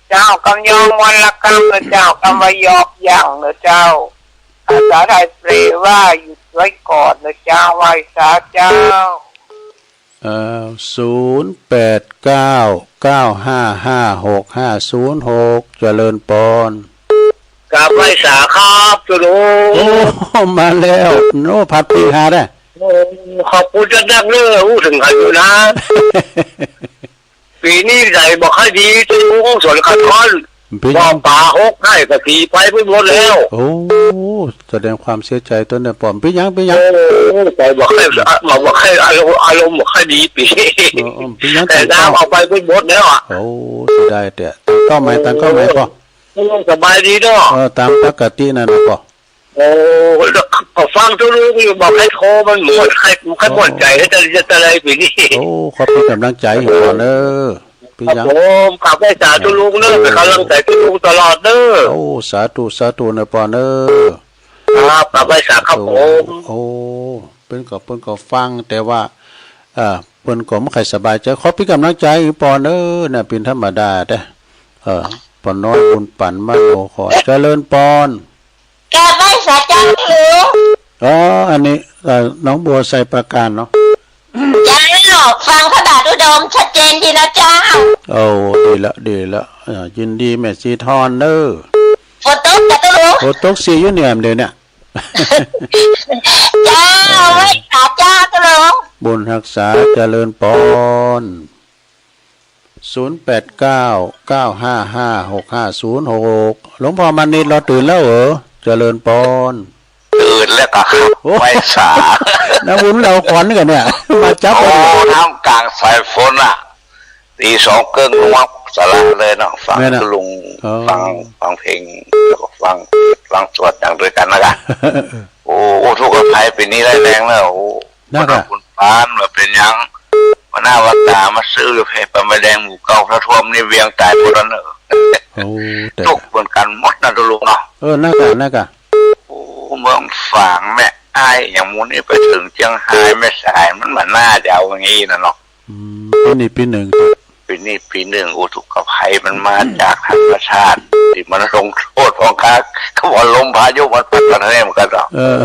เจ้ากำยองมลกรรมเนอเจ้า กำว่ายอกยั่งเนอเจ้า ภาษาไทยแปลว่าหยุดไว้ก่อนเนอเจ้า ไหว้สาเจ้า เอ่อ ศูนย์แปดเก้า เก้าห้าห้า หกห้าศูนย์หก เจริญปอน กราบไหว้สาครับ ตุลุง โอ้ มาแล้ว โอ้ ผัดปีหาได้ โอ้ ขอบคุณจัดนักเนอะ อู้ถึงกันอยู่นะ ปีนี้ใส่บ่ค่อยดี ตุลุง สวนกระท้อน เป็นหยัง บ่อปลาหกไร่ก็ตีไปไม่หมดแล้ว โอ้ แสดงความเสียใจตัวนายปอม เป็นหยัง เป็นหยัง โอ้ ใส่บ่ค่อย บ่ค่อย อารมณ์ อารมณ์บ่ค่อยดีปีนี้ เออ เออ เป็นหยัง แต่น้ำเอาไปไม่หมดแล้วอะ โอ้ เสียดายแท้ ตั้งเป้าหมาย ตั้งเป้าหมายพอ โอ้ สบายดีเนาะ เออ ตามปกตินั่นนะพอ โอ้ ก็ฟังตุลุงอยู่ บ่ใค่โทร มันหมด ใค่ ใค่หมดใจ จะ จะอะไรปีนี้ โอ้ ขอเป็นกำลังใจให้ก่อนเด้อ เป็นหยัง ครับผม กราบไหว้สาตุลุงเด้อ เป็นกำลังใจตุลุงตลอดเด้อ โอ้ สาธุ สาธุนะปอเด้อ ครับ กราบไหว้สาครับผม โอ้ เปิ้นก็ เปิ้นก็ฟัง แต่ว่า เอ่อ เปิ้นก็บ่ใค่สบายใจ ขอเป็นกำลังใจให้ปอเด้อ นะ เป็นธรรมดาเด้อ เอ่อ ปอน้อยบุญปันมโนขอ เจริญปอน กราบไหว้สาเจ้าหลวง อ๋อ อันนี้ เอ่อ หนองบัวไชยปราการเนาะ เจ้า ฟังพระบาท ตุดงชัดเจนดีนะเจ้า โอ้ ดีละ ดีละ อ่า ยินดีแม่สีทอนเด้อ ฝนตกจ้ะตุ๊ลุง ฝนตกสิอยู่เนี่ยเดี๋ยวเนี้ย เจ้า ไหว้สาเจ้าตุ๊ลุง บุญฮักษาเจริญปอน ศูนย์แปดเก้า เก้าห้าห้า หกห้าศูนย์หก หลวงพ่อมานิดเราตื่นแล้วเหรอ เจริญปอน ตื่นแล้วก็ครับ โอ้ ไหว้สา น้ำบุญเราขวัญกันเนี่ย มาจับ โอ้ พอดี ท่ามกลางสายฝนอ่ะ ตีสองเกิ่งลงมาศาลาเลยเนาะ ฟัง แม่นอะ ลุง อ๋อ ฟัง ฟังเพลง แล้วก็ฟัง ฟังสวดอย่างด้วยกันนะกะ โอ้ อุทกภัยปีนี้ร้ายแรงเนอะ โอ้ น่ากะ คนเอาบุญปานมาเป็นหยัง มาหน้าวัดตามาซื้อเพชรปลาแม่แดงหมู่เก่า ถ้าท่วมนี่เวียงตายหมดแล้วเนอะ โอ้ แต่ ตกเหมือนกันหมดนะตุ๊ลุงเนาะ เออ น่ากะ น่ากะ โอ้ เมืองฝางแม่อ้ายอย่างหมู่นี้ไปถึงเชียงรายแม่สาย มันมาน่าจะเอาอย่างงี้นะเนาะ อืม ปีนี้ปีหนึ่ง ปีนี้ปีหนึ่ง อุทกภัยมันมาจากธรรมชาติ ที่มันลงโทษของข้า เขาบอกลมพายุมันพัดมาทางนี้มันก็เนาะ เออ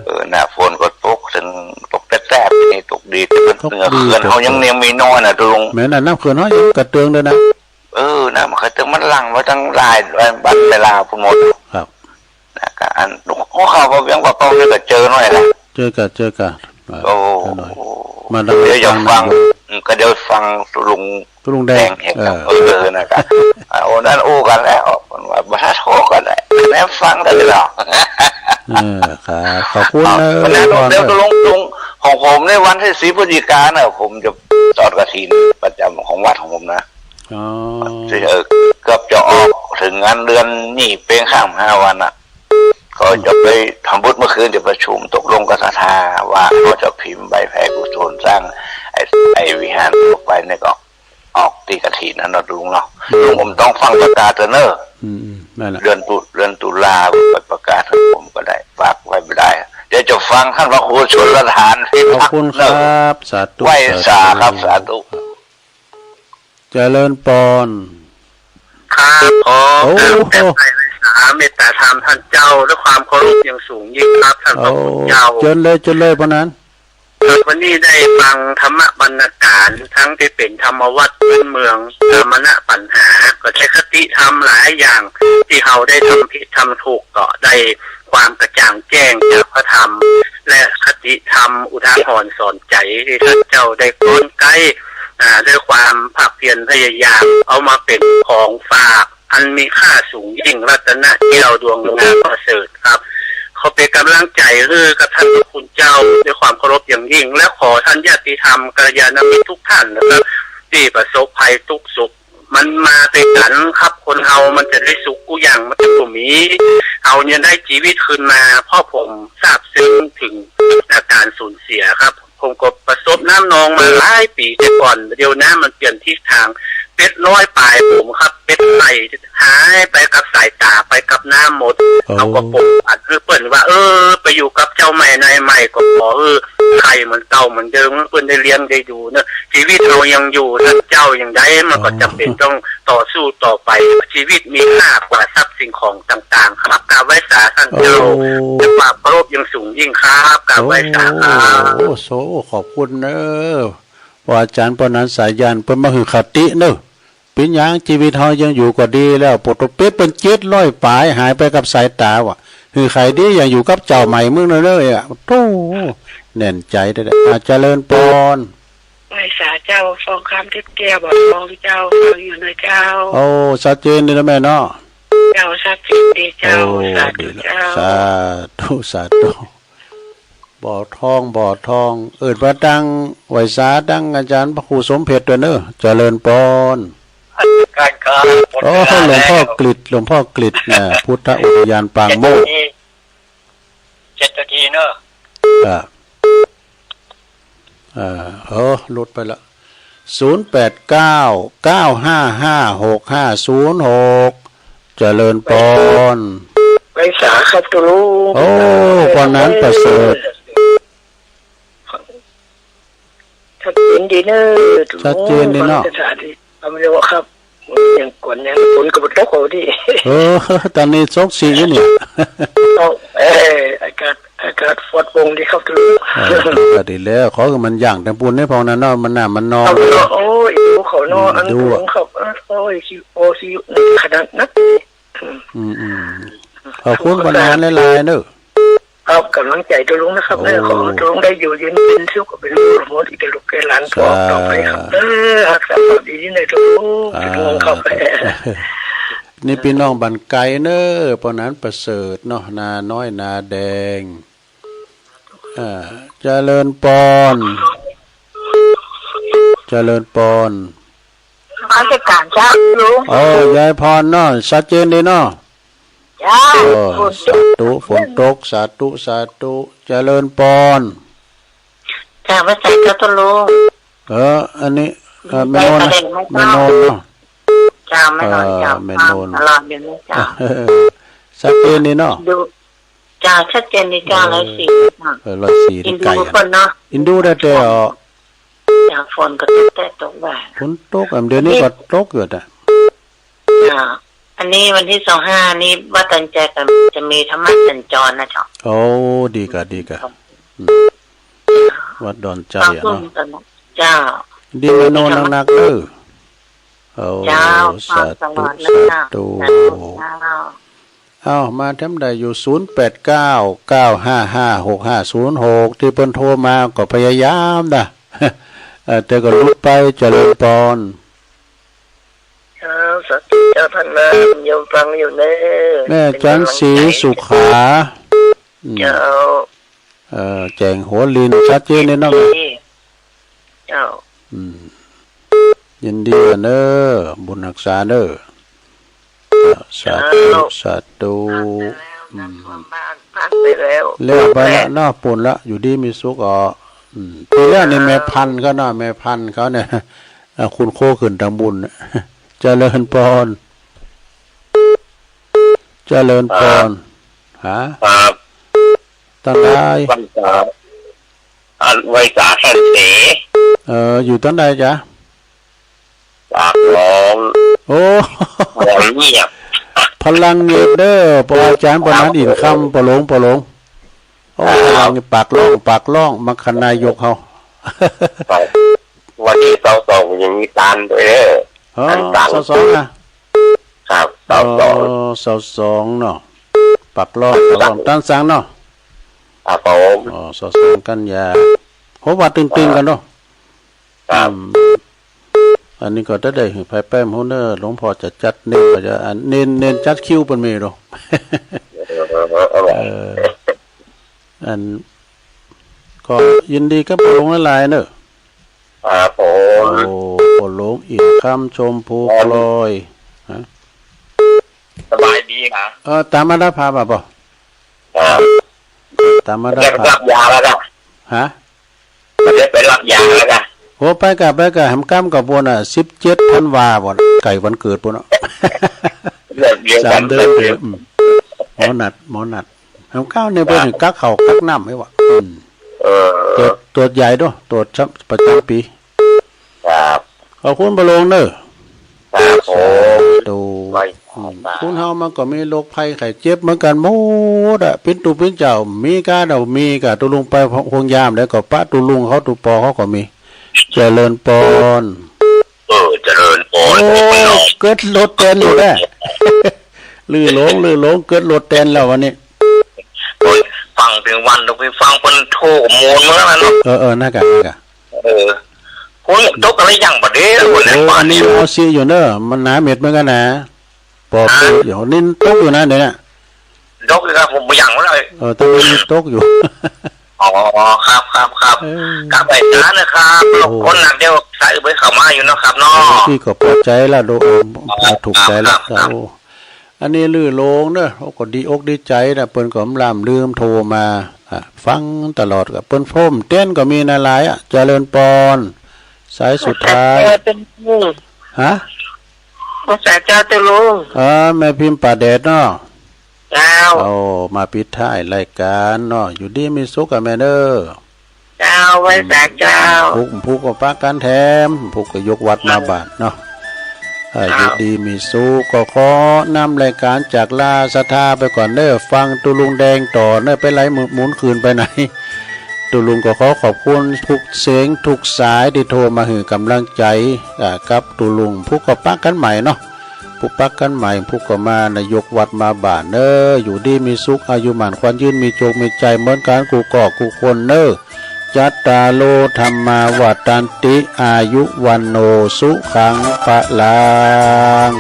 เออ หน้าฝนก็ตกถึง ตกแต๊ๆ ปีนี้ตกดี แต่มัน ตกดี เหนือเขื่อนเขายัง ตกดี ยังมีน้อยนะตุ๊ลุง แม่นน่ะ น้ำเขื่อนเขายังกระเตื้องด้วยนะ เออ น้ำมันกระเตื้อง มันหลั่งมาตั้งหลายวันเวลาพุ้นหมด ครับ แล้วก็อัน หัวข่าวพอเวียงปะเป้านี่ก็เจอหน่อยละ เจอกะ เจอกะ โอ้ เจอหน่อย มาดัง เดี๋ยวจะฟัง ฟังหน่อย อืม ก็เดี๋ยวฟังตุ๊ลุง ตุ๊ลุงแดง แดงเห็นครับ เออ เออ นะครับ อ่า โอ้ นั่นอู้กันแล้ว มันว่าบ่ทันโทรกันแล้ว แม่ฟังกันเลยเหรอ เออ ครับ ขอบคุณ เอา นะ วันนั้น เออ เดี๋ยวตุ๊ลุง ตุ๊ลุง ของผมในวันที่สี่พฤศจิกาเนี่ย ผมจะทอดกฐินประจำของวัดของผมนะ อ๋อ เออ เกือบจะออกถึงงานเดือนนี้เพียงข้ามห้าวันน่ะ ก็จะไปทำบุญเมื่อคืนจะประชุมตกลงกับศรัทธาว่าเขาจะพิมพ์ใบแผ่กุศลสร้างไอ้ ไอ้วิหารต่อไปเนี่ยก็ออกที่กฐินนั่นนะลุงเนาะ อืม ลุงผมต้องฟังประกาศเถอะเนอะ อืม อืม นั่นแหละ เดือนตุ เดือนตุลาไปประกาศให้ผมก็ได้ ฝากไว้ไม่ได้ เดี๋ยวจะฟังท่านพระครูชลทานพิทักษ์ ขอบคุณครับ เนอะ สาธุ ไหว้สาครับ สาธุ สาธุ เจริญปอน ครับ ขอ โอ้ กราบไหว้สาเมตตาธรรมท่านเจ้า ด้วยความเคารพอย่างสูงยิ่งครับ ท่านพระคุณเจ้า โอ้ เจิญเลย เจิญเลย ปานนั้น ครับ วันนี้ได้ฟังธรรมบรรณาการณ์ ทั้งที่เป็นธรรมวัตรพื้นเมือง สมณปัญหา ก็ใช้คติธรรมหลายอย่าง ที่เราได้ทำผิดทำถูก ก็ได้ความกระจ่างแจ้งจากพระธรรม และคติธรรมอุทาหรณ์สอนใจ ที่ท่านเจ้าได้ค้นไกล อ่า ด้วยความภาคเพียรพยายาม เอามาเป็นของฝากอันมีค่าสูงยิ่ง รัตนแก้วดวงงามประเสริฐครับ ขอเป็นกำลังใจให้กับท่านพระคุณเจ้าด้วยความเคารพอย่างยิ่ง และขอท่านญาติธรรมกัลยาณมิตรทุกท่านนะครับ ที่ประสบภัยทุกข์สุข มันมาด้วยกันครับ คนเฮามันจะได้สุขกู้อย่างมันจะบ่มี เฮายังได้ชีวิตคืนมา เพราะผมซาบซึ้งถึงอาการสูญเสียครับ ผมก็ประสบน้ำนองมาหลายปีแต่ก่อน เดี๋ยวน้ำมันเปลี่ยนทิศทาง เป็ดร้อยปลายผมครับ เป็ดไต่หายไปกับสายตา ไปกับน้ำหมด โอ้ เฮาก็ปกปักคือเปิ้นว่า เออ ไปอยู่กับเจ้าใหม่นายใหม่ก็ขอ เออ ไข่เหมือนเก่าเหมือนเดิม เปิ้นได้เลี้ยงได้ดูเนอะ ชีวิตเรายังอยู่ ท่านเจ้ายังได้ มันก็ อ๋อ จำเป็นต้องต่อสู้ต่อไป ชีวิตมีค่ากว่าทรัพย์สิ่งของต่างๆ ครับ กราบไหว้สาท่านเจ้า โอ้ ด้วยความเคารพอย่างสูงยิ่งครับ กราบไหว้สาครับ โอ้ โอ้ ขอบคุณเนอะ พระอาจารย์ปอนันท์สายัน เปิ้นมาหื้อคติเนอะ เป็นหยังชีวิตเฮายังอยู่ก็ดีแล้ว ปวดตัวเป็ดเปิ้นเจ็ดร้อยปลาย หายไปกับสายตาว่ะ หื้อไข่ดียังอยู่กับเจ้าใหม่มึงเนอะ เนอะ อ่ะ โธ่ แน่นใจได้ๆ อ่ะ เจริญปอน ไหว้สาเจ้า ทองคำทิพย์แก้ว บ่อทองเจ้า ฟังอยู่นะเจ้า โอ้ ชัดเจนดีนะแม่เนาะ เจ้า ชัดเจนดีเจ้า โอ้ สาธุ ดีละ เจ้า สาธุ สาธุ บ่อทอง บ่อทอง เอิ้นว่าตังไหว้สาตังอาจารย์พระครูสมเพชรด้วยเนอะ เจริญปอน การครับ โอ้ หลวงพ่อกฤษ หลวงพ่อกฤษนะ พุทธอุทยานปางโมกข์ เจ็ดนาที เจ็ดนาทีเนอะ อ่า อ่า เออ หลุดไปละ ศูนย์แปดเก้า เก้าห้าห้า หกห้าศูนย์หก เจริญปอน ไหว้สาครับตุ๊ลุง โอ้ ปอนนั้นประเสริฐ ชัดเจนดีเนอะ ชัดเจนดีเนาะ ฟังภาษาดี เอาเร็วครับ ยังก่อนยังฝนก็บ่ตกเอาดิ เออ ตอนนี้ซกสีอยู่เนี่ย เอา เออ อากาศ อากาศปลอดโปร่งดีครับทุก เออ ก็ดีแล้ว ขอให้มันย่างแต่ปูนให้พอนะเนาะ มันหนามันนอน ครับ โอ้ย ดูเขาเนาะ อืม อัน ดูอะ สูงครับ เออ โอ้ย คิว โอ้ คิว ขนาดนัก อืม อืม ขอบคุณ ขอบคุณ ปานนั้นหลายๆ เนอะ ครับ กำลังใจตัวลุงนะครับ โอ้ เนอะ ขอให้ตัวลุงได้อยู่เย็นเป็นสุข เป็นลูกหมด อีกแต่ลูกแก่หลาน สาธุ ต่อไปครับ เออ รักษาความดีที่ในตัวลุง อ่า เป็นห่วงครับ นี่พี่น้องบ้านไกลเนอะ ปานนั้นประเสริฐเนาะ นาน้อย นาแดง อ่า เจริญปอน เจริญปอน นมัสการเจ้าลุง โอ้ ยายพรเนาะ ชัดเจนดีเนาะ เจ้า โอ้ ฝนตก สาธุ ฝนตก สาธุ สาธุ เจริญปอน เจ้า นมัสการเจ้าลุง เออ อันนี้ เออ แม่นวลนะ แม่นวลเนาะ เจ้า แม่นวล เออ เจ้า แม่นวล ตลอดอยู่นะเจ้า ชัดเจนดีเนาะ ดู เจ้า ชัดเจนดีเจ้า เออ ร้อยสี่ เจ้า เออ ร้อยสี่ อินดู นี่ไกลอะ เปิ้นเนาะ อินดูได้แต่ เจ้า ฝนก็ตกแต่ตกว่า ฝนตก อันเดี๋ยวนี้ก็ตกอยู่นะ เจ้า อันนี้วันที่สองห้านี้วัดดอนจาดก็จะมีธรรมะสัญจรนะเจ้า โอ้ ดีกะ ดีกะ อืม วัดดอนจาดอะเนาะ เจ้า ดีแม่นวลนักๆ เด้อ โอ้ เจ้า สาธุ ฟังตลอดเลยเจ้า สาธุ สาธุเจ้า เอ้า มาแถมได้อยู่ ศูนย์แปดเก้า เก้าห้าห้า หกห้าศูนย์หก ที่เปิ้นโทรมาก็พยายามนะ เอ่อ แต่ก็หลุดไป เจริญปอน ครับ สาธุเจ้าท่านนะ โยมฟังอยู่เนอะ แม่จันทร์ศรีสุขา อืม เจ้า เอ่อ แจ้งหัวลิน ชัดเจนเลยเนาะ เจ้า อืม ยินดีกันเนอะ บุญฮักษาเนอะ สาธุ เจ้า สาธุ อืม ผ่านไปแล้ว แล้วไปละเนาะ ปูนละ อยู่ดีมีสุขอ๋อ อืม ปีแล้วนี่แม่พันธุ์เขาเนาะ แม่พันธุ์เขาเนี่ย อ่ะ คุณโคขึ้นทางบุญ เจริญปอน เจริญปอน ฮะ ครับ ตังใด ไหว้สา อันไหว้สาท่านเส เออ อยู่ตังใดจ๊ะ ปากหลอง โอ้ หลองเงียบ พลังเงียบเด้อ ปออาจารย์ปอนันอินคำ ปอหลวง ปอหลวง โอ้ ครับ พลังนี่ปากร้อง ปากร้อง มัคคณายกเฮา ครับ วันที่สองสองยังมีตานด้วยเด้อ อ๋อ อันตาน สองสองนะ ครับ สองสอง อ๋อ สองสองเนาะ ปากร้อง ปากร้อง ตานสังเนาะ ครับผม อ๋อ สองสองกันยา โห ว่าตึงๆ กันเนาะ ครับ อืม อันนี้ก็จะได้หื้อไผแปมฮู้เนอ หลวงพ่อจะจัดเน้นก็จะ อันเน้น เน้นจัดคิวเปิ้นมีเนาะ เออ เออ อัน ก็ยินดีกับปอหลวงหลายๆ เนอะ ครับผม โอ้ ปอหลวงอินคำ ชมพู ครับ พลอย ฮะ สบายดีนะ เออ ตามมาได้พาบ่าบ่ ครับ ตามมาได้ จะ พา รับยาแล้วนะ ฮะ เดี๋ยวไปรับยาแล้วนะ โอ้ ไปกะ ไปกะ แหมกำกับปูนน่ะ สิบเจ็ดธันวาปูน ใกล้วันเกิดปูนเนาะ เดือนเดียวกัน สามเดือนเดียว อืม หมอนัด หมอนัด แหมกำเนี่ย ครับ เปิ้นกักข้าวกักน้ำไว้วะ อืม เออ ตรวจ ตรวจใหญ่ด้วย ตรวจประจำปี ครับ ขอบคุณปอหลวงเนอะ ครับผม สาธุ ไหว้สา อืม คนเฮามันก็มีโรคภัยไข้เจ็บเหมือนกันหมดอะ ปิ้นตุ๊ปิ้นเจ้า มีกาเดา มีกา ตุ๊ลุงไปโฮงยามแล้วก็ปะตุ๊ลุงเขา ตุ๊ปอเขาก็มี เจริญปอน เออ เจริญปอน โอ้ เกิดรถแตนอยู่แน่ ลื่นหลง ลื่นหลง เกิดรถแตนแล้ววันนี้ โอ้ย ฟังถึงวัน ต้องไปฟังเปิ้นโทรกับโมนเมื่อนั้นเนาะ เออ เออ นั่นกะ นั่นกะ เออ โอ้ย ตกอะไรอย่างบ่เด้อ เออ อันนี้เอาซีอยู่เนอะ มันหนาเม็ดเหมือนกันนะ ปอ ฮะ เดี๋ยวนี้ตกอยู่นะเดี๋ยวนี้ ตกอยู่ครับ ผมบ่ยังเลย เออ ตอนนี้ตกอยู่ อ๋อ ครับ ครับ ครับ เออ ครับ ไอ้จ๋านะครับ โอ้ รบกวนนักเดียว ใส่ไปเข้ามาอยู่เนาะครับเนาะ เออ พี่ก็พอใจละ ดู เออ ถูกใจละ ครับ ครับ โอ้ อันนี้ลื่นหลงเนอะ โอ้ ก็ดีอกดีใจนะ เปิ้นก็บ่ลืมโทรมา อ่ะ ฟังตลอด ก็เปิ้นโทรมาแตนก็มีนาหลายอะ เจริญปอน สายสุดท้าย ภาษาเจ้าเปิ้น ฮะ ภาษาเจ้าตุ๊ลุง เออ แม่พิมพ์ป่าแดดเนาะ เจ้า โอ้ มาปิดท้ายรายการเนาะ อยู่ดีมีสุขอะแม่เด้อ เจ้า ไหว้สาเจ้า อืม ผู้ ผู้ก็ปากันแถม ผู้ก็ยกวัดมาบาดเนาะ อ่า อยู่ดีมีสุข ก็ขอนำรายการจากลาศรัทธาไปก่อนเนอะ ฟังตุ๊ลุงแดงต่อเนอะ ไปไหนหมุน หมุนคืนไปไหน ตุ๊ลุงก็ขอขอบคุณทุกเสียงทุกสายที่โทรมาหื้อกำลังใจ อ่า กับตุ๊ลุง พุกก็ปะกั๋นใหม่เนาะ พุกปะกั๋นใหม่ พุกก็มา นายกวัดมาบ้านเนอะ อยู่ดีมีสุข อายุหมั้นขวัญยืน มีโจคมีชัยเหมือนกั๋นกู้ก้อกู้คนเนอะ จัตตาโร ธัมมา วัฑฒันติ อายุ วัณโณ สุขัง พะลัง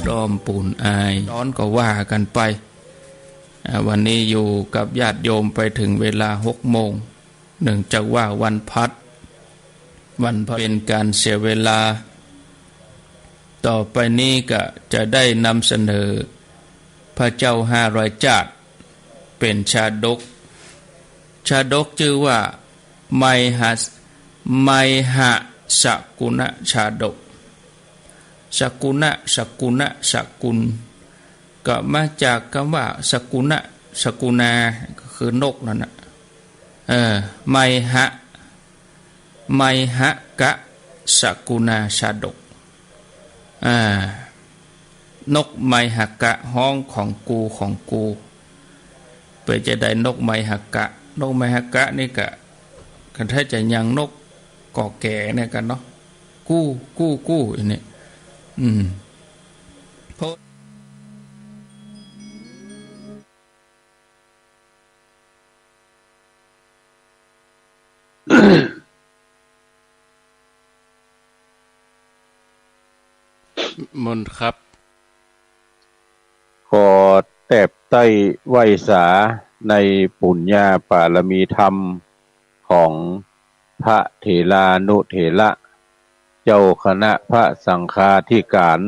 ดอมปูนอาย ตอนก็ว่ากันไป อ่า วันนี้อยู่กับญาติโยมไปถึงเวลาหกโมง เนื่องจากว่าวันพฤหัส วันพฤหัสเป็นการเสียเวลา ต่อไปนี้ก็จะได้นำเสนอพระเจ้าห้าร้อยชาติ เป็นชาดก ชาดกชื่อว่า ไมหะ ไมหะสกุณชาดก สกุณะ สกุณะ สกุณ ก็มาจากคำว่าสกุณะ สกุณา ก็คือนกนั่นน่ะ เออ ไมหะ ไมหะกะสกุณาชาดก อ่า นกไมหะกะฮ้องของกู ของกู เปื่อจะได้นกไมหะกะ นกไมหะกะนี่ก็ คันถ้าจะยังนกก่อแก่เนี่ยกันเนาะ กู้ กู้ กู้ อันนี้ อืม เพราะ มนต์ครับ ขอ แตบใต้ไหว้สาในปุญญาปารมีธรรมของพระเถรานุเถระ เจ้าคณะพระสังฆาธิการ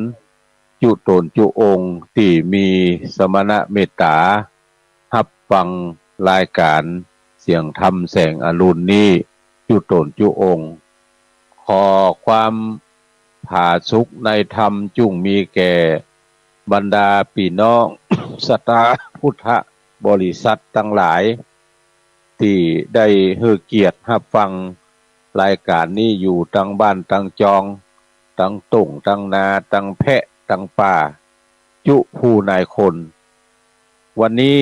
จุตนจุองค์ตี้มีสมณะเมตตา ฮับฟังรายการเสียงธรรมแสงอรุณนี้ จุตนจุองค์ ขอความผาสุกในธรรมจุ่งมีแก่บรรดาพี่น้องศรัทธาพุทธบริษัทตังหลาย ตี้ได้หื้อเกียรติฮับฟังรายการนี้อยู่ตังบ้านตังจอง ตังต้งตังนา ตังแพะตังป่า จุผู้นายคน วันนี้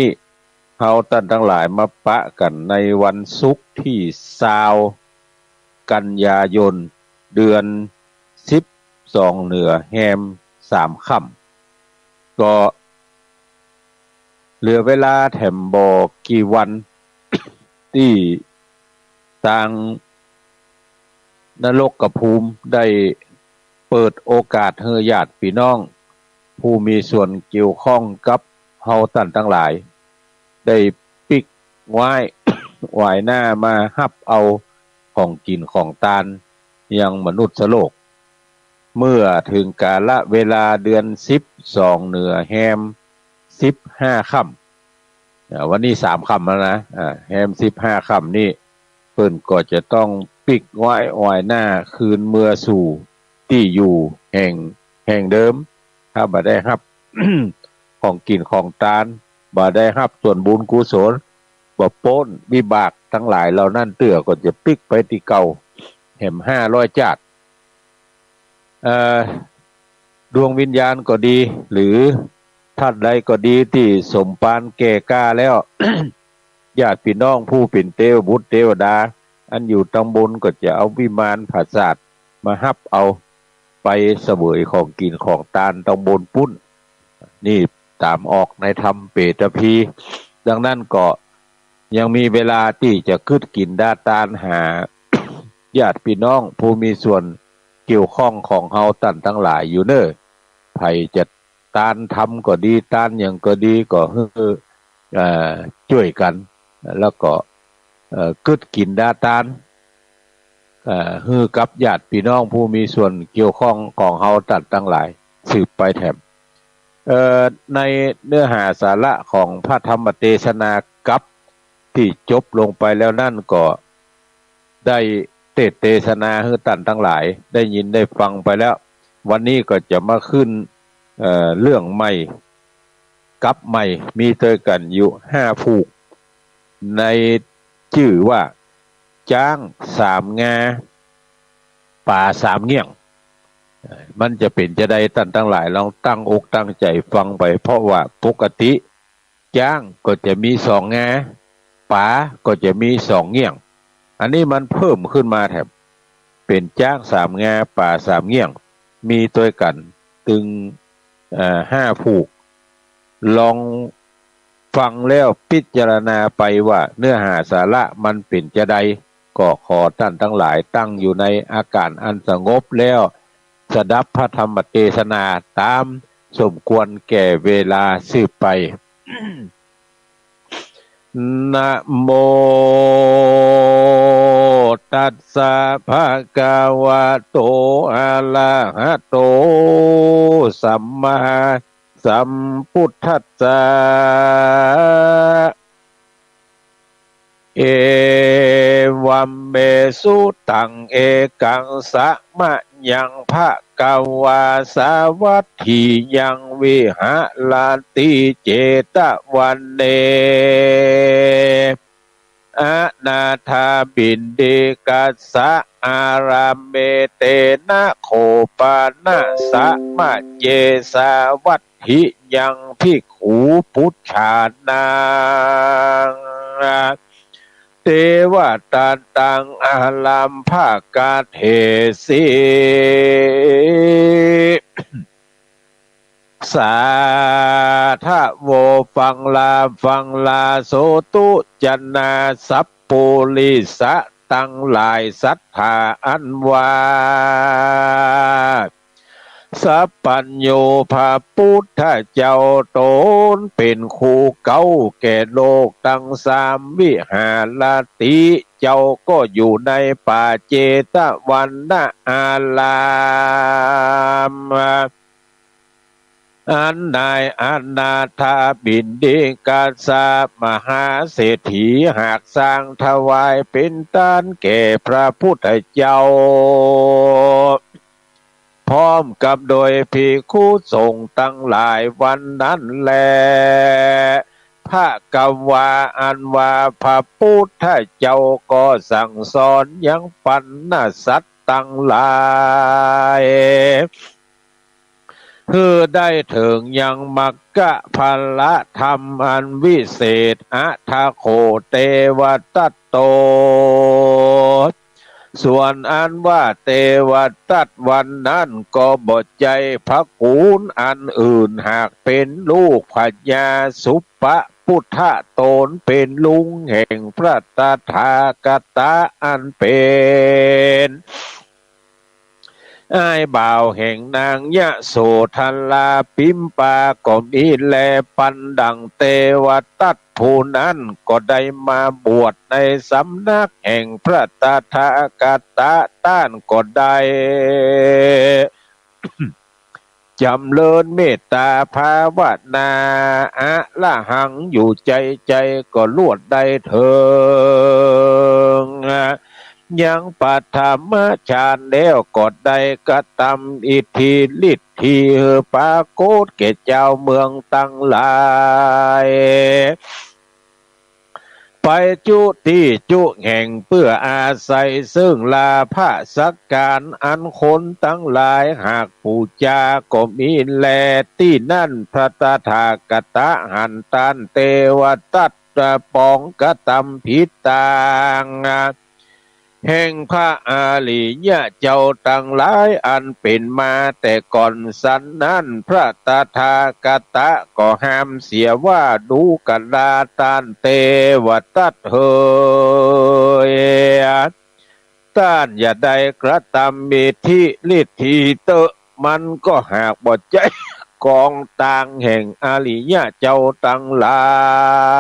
เฮาต้านตังหลายมาปะกั๋นในวันศุกร์ตี้ซาว กันยายน เดือนสิบสองเหนือแฮมสามค่ำ ก็เหลือเวลาแถมบ่กี่วัน ตี้ตางนรกภูมิได้เปิดโอกาสหื้อญาติพี่น้องผู้มีส่วนเกี่ยวข้องกับเฮาต้านตังหลาย ได้ปิ๊กไว้ วายหน้ามาฮับเอาของกิ๋นของตานยังมนุษย์โลก เมื่อถึงกาละเวลาเดือนสิบสองเหนือแฮมสิบห้าค่ำ อ่า วันนี้สามค่ำแล้วนะ อ่า แฮมสิบห้าค่ำนี้ เปิ้นก็จะต้องปิ๊กไว้วายหน้าคืนเมือสู่ตี้อยู่แห่ง แห่งเดิม ถ้าบ่ได้ฮับ ของกิ๋นของตาน บ่ได้ฮับส่วนบุญกุศล บ่ป๊นวิบากตังหลายเหล่านั้นเตื้อ ก็จะปิ๊กไปตี้เก่า แหมห้าร้อยจาติ เอ่อ ดวงวิญญาณก็ดี หรือท่านใดก็ดีตี้สมปานแก่กล้าแล้ว ญาติพี่น้องผู้เป๋นเตวบุตรเตวดา อันอยู่ตังบนก็จะเอาวิมานผาสาทมาฮับเอา ไปเสวยของกิ๋นของตานตังบนปุ้น นี่ต๋ามออกในธรรมเปตพี ดังนั้นก็ยังมีเวลาตี้จะกึ๊ดกิ๋นดาตานหา ญาติพี่น้องผู้มีส่วนเกี่ยวข้องของเฮาต้านตังหลายอยู่เน่อ ใผจะตานธรรมก็ดี ตานหยังก็ดี ก็หื้อ เอ่อ จ้วยกั๋น แล้วก็ เอ่อ กึ๊ดกิ๋นดาตาน เอ่อ หื้อกับญาติพี่น้องผู้มีส่วนเกี่ยวข้องของเฮาต้านตังหลายสืบไปแถม เอ่อ ในเนื้อหาสาระของพระธรรมเตสนากับตี้จบลงไปแล้วนั้นก็ได้เตสน์เตสนาหื้อต้านตังหลายได้ยินได้ฟังไปแล้ว วันนี้ก็จะมาขึ้น เอ่อ เรื่องใหม่ กับใหม่ มีตวยกั๋นอยู่ห้าผูก ในจื้อว่าจ๊างสามงา ป๋าสามเงี้ยง มันจะเป๋นจาใด ต้านตังหลายลองตั้งอกตั้งใจ๋ฟังไป เพราะว่าปกติจ๊างก็จะมีสองงา ป๋าก็จะมีสองเงี้ยง อันนี้มันเพิ่มขึ้นมาแถม เป๋นจ๊างสามงา ป๋าสามเงี้ยง มีตวยกั๋นตึง เอ่อ ห้าผูก ลองฟังแล้วพิจารณาไปว่าเนื้อหาสาระมันเป๋นจาใด ก็ขอต้านตังหลายตั้งอยู่ในอาการอันสงบแล้ว สดับพระธรรมเตสนาต๋ามสมควรแก่เวลาสืบไป นะโม ตัสสะ ภะคะวะโต อะระหะโต สัมมาสัมพุทธัสสะ เอวัมเม สุตัง เอกัง สะมะยัง ภะคะวา สาวัตถียัง วิหะระติ เจตะวะเน อนาถาปิณฑิกัสสะ อารามเม เตนะ โขปะนะ สะมะเย สาวัต ถิยัง ภิกขุ ปุชฌานัง เตวะตะตัง อารัมภะกะเทสิ สาธะโว ฟังลา ฟังลา โสตุ จะนา สัพปุริสะตังหลาย สัตถาอันว่า สัพพัญญูพระพุทธเจ้าตนเป็นครูเก๋าแก่โลกตังสามวิหารติ เจ้าก็อยู่ในป่าเจตวันนาราม อันนายอนาถปิณฑิกะมหาเศรษฐีหากสร้างถวายเป็นทานแก่พระพุทธเจ้า พร้อมกับโดยภิกขุสงฆ์ทั้งหลายวันนั้นแล ภควา อันว่าพระพุทธเจ้าก็สั่งสอนยังปรรณสัตว์ทั้งหลาย คือได้เถิงยังมัคคะผละธรรมอันวิเศษ อัฏฐโข เตวทัตโต ส่วนอันว่าเตวทัตวันนั้นก็บ่ใจ้พระกู๋นอันอื่น หากเป็นลูกพญาสุปปุทธะ ตนเป็นลุงแห่งพระตถาคตะอันเป็น อ้ายบ่าวแห่งนางยโสธราปิมปาก็มีแล ปันดังเตวทัตผู้นั้นก็ได้มาบวชในสำนักแห่งพระตถาคตะ ต้านก็ได้ จำเริญเมตตาภาวนา อะระหังอยู่ใจ ใจก็ลวดได้เถิง ยังปฐมฌานแล้วก็ได้กระทำอิทธิฤทธิหื้อปรากฏแก่เจ้าเมืองตังหลาย ไปจุตี้จุแห่งเปื้ออาศัยซึ่งลาภะสักการอันคนตังหลายหากปู๋จาก็มีแล ตี้นั้นพระตถาคตะหันต้านเตวทัตปองกระทำผิดตาง แห่งพระอริยะเจ้าตังหลายอันเป๋นมาแต่ก่อนสันนั้น พระตถาคตะก็ห้ามเสียว่า ดูกราต้านเตวทัตเหย ต้านอย่าได้กระทำอิทธิฤทธิเต๊อะ มันก็หากบ่ใจ้ของตางแห่งอริยะเจ้าตังหลาย